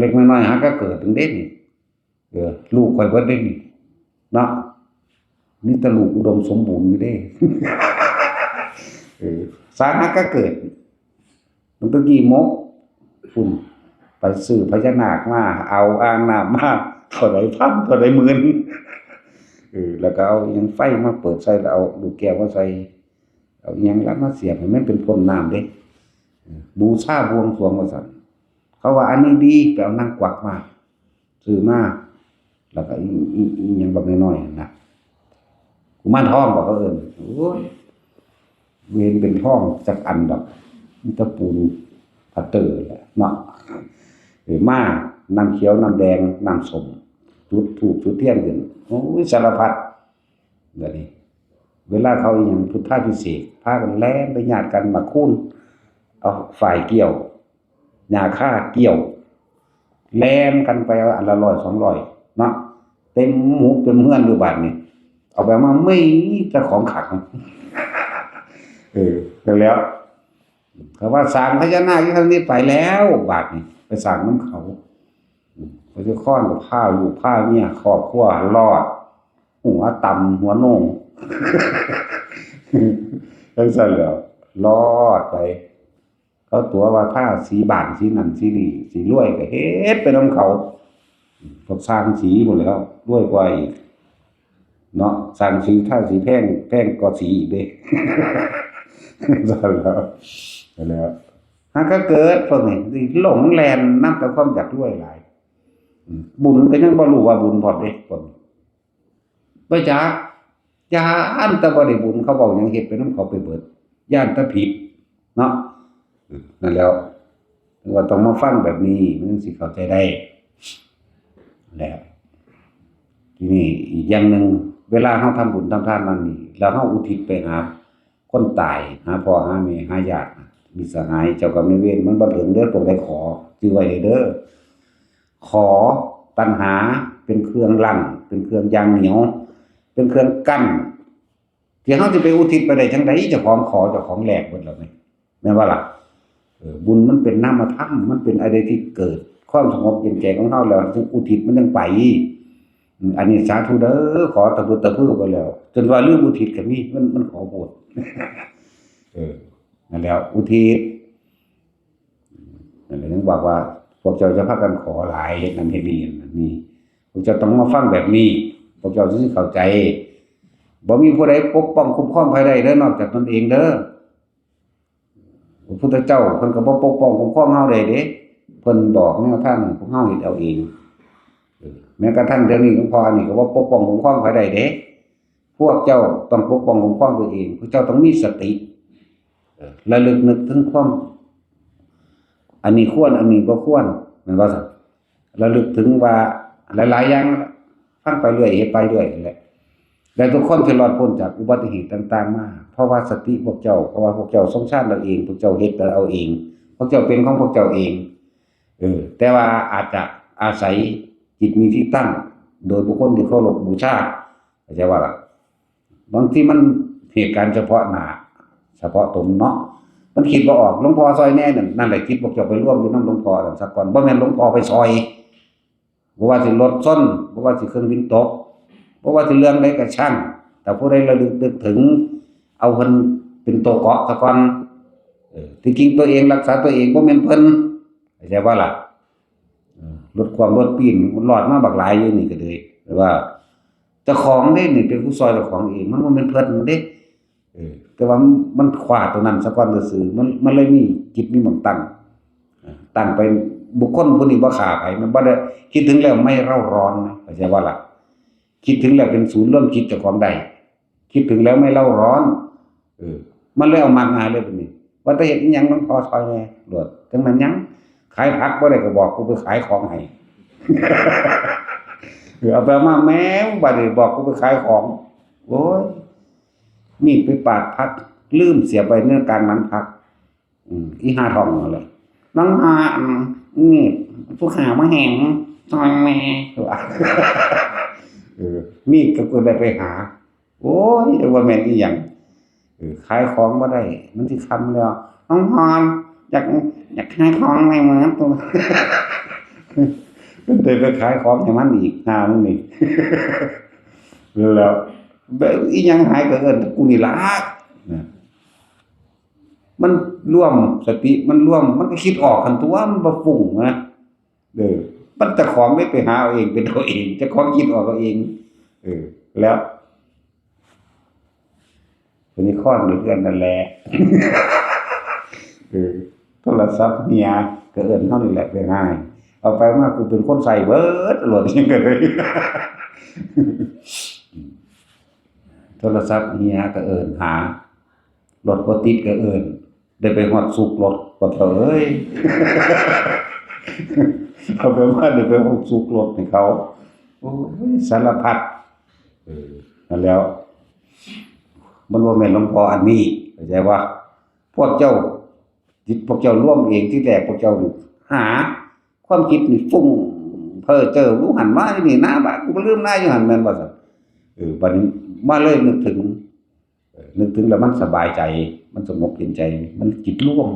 เล็กน้อยหากะเกิดจั่งเด้นี่ เออ ลูกข่อยเบิดเด้นี่ เนาะ มีแต่ลูกอุดมสมบูรณ์อยู่เด้ เออ สร้างหากะเกิด มันตะกี้มก พุ่น ไปซื้อพญานาคมา เอาอ่างน้ำมา เท่าใดพัน เท่าใดหมื่น เออ แล้วก็เอาอิหยังไฟมาเปิดใส่ แล้วเอาลูกแก้วมาใส่ เอาอิหยังละมาเสียบให้มันเป็นพ่นน้ำเด้ เออ บูชาบวงสรวงว่าซั่น เขาว่าอันนี้ดี ไปเอานางกวักมา ซื้อมา แล้วก็อี อี อีหยังบักน้อยๆนั่นนะ กุมารทองบ่เขาเอิ้น โอ้ย บ่เห็นเป็นทองจักอันดอก มีแต่ปูนพัตเตอร์แหละเนาะ เออ มา น้ำเขียว น้ำแดง น้ำส้ม จุดธูป จุดเทียนขึ้น โอ้ย สารพัด บัดนี้ เวลาเขาอิหยังพุทธาภิเษก พากันแล่นไปญาติกัน หมากคูน เอาฝ้ายเกี่ยว หญ้าคาเกี่ยว แล่นกันไปเอาอันละร้อยสองร้อยเนาะ เต็มหมู่เต็มเฮือนอยู่บัดนี้ เอาไปมามีแต่ของขลัง เออ แล้ว เขาว่าสร้างพญานาคอยู่ทางนี้ไปแล้ว บัดนี้ ไปสร้างนำเขา อืม พญาคอนก็พาลูกพาเมีย ครอบครัวรอด หัวต่ำหัวโหนง จั่งซั้นแหล้ว รอดไป เขาตั๋วว่าทาสีบ้านสีนั่นสีนี่ สิรวยก็เฮ็ดไปนำเขา พวกสร้างสีพู้นแหล้ว รวยกว่าอีก เนาะ สร้างสี ทาสีแพง แพงกว่าสีอีกเด้ ซั่นแล้ว แล้ว หากก็เกิดพวกนี้หลงแล่นนำแต่ความอยากรวยหลาย อืม บุญก็ยังบ่รู้ว่าบุญพร้อมเด้พวกนี้ บ่จัก ย้านแต่บ่ได้บุญ เขาเว้าหยังเฮ็ดไปนำเขาไปเบิด ย้านแต่ผิด เนาะ อืม นั่นแหล้ว ว่าต้องมาฟังแบบนี้ มันจั่งสิเข้าใจได้ แล้ว ทีนี้อีกอย่างหนึ่ง เวลาเราทำบุญทำทานนั่นนี่ แล้วเราอุทิศไปหาคนตาย หาพ่อหาแม่ หาญาติ มิตรสหาย เจ้ากรรมนายเวร มันบ่ถึงเด้อ พวกใดขอ จื่อไว้เด้อ ขอตัณหาเป็นเครื่องรั้ง เป็นเครื่องยางเหนียว เป็นเครื่องกั้น ที่เราสิไปอุทิศไปได้จั่งใด เจ้าของขอ เจ้าของแลกเบิดแล้วนี่ แม่นบ่ล่ะ เออ บุญมันเป็นนามธรรม มันเป็นอะไรที่เกิดความสงบเย็นใจของเราแล้ว จึงอุทิศมันจั่งไป อืม อันนี้สาธุเด้อ ขอตะพึดตะพือไปแล้ว จนว่าลืมอุทิศก็มี มัน มันขอโพด เออ นั่นแหล้ว อุทิศ นั่นแหละ ยังบอกว่า พวกเจ้าจะพากันขอหลาย เฮ็ดนั่นเฮ็ดนี่ เฮ็ดนั่นนี่ พวกเจ้าต้องมาฟังแบบนี้ พวกเจ้าจึงสิเข้าใจ บ่มีผู้ใดปกป้องคุ้มครองไผได้เด้อ นอกจากตนเองเด้อ พระพุทธเจ้าเพิ่นก็บ่ปกป้องคุ้มครองเฮาได้เด้ เพิ่นบอกแนวทางให้พวกเฮาเฮ็ดเอาเอง เออ แม้กระทั่งเดี๋ยวนี้หลวงพ่อนี่ก็บ่ปกป้องคุ้มครองไผได้เด้ พวกเจ้าต้องปกป้องคุ้มครองตัวเอง พวกเจ้าต้องมีสติ เออ ระลึกนึกถึงความ อันนี้ควร อันนี้บ่ควร แม่นบ่ซั่น ระลึกถึงว่าหลายๆอย่าง ฟังไปเรื่อย เฮ็ดไปเรื่อยนั่นแหละ และทุกคนสิรอดพ้นจากอุบัติเหตุต่างๆมา เพราะว่าสติพวกเจ้า เพราะว่าพวกเจ้าทรงฌานเอาเอง พวกเจ้าเฮ็ดเอาเอง พวกเจ้าเป็นของพวกเจ้าเอง เออ แต่ว่าอาจจะอาศัยจิตมีที่ตั้ง โดยบุคคลที่เคารพบูชา เข้าใจบ่ล่ะ บางทีมันเหตุการณ์เฉพาะหน้า เฉพาะตนเนาะ มันคิดบ่ออก หลวงพ่อซอยแหน่นั่น นั่นแหละ จิตพวกเจ้าไปรวมอยู่นำหลวงพ่อนั่นซะก่อน บ่แม่นหลวงพ่อไปซอย บ่ว่าสิรถชน บ่ว่าสิเครื่องบินตก บ่ว่าสิเรื่องใดก็ช่าง แต่ผู้ใดระลึกนึกถึง เอาเพิ่นเป็นตัวเกาะซะก่อน เออ ที่จริงตัวเองรักษาตัวเอง บ่แม่นเพิ่น เข้าใจบ่ล่ะ เออ รถความรถปีนรอดมาบักหลายอยู่นี่ก็เลย แต่ว่าเจ้าของเด้นี่เป็นผู้ซอยเจ้าของเอง มันบ่แม่นเพิ่นเด้ เออ แต่ว่ามัน มันคว้าตัวนั้นซะก่อนซื่อๆ มัน มันเลยมีจิตมีหม่องตั้ง เออ ตั้งไป บุคคลผู้นี้บ่ฆ่าไผ มันบ่ได้ คิดถึงแล้วไม่เร่าร้อนนะ เข้าใจบ่ล่ะ คิดถึงแล้วเป็นศูนย์รวมจิตเจ้าของได้ คิดถึงแล้วไม่เร่าร้อน เออ มันเลยเอามักง่ายเลยบัดนี้ ว่าแต่เฮ็ดอิหยังหลวงพ่อซอยแหน่ โลด จั่งแม่นหยัง ขายผักบ่ได้ก็บอกกูไปขายของให้ เออ เอาไปมาแหม บัดนี้บอกกูไปขายของ โอ้ย มีดไปปาดผัก ลืมเสียบไว้ในกลางหลังผัก อืม อีห่าทองนั่นแหละ น้องห่า อืม นี่ ผู้ขามาแหง ซอยแหน่ ว่า เออ มีดก็เกิดได้ไปหา โอ้ย ว่าแม่นอีหยัง เออ ขายของบ่ได้ มันสิค่ำแล้ว น้องพร อยาก อยากขายของในเมืองตัว ได้ไปขายของให้มันอีก หามึงนี่ แล้ว แบบอีหยังหายก็เอิ้นกูนี่ล่ะ นะ มันรวม สติมันรวม มันก็คิดออกหั่นตั๊ว มันบ่ฟุ้งนะ เออ มันเจ้าของได้ไปหาเอาเอง เป็นเอาเอง เจ้าของคิดออกเอาเอง เออ แล้ว ตัวนี้ค้อนอยู่เฮือนนั่นแหละ เออ โทรศัพท์เหียก็เอิ้นเฮานี่แหละไปหา เอาไปมากูเป็นคนใส่เบิด โลด ยังก็เลย โทรศัพท์เหียก็เอิ้นหา รถบ่ติดก็เอิ้น ได้ไปฮอดซุกรถ ปะเถาเอ้ย เอาไปมาได้ไปฮอดซุกรถให้เขา โอ้ย สารพัด เออ นั่นแล้ว มันบ่แม่นหลวงพ่ออันนี้ เข้าใจบ่ พวกเจ้า จิตพวกเจ้ารวมเอง ที่แรกพวกเจ้าหา ความคิดนี่ฟุ้งเพ้อเจ้อ รู้หั่นมาอยู่นี่นะ บ้า กูก็ลืมหน้าอยู่หั่น แม่นบ่ซั่น เออ บัดนี้มาเลยนึกถึง เออ นึกถึงแล้วมันสบายใจ มันสงบเย็นใจ มันจิตรวม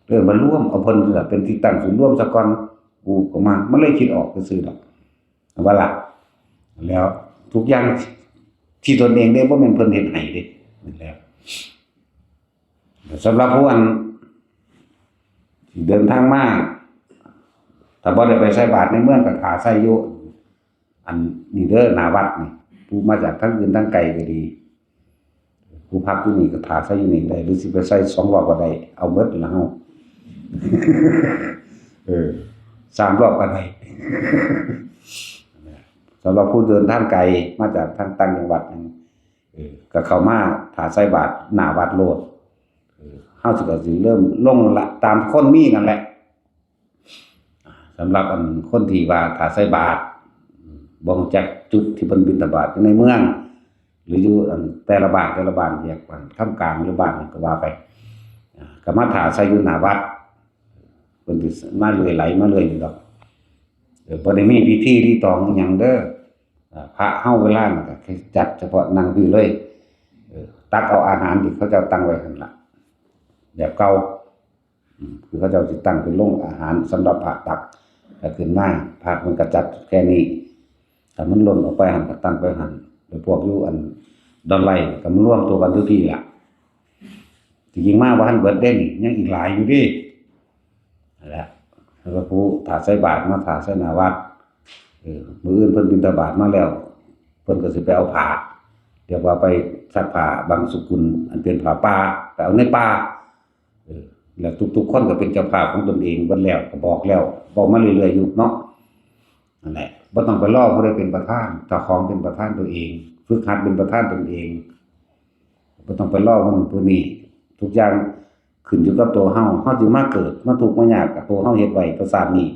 เออ มันรวม เอาเพิ่นนั่นล่ะเป็นที่ตั้งศูนย์รวมซะก่อน กูก็มา มันเลยคิดออกซื่อๆดอก ว่าล่ะ แล้วทุกอย่างที่ตนเองได้ บ่แม่นเพิ่นเฮ็ดให้เด้ นั่นแหละ สำหรับผู้อันที่เดินทางมา ถ้าบ่ได้ไปใส่บาตรในเมืองก็ถ่าใส่อยู่ อันนี้เด้อ หน้าวัดนี่ ผู้มาจากทางอื่นทางไกลก็ดี ผู้พักอยู่นี่ก็ถ่าใส่อยู่นี่ได้ หรือสิไปใส่สองรอบก็ได้ เอาเบิดแล้วเฮา เออ สามรอบก็ได้ สำหรับผู้เดินทางไกลมาจากทางต่างจังหวัดนี่ เออ ก็เข้ามาถ่าใส่บาตรหน้าวัดโลด เออ เฮาสิก็สิเริ่มลงละตามคนมีนั่นแหละ สำหรับอันคนที่ว่าถ่าใส่บาตร บ่รู้จักจุดที่เพิ่นบิณฑบาตอยู่ในเมือง หรืออยู่อันแต่ละบ้านแต่ละบ้าน แยกบ้านคำกลางหรือบ้านหยังก็ว่าไป อ่า ก็มาถ่าใส่อยู่หน้าวัด เพิ่นสิมาเรื่อยไหลมาเรื่อยนี่ดอก เออ บ่ได้มีพิธีรีตองอิหยังเด้อ อ่า พระเฮาเวลานี่ก็คือจัดเฉพาะนั่งพี้เลย เออ ตักเอาอาหารที่เขาเจ้าตั้งไว้หั่นล่ะ แบบเก่า อืม คือเขาเจ้าสิตั้งเป็นโรงอาหารสำหรับพระตัก ก็ขึ้นมา พระมันก็จัดแค่นี้ ถ้ามันล้นออกไปหั่นก็ตั้งไปหั่น แล้วพวกอยู่อันดอนไลก็มารวมตัวกันอยู่พี้ล่ะ ที่จริงมาบ่ทันเบิดเด้นี่ ยังอีกหลายอยู่เด้ นั่นแหละ แล้วก็ผู้ถ่าใส่บาตรมาถ่าใส่หน้าวัด เออ มื้ออื่นเพิ่นบิณฑบาตมาแล้ว เพิ่นก็สิไปเอาผ้า เรียกว่าไปซักผ้าบังสุกุล อันเป็นผ้าป่า ไปเอาในป่า เออ แล้วทุกๆคนก็เป็นเจ้าภาพของตนเองเบิดแล้ว ก็บอกแล้ว บอกมาเรื่อยๆอยู่เนาะ นั่นแหละ บ่ต้องไปรอผู้ใดเป็นประธาน เจ้าของเป็นประธานตัวเอง ฝึกหัดเป็นประธานตนเอง บ่ต้องไปรอผู้นั้นผู้นี้ ทุกอย่างขึ้นอยู่กับตัวเฮา เฮาสิมาเกิด มาทุกข์มายาก ก็ตัวเฮาเฮ็ดไว้ แต่ชาตินี้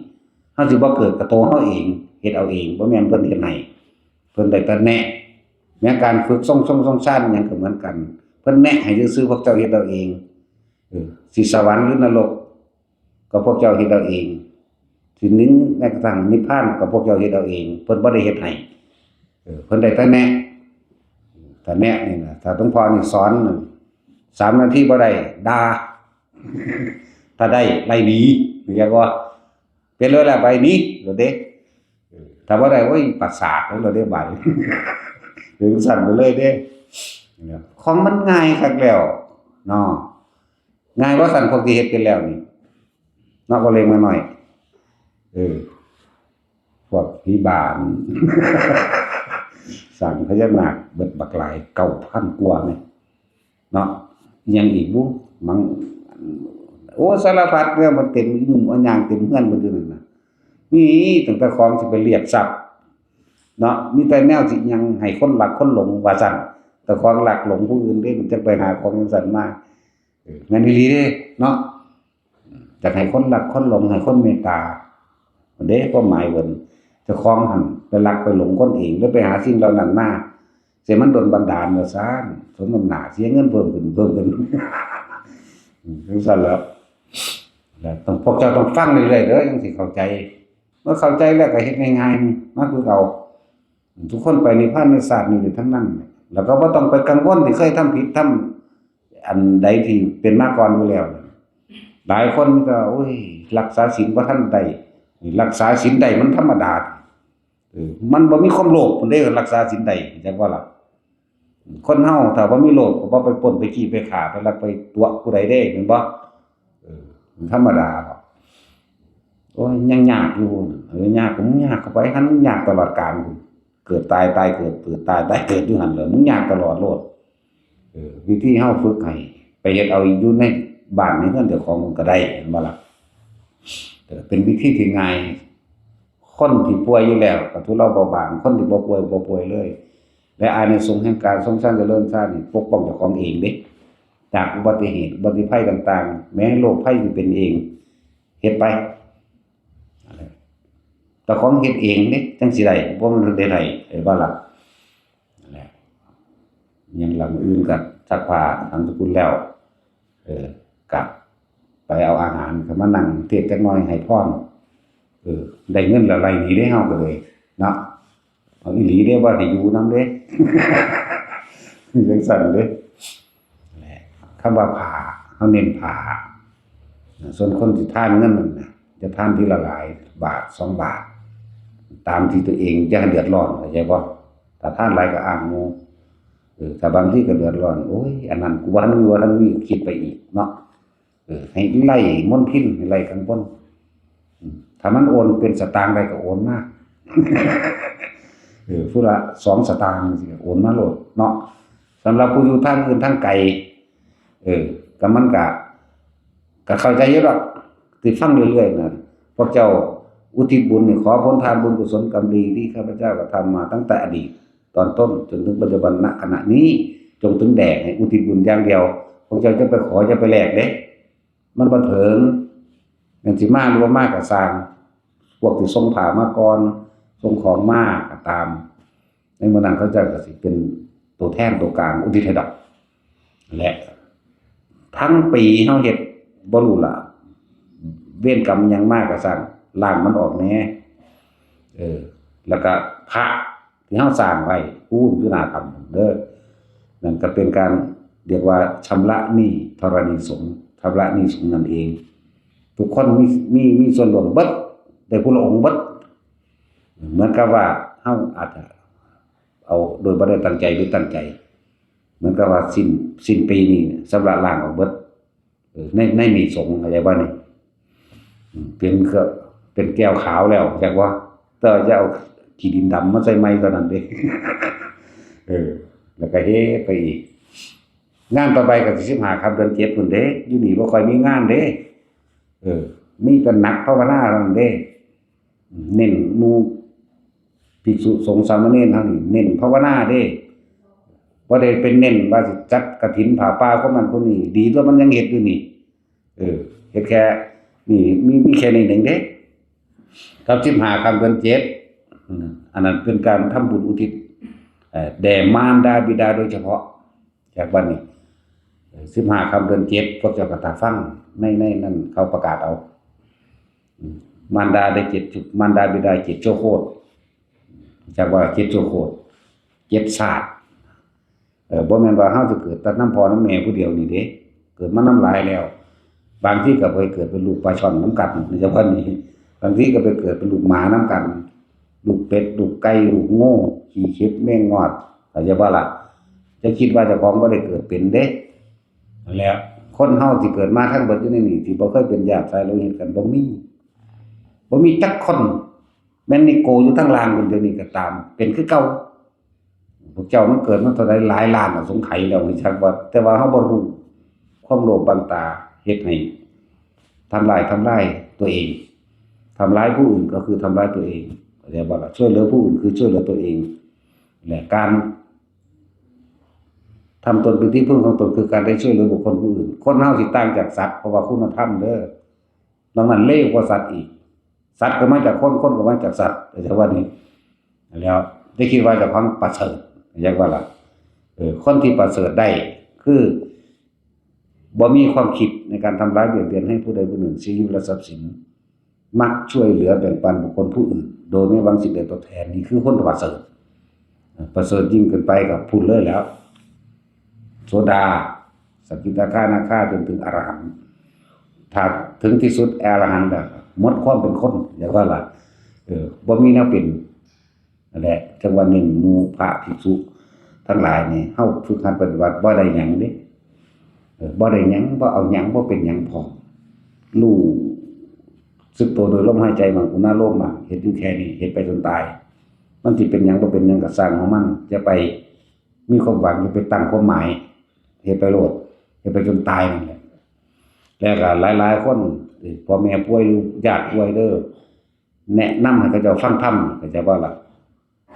เฮาสิบ่เกิด ก็ตัวเฮาเอง เฮ็ดเอาเอง บ่แม่นเพิ่นเฮ็ดให้ เพิ่นได้แต่แนะ แม้การฝึกทรง ทรง ทรงฌานหยังก็เหมือนกัน เพิ่นแนะให้ซื่อๆ พวกเจ้าเฮ็ดเอาเอง เออ สิสวรรค์หรือนรก ก็พวกเจ้าเฮ็ดเอาเอง สิหนึ่งแม้กระทั่งนิพพานก็พวกเจ้าเฮ็ดเอาเอง เพิ่นบ่ได้เฮ็ดให้ เออ เพิ่นได้แต่แนะ แต่แนะนี่นะ ถ้าหลวงพ่อนี่สอนนั่น สามนาทีบ่ได้ ด่า ถ้าได้ไล่หนี เรียกว่า เป็นเลยล่ะ ไปหนี โลดเด้ เออ ถ้าบ่ได้ โอ้ย ประสาทแล้วโลดเด้ บาดนี้ ถึงสั่นไปเลยเด้ ของมันง่ายคักแล้ว เนาะ ง่ายบ่สั่น พวกที่เฮ็ดเป็นแล้วนี่ เนาะ บ่เล็กบ่น้อย เออ พวกผีบ้า สร้างพญานาคเบิดบักหลาย เก้าพันกว่าแม่น เนาะ อิหยังอีกบุ มัง โอ้ สารพัดแนว มันเต็มหมู่อันย่างเต็มเฮือนเพิ่นอยู่นั่นน่ะ มีตั้งแต่ของสิไปเรียกทรัพย์ เนาะ มีแต่แนวสิหยังให้คนรักคนหลงว่าซั่น แต่ของรักหลงผู้อื่นเด้ มันจักไปหาของจั่งซั่นมา เออ แม่นอีหลีเด้ เนาะ อยากให้คนรักคนหลง ให้คนเมตตา เด้ ความหมายเพิ่น เจ้าของหั่นไปรักไปหลงคนเอง หรือไปหาสิ่งเหล่านั้นมา สิมันโดนบันดาลว่าซั่น สมน้ำหน้า เสียเงินเพิ่มขึ้น เพิ่มขึ้น อืม จั่งซั่นแหล้ว แล้วต้อง พวกเจ้าต้องฟังเรื่อยๆเด้อ จั่งสิเข้าใจ เมื่อเข้าใจแล้วก็เฮ็ดง่ายๆนี่ มาคือเก่า ทุกคนไปนิพพานในชาตินี้ได้ทั้งนั้น แล้วก็บ่ต้องไปกังวลที่เคยทำผิดทำอันใดที่เป็นมาก่อนอยู่แล้ว หลายคนก็ โอ้ย รักษาศีลบ่ทันได้ รักษาศีลได้มันธรรมดา เออ มันบ่มีความโลภ มันได้รักษาศีลได้ จักว่าล่ะ คนเฮาถ้าบ่มีโลภก็บ่ไปปล้นไปจี้ไปฆ่าไปลักไปตั๋วผู้ใดเด้ แม่นบ่ เออ มันธรรมดาดอก โอ้ย ยังยากอยู่ เออ ยากก็มึงยากเข้าไป หั่นมึงยากตลอดกาล เกิดตาย ตายเกิด เกิดตาย ตายเกิดอยู่หั่นแหละ มึงยากตลอดโลด เออ วิธีเฮาฝึกให้ไปเฮ็ดเอาอยู่ในบ้านในเฮือนเจ้าของก็ได้ แม่นบ่ล่ะ เออ เป็นวิธีที่ง่าย คนที่ป่วยอยู่แล้วก็ทุเลาเบาบาง คนที่บ่ป่วยบ่ป่วยเลย และอานิสงส์แห่งการทรงฌานเจริญฌานนี่ปกป้องเจ้าของเองเด้ จากอุบัติเหตุ อุบัติภัยต่างๆ แม้โรคภัยที่เป็นเอง เฮ็ดไป เจ้าของเฮ็ดเองเด้ จั่งสิได้ บ่แม่นเฮ็ดให้ เห็นบ่ล่ะ นั่นแหละ ยังหลังอื่นก็ซักผ้าทำสกุลแล้ว เออ กลับไปเอาอาหาร ก็มานั่งเทศน์จักหน่อยให้พร เออ ได้เงินแล้วไล่หนีเด้ เฮาก็เลย เนาะ เอาอีหลีเด้ บ่ให้อยู่นำเด้ จั่งซั่นเด้ แหละ คำว่าผ้า เฮาเน้นผ้า ส่วนคนสิทานเงินนั่นน่ะ จะทานทีละหลายบาท สองบาท ตามที่ตัวเองจะเดือดร้อน เข้าใจบ่ ถ้าทานหลายก็อ้างหมู่ เออ ถ้าบางทีก็เดือดร้อน โอ้ย อันนั้นกูบ่ทันมี บ่ทันมี คิดไปอีกเนาะ เออ ให้ไล่มลทิน ให้ไล่กังวล อืม ถ้ามันโอนเป็นสตางค์ได้ก็โอนมา เออ ผู้ละสองสตางค์สิ โอนมาโลดเนาะ สำหรับผู้อยู่ทางอื่นทางไกล เออ ก็มันก็ ก็เข้าใจอยู่ดอก สิฟังเรื่อยๆนะ พวกเจ้าอุทิศบุญนี่ ขอผลทานบุญกุศลกรรมดีที่ข้าพเจ้ากระทำมาตั้งแต่อดีตตอนต้นจนถึงปัจจุบัน ณ ขณะนี้ จงถึงแด่ ให้อุทิศบุญอย่างเดียว พวกเจ้าจะไปขอจะไปแลกเด้ มันบ่เถิง แม่นสิมาหรือบ่มาก็ซ่าง พวกที่ส่งผ้ามาก่อน ส่งของมาก็ตาม ในมื้อนั้นเขาเจ้าก็สิเป็นตัวแทนตัวกลางอุทิศให้ดอก และทั้งปีเฮาเฮ็ดบ่รู้ล่ะ เวรกรรมหยังมาก็ซ่าง ล้างมันออกแหน่ เออ แล้วก็พระที่เฮาสร้างไว้ ปูนอยู่หน้าถ้ำเด้อ นั่นก็เป็นการเรียกว่าชำระหนี้ธรณีสงฆ์ ชำระหนี้สงฆ์นั่นเอง ทุกคนมี มี มีส่วนร่วมเบิด ได้ผู้ละองค์เบิด เหมือนกับว่าเฮาอาจจะเอาโดยบ่ได้ตั้งใจหรือตั้งใจ เหมือนกับว่าสิ้น สิ้นปีนี่ชำระล้างออกเบิด เออ ใน ในหนี้สงฆ์ เข้าใจบ่นี่ อืม เป็นเครื่อง เป็นแก้วขาวแล้ว จักว่า แต่ว่าจะเอาขี้ดินดำมาใส่ใหม่เท่านั้นเด้ เออ แล้วก็เฮ็ดไปอีก งานต่อไปก็สิสิบห้าค่ำเดือนเจ็ดพุ้นเด้ อยู่นี่บ่ค่อยมีงานเด้ เออ มีแต่หนักภาวนาเท่านั้นเด้ เน้นหมู่ภิกษุสงฆ์สามเณรเฮานี่ เน้นภาวนาเด้ บ่ได้เป็นเน้นว่าสิจัดกฐินผ้าป่าคนนั้นคนนี้ ดีตัวมันยังเฮ็ดอยู่นี่ เออ เฮ็ดแค่นี่ มี มีแค่นี้เองเด้ กับสิบห้าค่ำเดือนเจ็ด อืม อันนั้นเป็นการทำบุญอุทิศ เอ่อ แด่มารดาบิดาโดยเฉพาะ จากวันนี้ เอ่อ สิบห้าค่ำเดือนเจ็ด พวกเจ้าก็ถ้าฟังใน ในนั้นเขาประกาศเอา อืม มารดาได้เจ็ด มารดาบิดาเจ็ดชั่วโคตร จากว่าเจ็ดชั่วโคตร เจ็ดชาติ เออ บ่แม่นว่าเฮาจะเกิดแต่นำพ่อนำแม่ผู้เดียวนี่เด้ เกิดมานำหลายแล้ว บางทีก็ไปเกิดเป็นลูกปลาช่อนนำกัน ในจังหวัดนี้ บางทีก็ไปเกิดเป็นลูกหมานำกัน ลูกเป็ด ลูกไก่ ลูกงู ขี้เข็บ แมงงอด เข้าใจบ่ล่ะ จะคิดว่าเจ้าของบ่ได้เกิดเป็นเด้ นั่นแหละ คนเฮาที่เกิดมาทั้งเบิดอยู่ในนี่ ที่บ่เคยเป็นญาติสายโลหิตกัน บ่มี บ่มีจักคน แม่นนิโกอยู่ทางล่างพุ้นเดี๋ยวนี้ก็ตาม เป็นคือเก่า พวกเจ้ามันเกิดมาเท่าใดหลายล้านอสงไขยแล้ว รู้จักบ่ แต่ว่าเฮาบ่รู้ ความโลภบังตาเฮ็ดให้ทำลาย ทำลายตัวเอง ทำร้ายผู้อื่นก็คือทำร้ายตัวเอง เข้าใจบ่ล่ะ ช่วยเหลือผู้อื่นคือช่วยเหลือตัวเอง และการทำตนเป็นที่พึ่งของตนคือการได้ช่วยเหลือบุคคลผู้อื่น คนเฮาสิต่างจากสัตว์ เพราะว่าคุณธรรมเด้อ นอกนั้นเลวกว่าสัตว์อีก สัตว์ก็มาจากคน คนก็มาจากสัตว์ แต่ว่านี่ แล้วได้คิดว่าเจ้าของประเสริฐ เรียกว่าล่ะ เออ คนที่ประเสริฐได้ คือ บ่มีความคิดในการทำร้ายเบียดเบียนให้ผู้ใดผู้หนึ่ง ชีวิตและทรัพย์สิน มักช่วยเหลือแบ่งปันบุคคลผู้อื่น โดยไม่หวังสิ่งใดตอบแทน นี่คือคนประเสริฐ ประเสริฐยิ่งขึ้นไปกับพุ้นเลยแล้ว โสดา สกิทาคานาคา จนถึงอรหันต์ ถ้าถึงที่สุดอรหันต์แล้ว หมดความเป็นคน เรียกว่าล่ะ เออ บ่มีแนวเป็น นั่นแหละ จังว่าเน้นหมู่พระภิกษุทั้งหลายนี่ เฮาฝึกหัดปฏิบัติบ่ได้หยังเด้ เออ บ่ได้หยัง บ่เอาหยัง บ่เป็นหยังพร้อม รู้สึกตัวโดยลมหายใจมั่ง อุณาโลมมั่ง เฮ็ดอยู่แค่นี้ เฮ็ดไปจนตาย มันสิเป็นหยังบ่เป็นหยังก็ซ่างของมัน อย่าไปมีความหวัง อย่าไปตั้งความหมาย เฮ็ดไปโลด เฮ็ดไปจนตายนั่นแหละ แล้วก็หลายๆคน เอ้ย พ่อแม่ป่วยอยู่ ญาติป่วยเด้อ แนะนำให้เขาเจ้าฟังธรรม เข้าใจบ่ล่ะ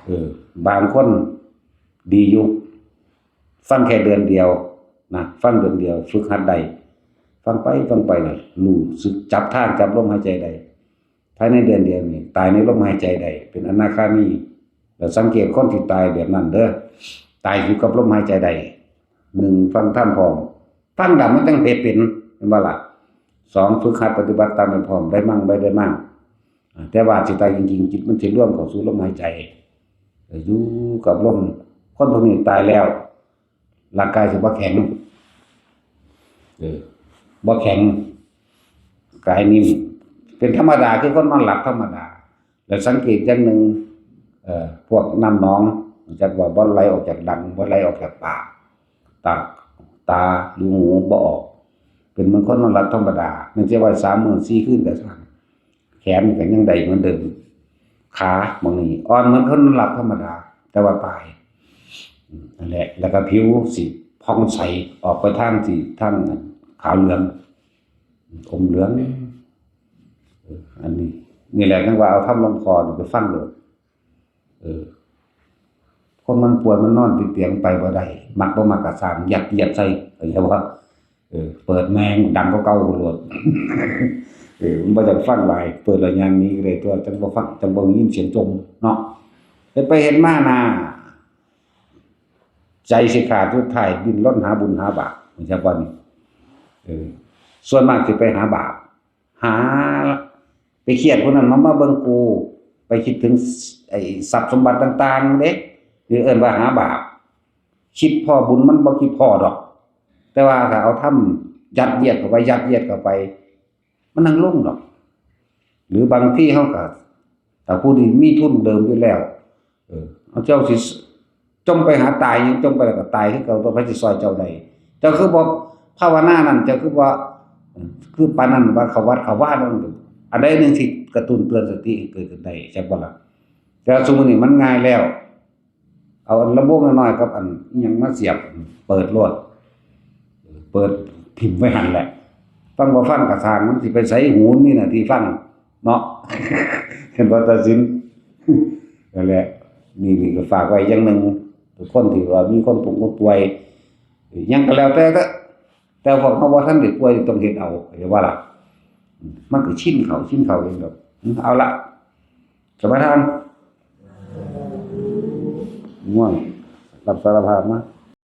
เออ บางคนดีอยู่ ฟังแค่เดือนเดียวนะ ฟังเดือนเดียว ฝึกหัดได้ ฟังไป ฟังไปน่ะ รู้สึกจับทาง จับลมหายใจได้ ภายในเดือนเดียวนี่ ตายในลมหายใจได้ เป็นอนาคามี แล้วสังเกตคนที่ตายแบบนั้นเด้อ ตายอยู่กับลมหายใจได้ หนึ่ง ฟังธรรมพร้อม ฟังแล้วมันจั่งเฮ็ดเป็น แม่นบ่ล่ะ สอง ฝึกหัดปฏิบัติตามไปพร้อม ได้มั่ง บ่ได้มั่ง อ่า แต่ว่าสิตายจริงๆ จิตมันสิรวมเข้าสู่ลมหายใจ เออ อยู่กับลม คนพวกนี้ตายแล้ว ร่างกายสิบ่แข็ง เออ บ่แข็ง กายนิ่ม เป็นธรรมดา คือคนนอนหลับธรรมดา แล้วสังเกตอย่างหนึ่ง เอ่อ พวกน้ำหนอง จักว่าบ่ไหลออกจากดัง บ่ไหลออกจากปาก ตา ตาหรือหูบ่ออก เป็นเหมือนคนนอนหลับธรรมดา แม่นจะไหว้สามมื้อสี่คืนก็ช่าง แขนก็ยังได้เหมือนเดิม ขาหม่องนี้ อ่อนเหมือนคนหลับธรรมดา แต่ว่าตาย อืม นั่นแหละ แล้วก็ผิวสิผ่องใส ออกไปทางที่ ทางขาวเหลือง อมเหลือง เออ อันนี้ นี่แหละ จั่งว่าเอาธรรมหลวงพ่อนี่ไปฟังโลด เออ คนมันป่วยมันนอนติดเตียงไปบ่ได้ มักบ่มักก็ซ่าง ยัดเยียดใส่ เข้าใจบ่ เออ เปิดแม่งดังกว่าเก่าโลด เออ มันบ่อยากฟังหลาย เปิดแล้วย่างหนีก็ได้ตั๊ว จั่งบ่ฟัง จั่งบ่ได้ยินเสียงจมเนาะ เฮ็ดไปเฮ็ดมาน่ะ ใจสิขาด สุดท้ายดิ้นรนหาบุญหาบาป เข้าใจบ่นี่ เออ ส่วนมากสิไปหาบาป หา ไปเครียดผู้นั้นมา มาเบิ่งกู ไปคิดถึงไอ้ทรัพย์สมบัติต่างๆเด้ คือเอิ้นว่าหาบาป คิดพ้อบุญมันบ่คิดพ้อดอก แต่ว่าถ้าเอาธรรมยัดเยียดเข้าไป ยัดเยียดเข้าไป มันนั่งลงดอก หรือบางทีเฮาก็ ถ้าผู้ที่มีทุนเดิมอยู่แล้ว เออ เอาเจ้าสิจมไปหาตายหยัง จมไปแล้วก็ตายคือเก่า ต่อไปสิซอยเจ้าได้ เจ้าคือบ่ภาวนานั่น เจ้าคือบ่ คือปานนั้น ว่าเข้าวัดเข้าวานั่น อันใดหนึ่งที่กระตุ้นเตือนสติให้เกิดขึ้นได้ ใช่บ่ล่ะ แต่ซุมื้อนี้มันง่ายแล้ว เอาอันลำโพงน้อยๆกับอันอิหยังมาเสียบ เปิดโลด เปิดถิ่มไว้หั่นแหละ ฟังบ่ฟังก็ซ่าง มันสิไปไส หูมีหน้าที่ฟังเนาะ เห็นบ่ ตาสิน นั่นแหละ นี่ นี่ก็ฝากไว้อย่างหนึ่ง ทุกคนที่ว่ามีคนป่วย คนป่วย หยังก็แล้วแต่เถาะ แต่พวกเฮาบ่ทันได้ป่วยนี่ต้องเฮ็ดเอา เข้าใจบ่ล่ะ มันก็ชินเข้า ชินเข้าเองดอก เอาละ สมาทาน ง่วง รับสารภาพมา